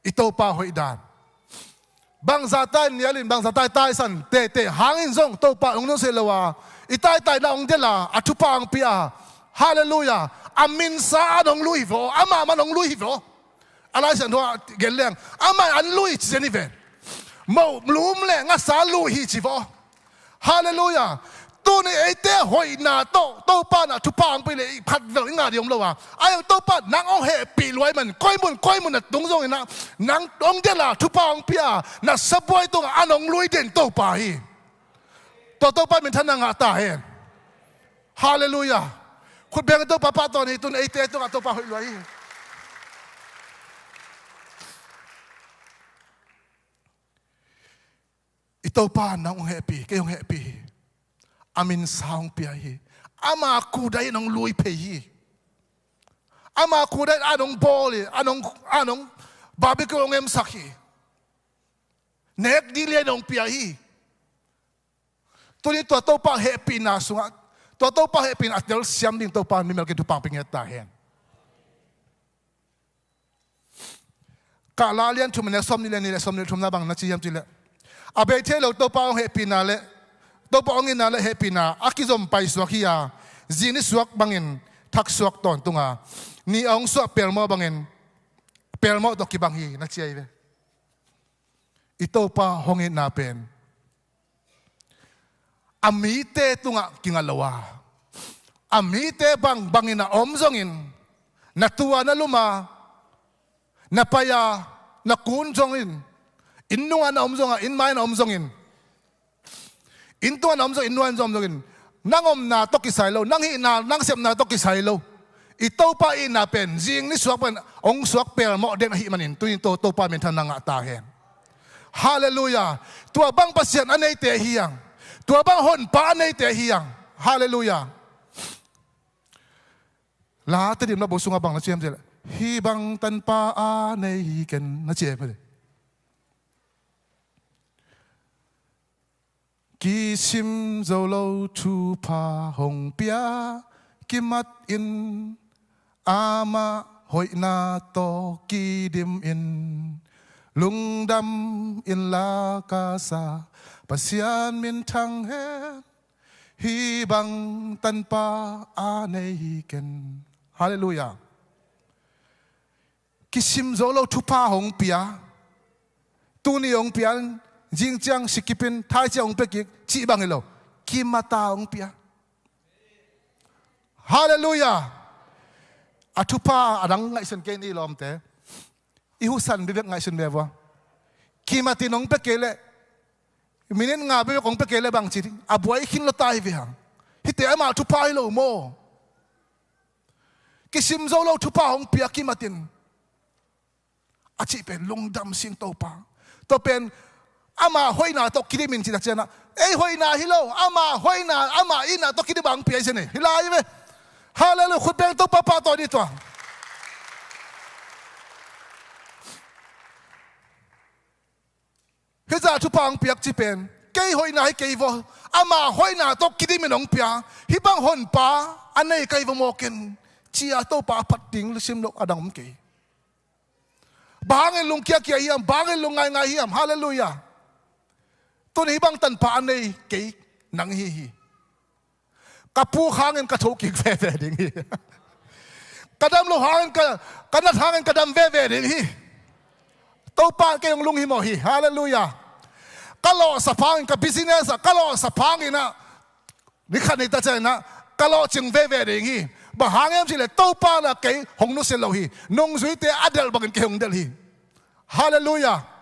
I Topa hoih dan. Bangzah ta in nial in, bangzah ta i taisan tehteh hangin zong Topa hong nusia lo a, i taitaina hong delh a, a thupha hong pia a. Halleluiah. A minsa an hong lui hi vo, amah man hong lui hi vo. A Lai Siangtho ah gen leng, amah an lui ci zen hi ve. Moh lum le ngasa lui hi ci vo. Halleluiah. Tuni eite hoihna tawh Topa in ah thupha hong pia leh i phat vel i ngah ding om lo a. Ahi hang Topa nang hong hehpih lua ahih man, koi mun koi mun na tung zongin ah, nang hong delh a, thupha hong pia a, na sabuai tungah an hong lui den Topa hi. Tua Topa minthanna ngah ta hen. Halleluiah. Khut beng Topa pahtawi ni, tun eite tungah Topa hoih lua hi. I Topa nang hong hehpih, kei hong hehpih hi. A minsa hong pia hi. Ama kudai in hong lui phei hi. Ama kudai in an hong bawl hi. An hong, an hong barbecue hong emsak hi. Nek dih lian hong pia hi. Tuni tua Topa hehpihna sungah, tua Topa hehpihna a telsiam ding Topa in mimal kin thupha hong pia nget ta hen. Kahla lian thum, nek sawmnih le nih le sawmnih le thumna bang na ci hiam cih leh, a bei thei lo Topa hong hehpihna le, Topa hong itna le hehpihna a kizom paisuak hi a, zing nisuak bangin thaksuak tawntung a, ni a hong suah pelmawh bangin pelmawh tawh kibang hi, na ci ahi ve. I Topa hong itna pen a mite tungah kinga lo a, a mite bangbangin a om zongin, na tua na lum a, na pai a, na kun zongin, inn nungah na om zong a, inn mai na om zongin, inn tungah na om zong, inn nuai na om zongin, nang omna tawh kisai lo, nang hihna, nang sepna tawh kisai lo. I Topa itna pen zing nisuak pen hong suak pelmawh den ahih manin, tuni To, Topa minthanna ngah ta hen. Halleluiah. Tua bang Pasian a neite hi hang. Tua bang honpa a neite hi hang. Halleluiah. La Tedim na bo sungah bang na ci hiam cih leh, hih bang tanpa a nei hi ken, na ci hi ve. Kisim zo lo thupha hong pia, kimat in, amah hoihna tawh kidim in, lungdam in la ka sa, Pasian minthang hen, hih bang tanpa a nei hi ken. Halleluiah. Kisim zo lo thupha hong pia. Tuni hong pia in, zing ciang sikip in, thai ciang hong pia kik cih bang hi lo. Kimata hong pia. Halleluiah. A thupha a dang ngaihsun kei ni lawmte. I husan bibek ngaihsun ve vua. Kimat in hong pia kei leh minit nga bek hong pia kei le bang ci ding, a buai khin lo tai ve hang. Hihte amah thupha hi lo maw? Kisim zo lo thupha hong pia kimatin a cih pen lungdam sing Topa. Tua pen ama hoihna tawh kidim in cih tak ciangin ah, ei hoihna hi lo, ama hoihna, ama itna tawh kidim a hong pia hi zen hi. Hi lai ve. Halleluiah. Khut beng, Topa pahtawi ni tua. Hih zah thupha hong piak cih pen kei hoihna hi kei vaw, ama hoihna tawh kidim in hong pia. Hih bang honpa a nei ka hi vaw maw ken, ci-a Topa a phat ding sim loh a dang om kei. Bang hangin lungkiakia hiam, bang hangin lungngaingai hiam? Halleluiah. Tun hih bang tanpa a nei kei nang hi hi. Ka puk hangin ka thokik veve ding hi. Ka dam loh hangin ka, ka nat hangin ka dam veve ding hi. Topa kei hong lunghimawh hi. Halleluiah. Ka lawhsap hangin, ka business ah ka lawhsap hangin ah, ni khat ni tak ciangin ah ka lawhcing veve ding hi. Bang hang hiam cih leh Topa in ah kei hong nusia lo hi. Nungzuite a delh bangin kei hong delh hi. Halleluiah.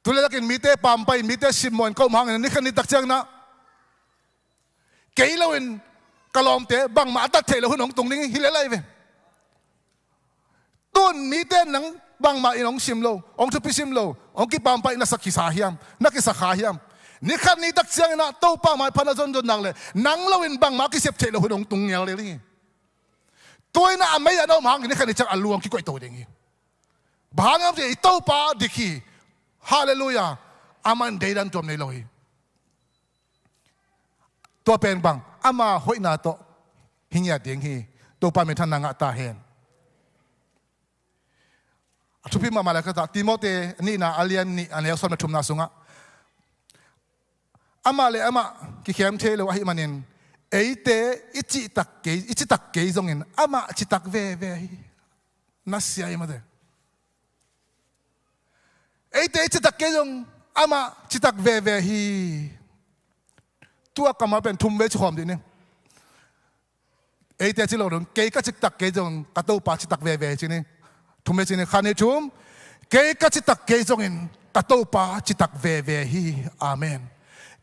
Tu laitak in mite pampai, mite simmawh in ka om hangin ah ni khat ni tak ciangin ah kei lo in ka lawmte bangmah a tat theih loh hun hong tung ding hi. Hi lel lai ve. Tun mite nang bangmah in hong sim lo, hong thupi sim lo, hong kipampai na sa kisa hiam, na kisa kha hiam? Ni khat ni tak ciangin ah Topa maipha na zonzon nak leh nang lo in bangmah a kisep theih loh hun hong tung ngial lel hi. Tua in ah a mei ah na om hangin ni khat ni ciang a luang kikoih to ding hi. Bang hang hiam cih leh i Topa dik hi. Halleluiah. Amah in deidan tuam nei lo hi. Tua pen bang, ama hoihna tawh hi ngiat ding hi. Topa minthanna ngah ta hen. A thupi mahmah lai ka ta, Timoti a nihna a lian nih a neu sawm le thumna sungah, amah le amah kikhem thei lo ahih manin eite i cihtak kei, i citak kei zongin amah citak veve hi. Na sia hi mate. Eite i citak kei zong amah citak veve hi. Tua kammal pen thum vei ci khawm dih ni. Eite ci lo dong, kei ka citak kei zong ka Topa citak veve hi ci ni. Thum vei ci ni, khat nih thum. Kei ka citak kei zongin ka Topa citak veve hi. Amen.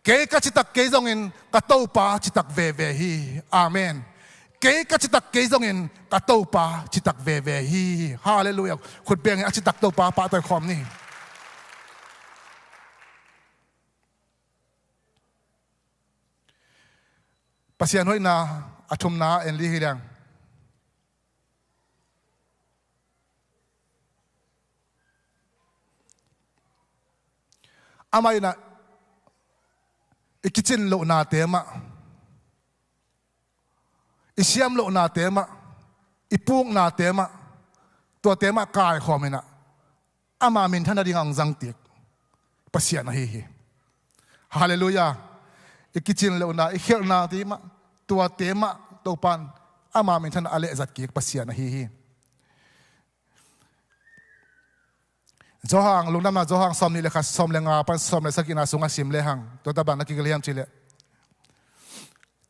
Kei ka citak kei zongin ka Topa citak veve hi. Amen. Kei ka citak kei zongin ka Topa citak veve hi. Halleluiah. Khut beng in a citak Topa pahtawi khawm ni. Pasian hoihna a thumna en lih hi leng. Amah in ah i kicin lohnate mah, i siam lohnate mah, i puknate mah, tuate mah kaikhawm in ah ama minthan nading a hong zangtik Pasian ahi hi. Halleluiah. I kicin lohna, i khelhnate mah, tuate mah Topa in ama minthan a lehzat kik Pasian ahi hi. Johan, Lungdamna Johan sawm nih le khat, sawm le nga pan sawm le sagihna sungah sim lehang, tua tabang na kigel hiam cih leh,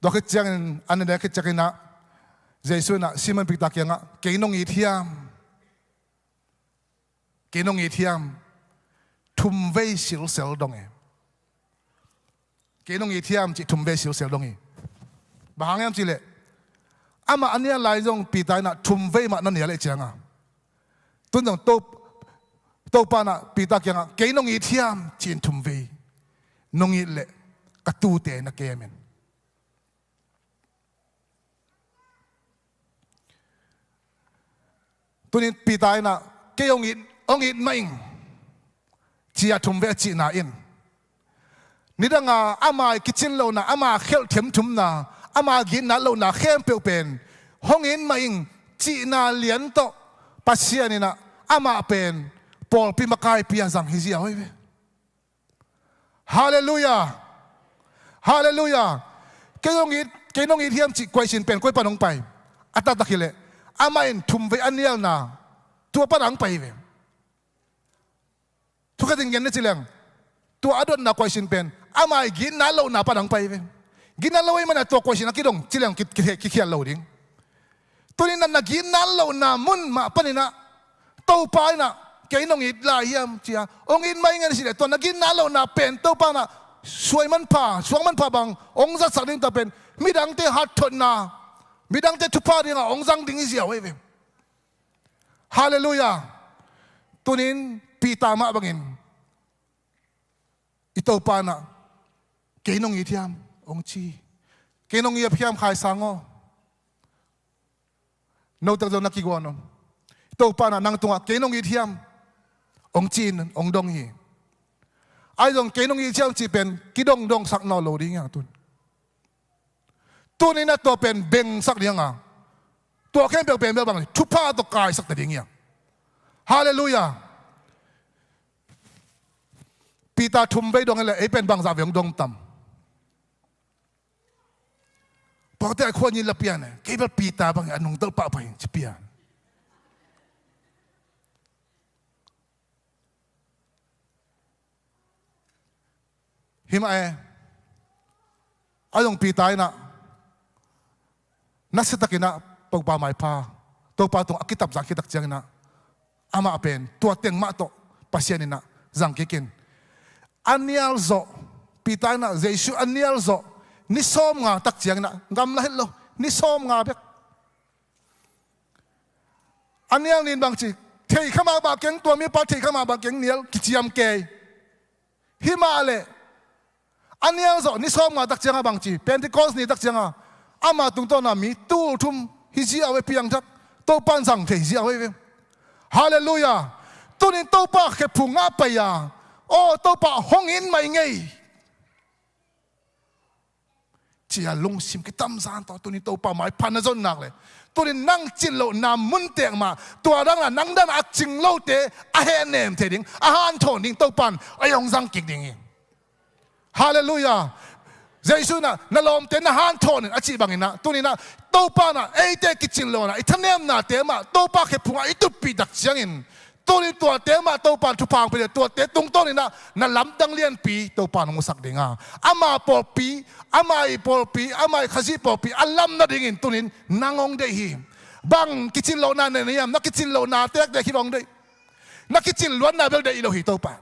tua khit ciangin, an ne khit ciangin ah Jesu in ah Simon Peter kiangah, kei nong it hiam? Kei nong it hiam? Thum vei silsel dong e. Kei nong it hiam cih thum vei silsel dong hi. Bang hang hiam cih leh, amah a nial lai zong Peter in ah thum vei mah na nial ahih ciangin, tun zong To, Topa in ah Peter kiangah, kei nong it hiam ci-in thum vei. Nong it leh ka tuute na kem in. Tunin Peter in ah, kei hong it, hong it mah ing, ci-a thum vei a cihna in, nidang a ama i kicin lohna, ama khelh themthumna, ama gitna lohna khempeuh pen hong it mah ing cihna lian tawh Pasian in ah amah pen pawlpi makaipi a zang hi zia hoih ve. Halleluiah. Halleluiah. Kei hong it, kei nong it hiam cih question pen koi pan hong pai? A taktak hi leh, amah in thum vei a nialna, tua pan hong pai hi ve. Thukhat in gen ni ci leng, tua a dotna question pen ama i gitna lohna pan hong pai hi ve. Gitna lo ahih manin ah tua question a kidong ci leng ki, ki, kikhial lo ding. Tunin ah na gitna lohna mun mah panin ah Topa in ah kei nong it lai hiam, ci a hong it mah ing. Ahih leh tua na ginna lohna pen Topa in ah suai manpha, suang manpha bang hong zatsak ding, tua pen midangte hatthotna, midangte thupha dingah hong zang ding hi ziau ahi ve. Halleluiah. Tuni-in Peter mah bangin i Topa in ah, kei nong it hiam, hong ci. Kei nong it hiam, Khai Sang aw. Note zong na kiguan un. I Topa in ah nang tungah kei nong it hiam, hong ci-in hong dong hi. Ahi zong kei nong it hiam cih pen kidongdongsak nawn lo ding hi hang tun. Tuni-in ah tua pen bengsak ding a, tua khempeuh pen bel bang, thupha tawh kaisak ta ding hi hang. Halleluiah. Peter thum vei dong hi leh ei pen bangzah vei hong dong tam? Pawlkhatte a khua nyi la pian e, kei bel Peter bang a nungdeuh pahpah ing ci pian. Hi mah e. Ahi zong Peter in ah nasia takin ah Topa maipha, Topa tungah a kitapzah khit tak ciangin ah, amah pen tua teng mah tawh Pasian in ah zang kik in. A nial zawh, Peter in ah Jesu a nial zawh ni sawmnga tak ciangin ah, gamla het lo, ni sawmnga bek. A nial nih in bang ci, thei kha mah bang keng, tua mipa thei kha mah bang keng, nial kiciam kei. Hi mah leh a nial zawh ni sawmnga tak ciangah bang ci, Pentecost ni tak ciangah ama tungtawna mi tul thum hi ziau e, piangthak, Topa in zang thei ziau e. Halleluiah. Tuni-in Topa khephung ah pai a, aw Topa hong it mah ing ei, ci a lungsim kitamzan tawh tuni-in Topa maipha na zon nak leh, tuni-in nang cin lohna mun tek mah, tua dang a nang dang a cing lote a hehnem thei ding, a hanthawn ding Topa in ei hong zang kik ding hi. Halleluiah. Jesu in ah na lawmte na hanthawn in a cih bangin ah, tuni-in ah Topa in ah eite kicin lohna, i thanemnate mah Topa khephung ah i tutpih tak ciangin, tuni-in tuate mah Topa in thupha hong pia leh, tuate tungtawn in ah na lamdang lianpi Topa in hong musak ding a, ama pawlpi, ama ii pawlpi, ama ii Khazih pawlpi a lam nadingin tuni-in nang hong deih hi. Bang kicin lohna nei na hiam? Na kicin lohna tektek hi bang hong deih. Na kicin luatna bel deih lo hi Topa.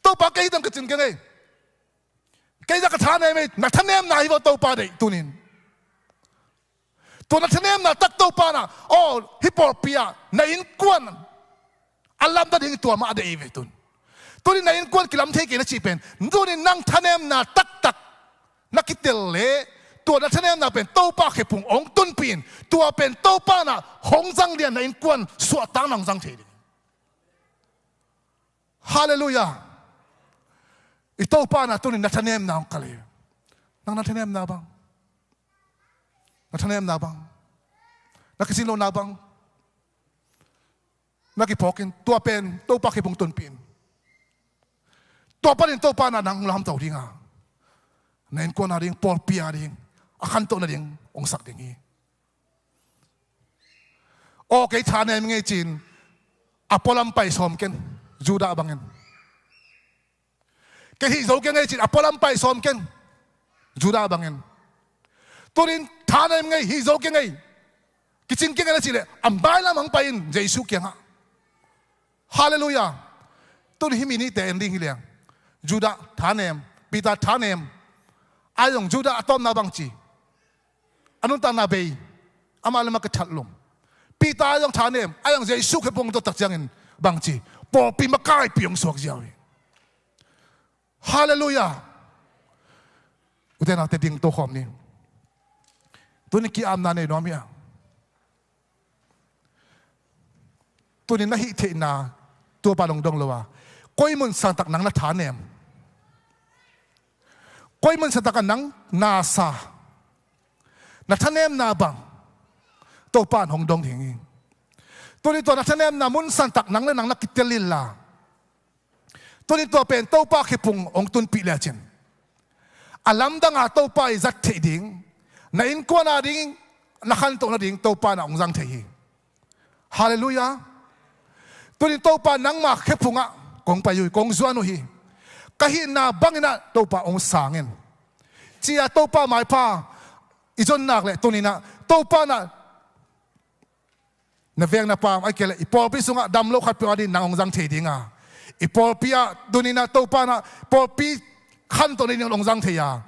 Topa, kei hi teng ka cin keng ei. Kei zah ka thanem ei. Na thanemna hi vo Topa deih tuni-in. Tua na thanemna tak Topa in ah, aw, hih pawlpi ah na innkuan a lam nading tua mah a deih hi ve tun. Tuni-in na innkuan kilam thei kei na cih pen, tuni-in nang thanemna taktak na kitel leh, tua na thanemna pen Topa khephung hong tunpih in, tua pen Topa in ah hong zang lian, na innkuan suahtakna hong zang thei ding. Halleluiah. I Topa in ah tuni-in na thanemna hong kalh hi. Nang na thanemna bang? Na thanemna bang? Na kicin lohna bang? Na kiphawk in, tua pen Topa khephung tunpih in. Tua panin Topa in ah nang hong lamto ding a, na innkuan ading, pawlpi ading a khantoh nading hong sak ding hi. Aw, kei thanem ing ei ci-in a pualam pai sawm ken, Judah bangin. Kei hih zo keng ei ci-in a pualam pai sawm ken, Judah bangin. Tuni-in thanem ing ei, hih zo keng ei, kicing keng ei na cih leh, a mailam hong pai in Jesu kiangah. Halleluiah. Tuni-in hih mi nihte en ding hi leng. Judah thanem, Peter thanem. Ahi zong Judah a tawpna bang ci? A nuntakna bei, amah lamah ka that lum. Peter ahi zong thanem, ahi zong Jesu khephung tawh tak ciangin bang ci? Pawlpi makaihpih hong suak ziau hi. Halleluiah. Ute naute, ding to khawm ni. Tuni-in ki-apna nei nuam hi a. Tuni-in na hih theihna Topa in hong dong lo a, koi mun santak nang na thanem? Koi mun santak ah nang na sa? Na thanemna bang Topa in hong dong ding hi. Tuni-in tua na thanemna mun santak nang le nang na kitel inla, tuni-in tua pen Topa khephung hong tunpih lecin, a lamdang a Topa i zat theih ding, na innkuan ading na khantoh nading Topa in ah hong zang thei hi. Halleluiah. Tuni-in Topa, nangma khephung ah kong pai uh hi, kong zuan uh hi. Ka hihna bangin ah Topa hong sang in, ci-a Topa maipha i zon nak leh, tuni-in ah Topa in ah Na veng na pam, ahih kei leh i pawlpi sungah damlo khatpeuh a ding nang hong zang thei ding a, i pawlpi ah tuni-in ah Topa in ah pawlpi khantohna ding hong zang thei a,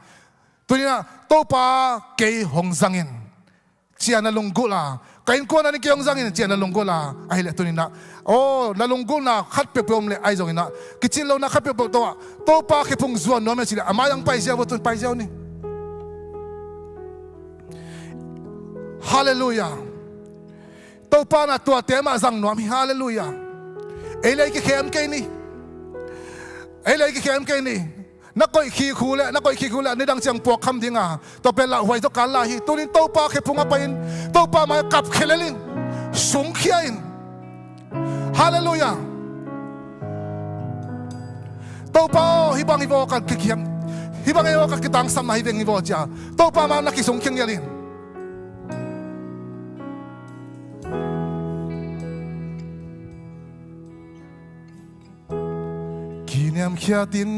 tuni-in ah Topa kei hong zang in, ci-a na lunggulh a, ka innkuan a ding kei hong zang in, ci-a na lunggulh a, ahih leh tuni-in ah, aw, na lunggulhna khat peuhpeuh om leh ahi zongin ah kicin lohna khat peuhpeuh tawh ah Topa khephung zuan nuam hi a cih leh a mai-ah hong paiziau un, tun paiziau ni. Halleluiah. Topa in ah tuate mah zang nuam hi. Halleluiah. Ei leh ei kikhem kei ni. Ei leh ei kikhem kei ni. Na koih khikhu leh, na koih khikhu leh nidang ciang puakkham ding a, tua pen lauhuai zaw kal lai hi. Tuni-in Topa khephung ah pai-in, Topa mai-ah kapkhia lel in, sungkhia in. Halleluiah. Topa aw, hih bang hi vaw ka kikhiam, hih bang hi vaw ka kitangsapna hi veng hi vaw, ci-a Topa mai-ah na kisungkhia ngial in. Kiniamkhiat in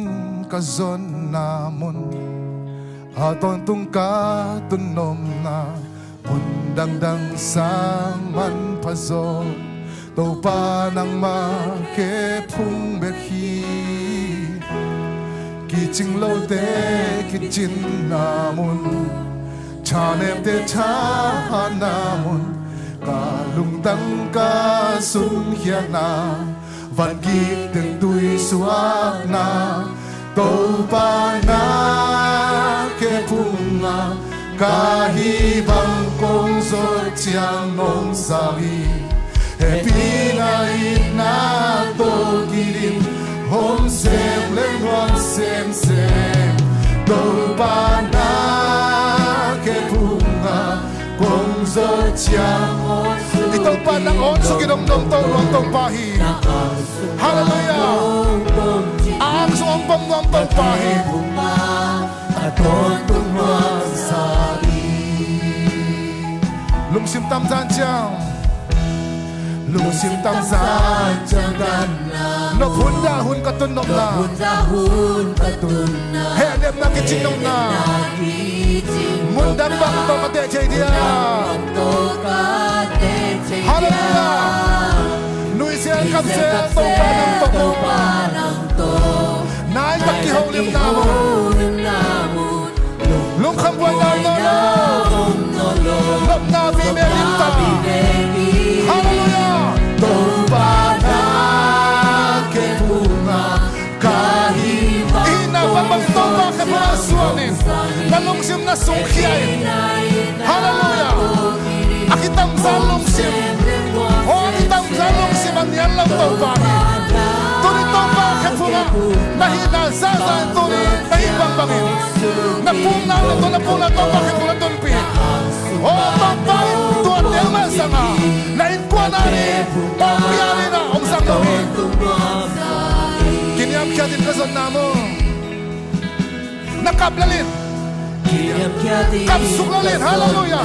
ka zonna mun, a tawntung ka tun nopna mun dangdang sang manpha zaw, Topa nangmah khephung bek hi. Kicing lote kicinna mun, thanemte thahatna mun, ka lungtang ka sunkhiatna, vangik teng tui suakna, Topa na khephung ah ka hih bang kong zawh ciang nong zang hi. Hehpihna itna tawh kidim, hong sem leh nuam semsem, Topa na khephung ah kong zawh ciang. I Topa nang awn suk i dongdong Topa, Topa hi. Halleluiah. A angsung hong pom nuam Topa hi. Lungsim tam zan ciang, lungsim tam zan ciang dan, nop hun dah hun ka tun nopna, hehlemna kicing nopna, mundang bang tawh ka teh thei diam? Halleluiah. Nuisial kamsial Topa nang tawh, Topa nang tawh, nai tak kiholimna mun, lungkham buaina om nawn lo, nopna vive ding ta. Halleluiah. Topa na khephung ah ka hih bang, i hihna bangbang Topa khephung ah zuan in, na lungsim na sungkhia in. Halleluiah. A kitamzan lungsim, aw, a kitamzan lungsim a nial lo Topa hi. Tuni Topa khephung ah na hihna zahzah in, tuni na hih bangbang in, na pumna, na tawh na pumna Topa khephung ah na tunpih in. Aw, Topa in tuate mah zang a, na innkuan a ding, pawlpi a ding ah hong zang nuam hi. Kiniamkhiat in ka zonna mun, na kap lel in. Kap suk lel in. Halleluiah.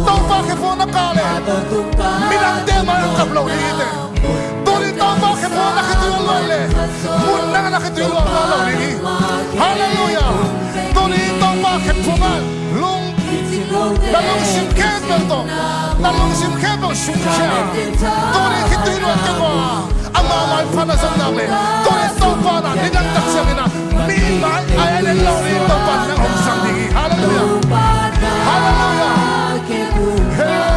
Topa khephung na kah leh, midangte mai-ah kap lo ding hi teh. Tuni Topa khephung na khitui luat leh, mun dang na khitui luat lo ding hi. Halleluiah. Tuni Topa khephung ah lung, na lungsim khempeuh tawh, na lungsim khempeuh sungkhia. Tuni khitui luat kei vua, amah maipha na zon nak leh, tuni Topa na nidang tak ciangin ah mi mai-ah a en lo ding Topa nang hong zang ding hi. Halleluiah. Halleluiah. Hey.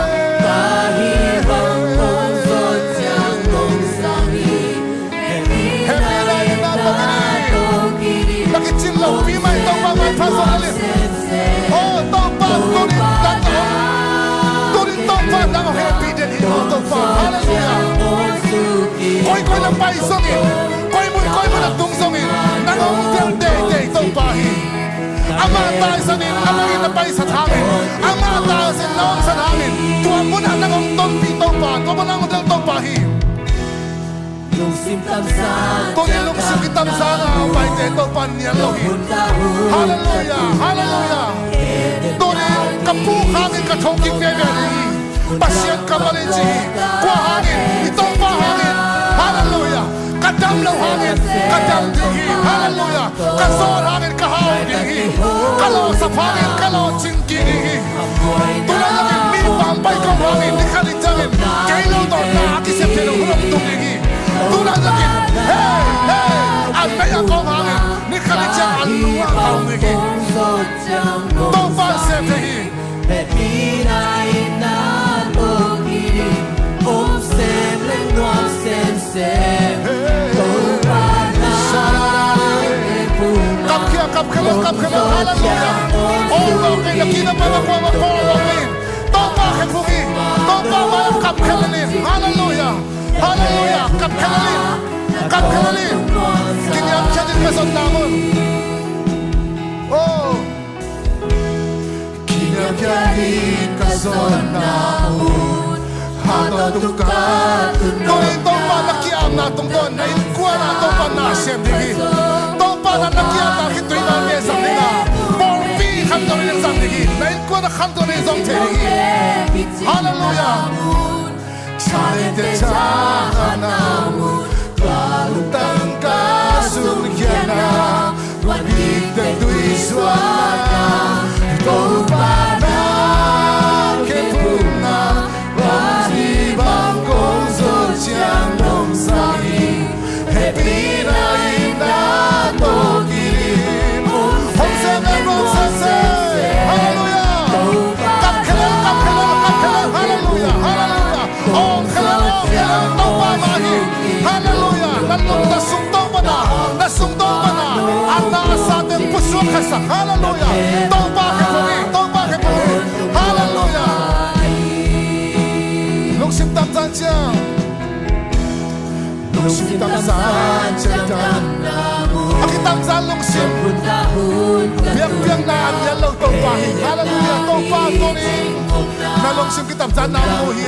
Hehpihna itna tawh kidim, na kicin lopi mai Topa maipha zaw lel in. Aw Topa, tuni nang tawh, tuni Topa nang hong hehpih den hi, aw Topa. Halleluiah. Koikoi na pai zongin, koi mun koi mun na tung zongin, nang hong tel teitei Topa hi. Amah taisan in, amah in na paisan hangin, amah taisan na omsan hangin, tua mun ah nang hong tonpih Topa, tua mun ah nang hong tel Topa hi. Tuni lungsim kitamzan a paite Topa nial lo hi. Halleluiah, halleluiah. Tuni ka puk hangin ka thokik veve ding hi. Pasian kammal in ci hi. Kua hangin? I Topa hangin. Halleluiah. Ka dam loh hangin ka dam ding hi. Halleluiah. Ka zawn hangin ka hau ding hi. Ka lawhsap hangin ka lawhcing kik ding hi. Tuna lakin mi pampai kong hangin ni khat in Kei lo tawh na a kisem thei lo hun hong tung ding hi. Tuna takin, hey, hey, a nei a kawm hangin ni khat ni ciang a lu a kawm ding hi. Topa sem thei hi. Kapkhia, kapkhia lo, kapkhia lo, hallelujah. Oh, lo kei na kina pa na kua ma kua lo kei. Topa khe phung hi. Topa mai kapkhia lo in. Hallelujah. Hallelujah. Kapkhia lo in. Kapkhia lo in. Kiniam khia din ka zon na mun. Oh. Kiniamkhiat in ka zonna hun, ha tawh tung ka tun. Tuni Topa na ki-apna tungtawn na innkuan ah Topa na sem ding hi. Topa na na ki-apna khit tui na me zang ding a, pawlpi khanto na zang ding hi. Na innkuan ah khanto na zong thei ding hi. Hallelujah. Chalete chahana mun, tua lungtang ka sungkhiatna, tua bikte tui suahna, Topa na khe phungna, tua hi bang kong zo ciang nong sang hi. Hepina in na tawh kidim. Hong sem le hong sem sem. Hallelujah. Kap khelel, kap khelel, kap khelel. Hallelujah, hallelujah. Hong khelel, hong khelel. Topa mah hi. Hallelujah. Na tung, na sung Topa na, na sung Topa na. A na a sa teng pusuak khasak. Hallelujah. Topa khe phung hi. Topa khe phung hi. Hallelujah. Lungsim tamzan ciang. Lungsim tamzan ciang. A kitamzan lungsim. Biakpiakna a nial lo Topa hi. Hallelujah. Topa tuni na lungsim kitamzanna mu hi.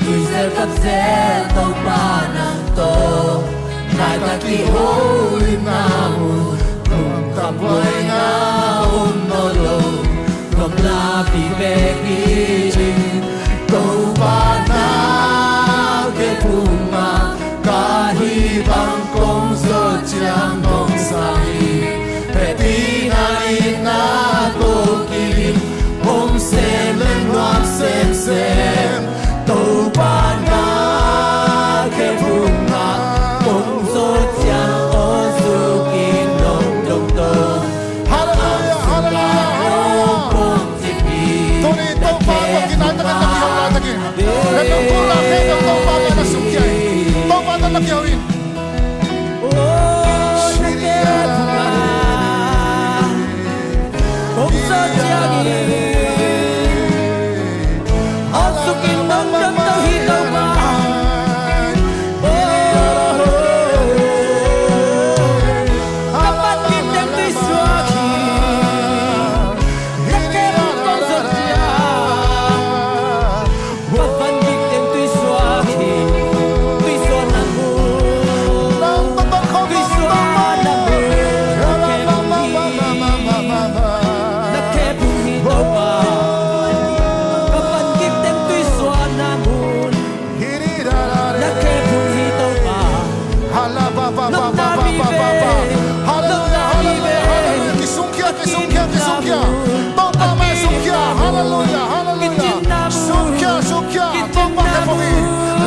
Tuizel kapzel Topa nang tawh. Nai tak i hoih na mu. Lungtang buaina om nawn lo. Nopna vive hi in, Topa na khe phungna, ka hih bang kong zo ciang nong sang hi. Hehpihna in na tawh kidim, om sem leh nuam semsem. Topa na khe phungna, kong zo ciang aw zuk in nong dong dong. Hallelujah, hallelujah, hallelujah. Tuni Topa tawh kinai takin na kihona takin. Na nungkulna khe tawh Topa mah na sungkhia in. Topa tawh na kiho in. Hallelujah, hallelujah, hallelujah. Kisungkhia, kisungkhia, kisungkhia. Topa mah sungkhia. Hallelujah, hallelujah. Sungkhia, sungkhia. Topa khe phung hi.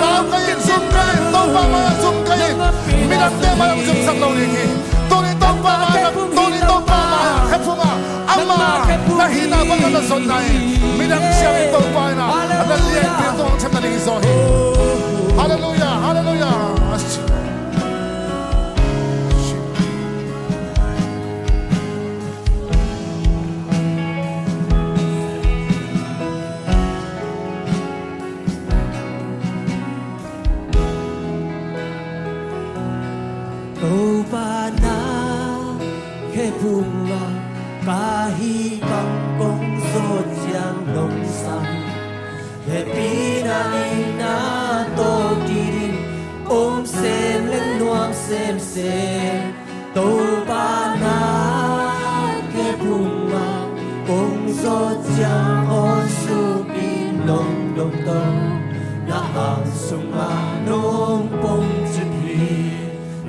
Lau ka in, zum ka in. Topa mah zum ka in. Midangte mah zumsak lo ding hi. Tuni Topa mah, tuni Topa mah khe phung a. Ama na hihna bang a na zonna hi. Midang siam in Topa in a na lianpi tawh hong thep nading hi zaw hi. Hallelujah, hallelujah. Topa na khe phungna, ka hih bang kong zo ciang nong sang. Hehpihna in na tawh kidim, om sem leh nuam semsem. Topa na khe phungna, kong zo ciang aw zuk in nong dong dong. Na ang sungah nong pongcip hi.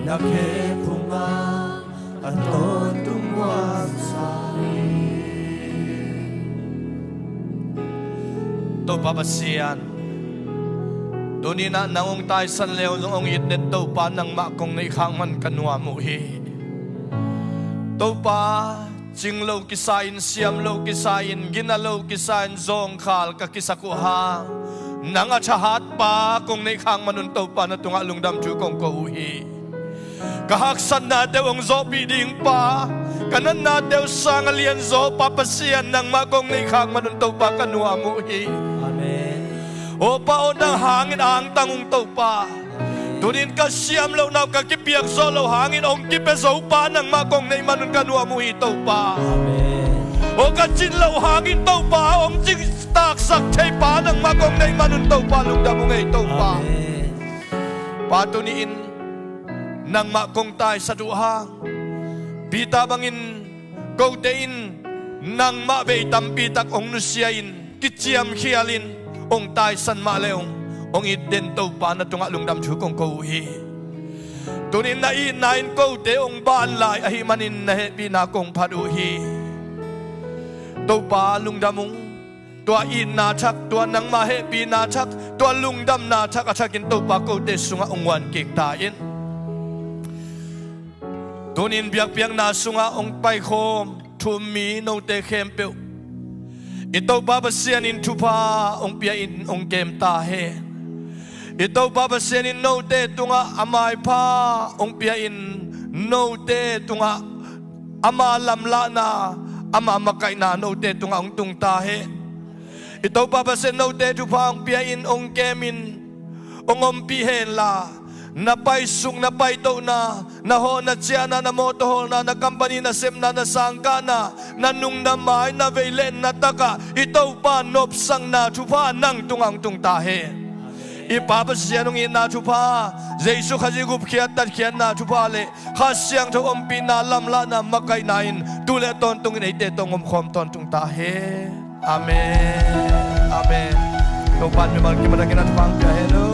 Na khe phungna, a tawntung muansa hi. Topa Pasian, tuni-in ah nang hong taisan le hong it den Topa, nangmah kong neih khak man ka nuam uh hi. Topa, cing lo kisa-in, siam lo kisa-in, gina lo kisa-in zawngkhal ka kisak uh hang, nang a thahatpa kong neih khak man un Topa, na tungah lungdam thu kong ko uh hi. Ka haksatnate uh hong zawhpih ding pa, ka natnate uh sang a lianzaw pa Pasian, nangmah kong neih khak man un Topa, ka nuam uh hi. Amen. Aw Pa aw, nang hangin angtang ung Topa. Amen. Tuni-in ka siam lohna uh, ka kipiak zawh loh hangin hong kipia zo pa, nangmah kong neih man un ka nuam uh hi Topa. Amen. Aw ka cin loh hangin Topa hong cing taksak thei pa, nangmah kong neih man un Topa, lungdam ung ei Topa. Amen. Pa, tuni-in nangmah kong taisat uh hang, Peter bangin kote in nangmah vei tampi tak hong nusia-in, kiciamkhialin hong taisan mah le hong, hong it den Topa, na tungah lungdam thu kong ko uh hi. Tuni-in na itna in kote hong ban lai ahih manin na hehpihna kong phat uh hi. Topa, lungdam ung. Tua itna thak, tua nangmah hehpihna thak, tua lungdamna thak a thakin Topa kote sungah hong huan kik ta in. Tuni-in biakpiakna sungah hong paikhawm thu-um mi note khempeuh i Topa Pasian in thupha hong pia-in hong kem ta hen. I Topa Pasian in note tungah a maipha hong pia-in, note tungah ama lamlahna, ama makaihna note tungah hong tung ta hen. I Topa Pasian, note thupha hong pia-in, hong kemin, hong ompih henla, na paisuk, na paitohna, na hawh, na ciahna, na mawtaw hawlna, na company nasepna, na sangkahna, na nung na mai, na vei le na takah i Topa nopsakna thupha nang tungah hong tung ta hen. I Pa Pasian hong itna thupha, Jesu Khazih gupkhiat tatkhiatna thupha le Kha Siangtho ompihna, lamlahna, makaihna in tu le tawntungin eite tawh hong omkhawm tawntung ta hen. Amen. Amen. Topa'n mimal kim a takin a thupha hong pia hen.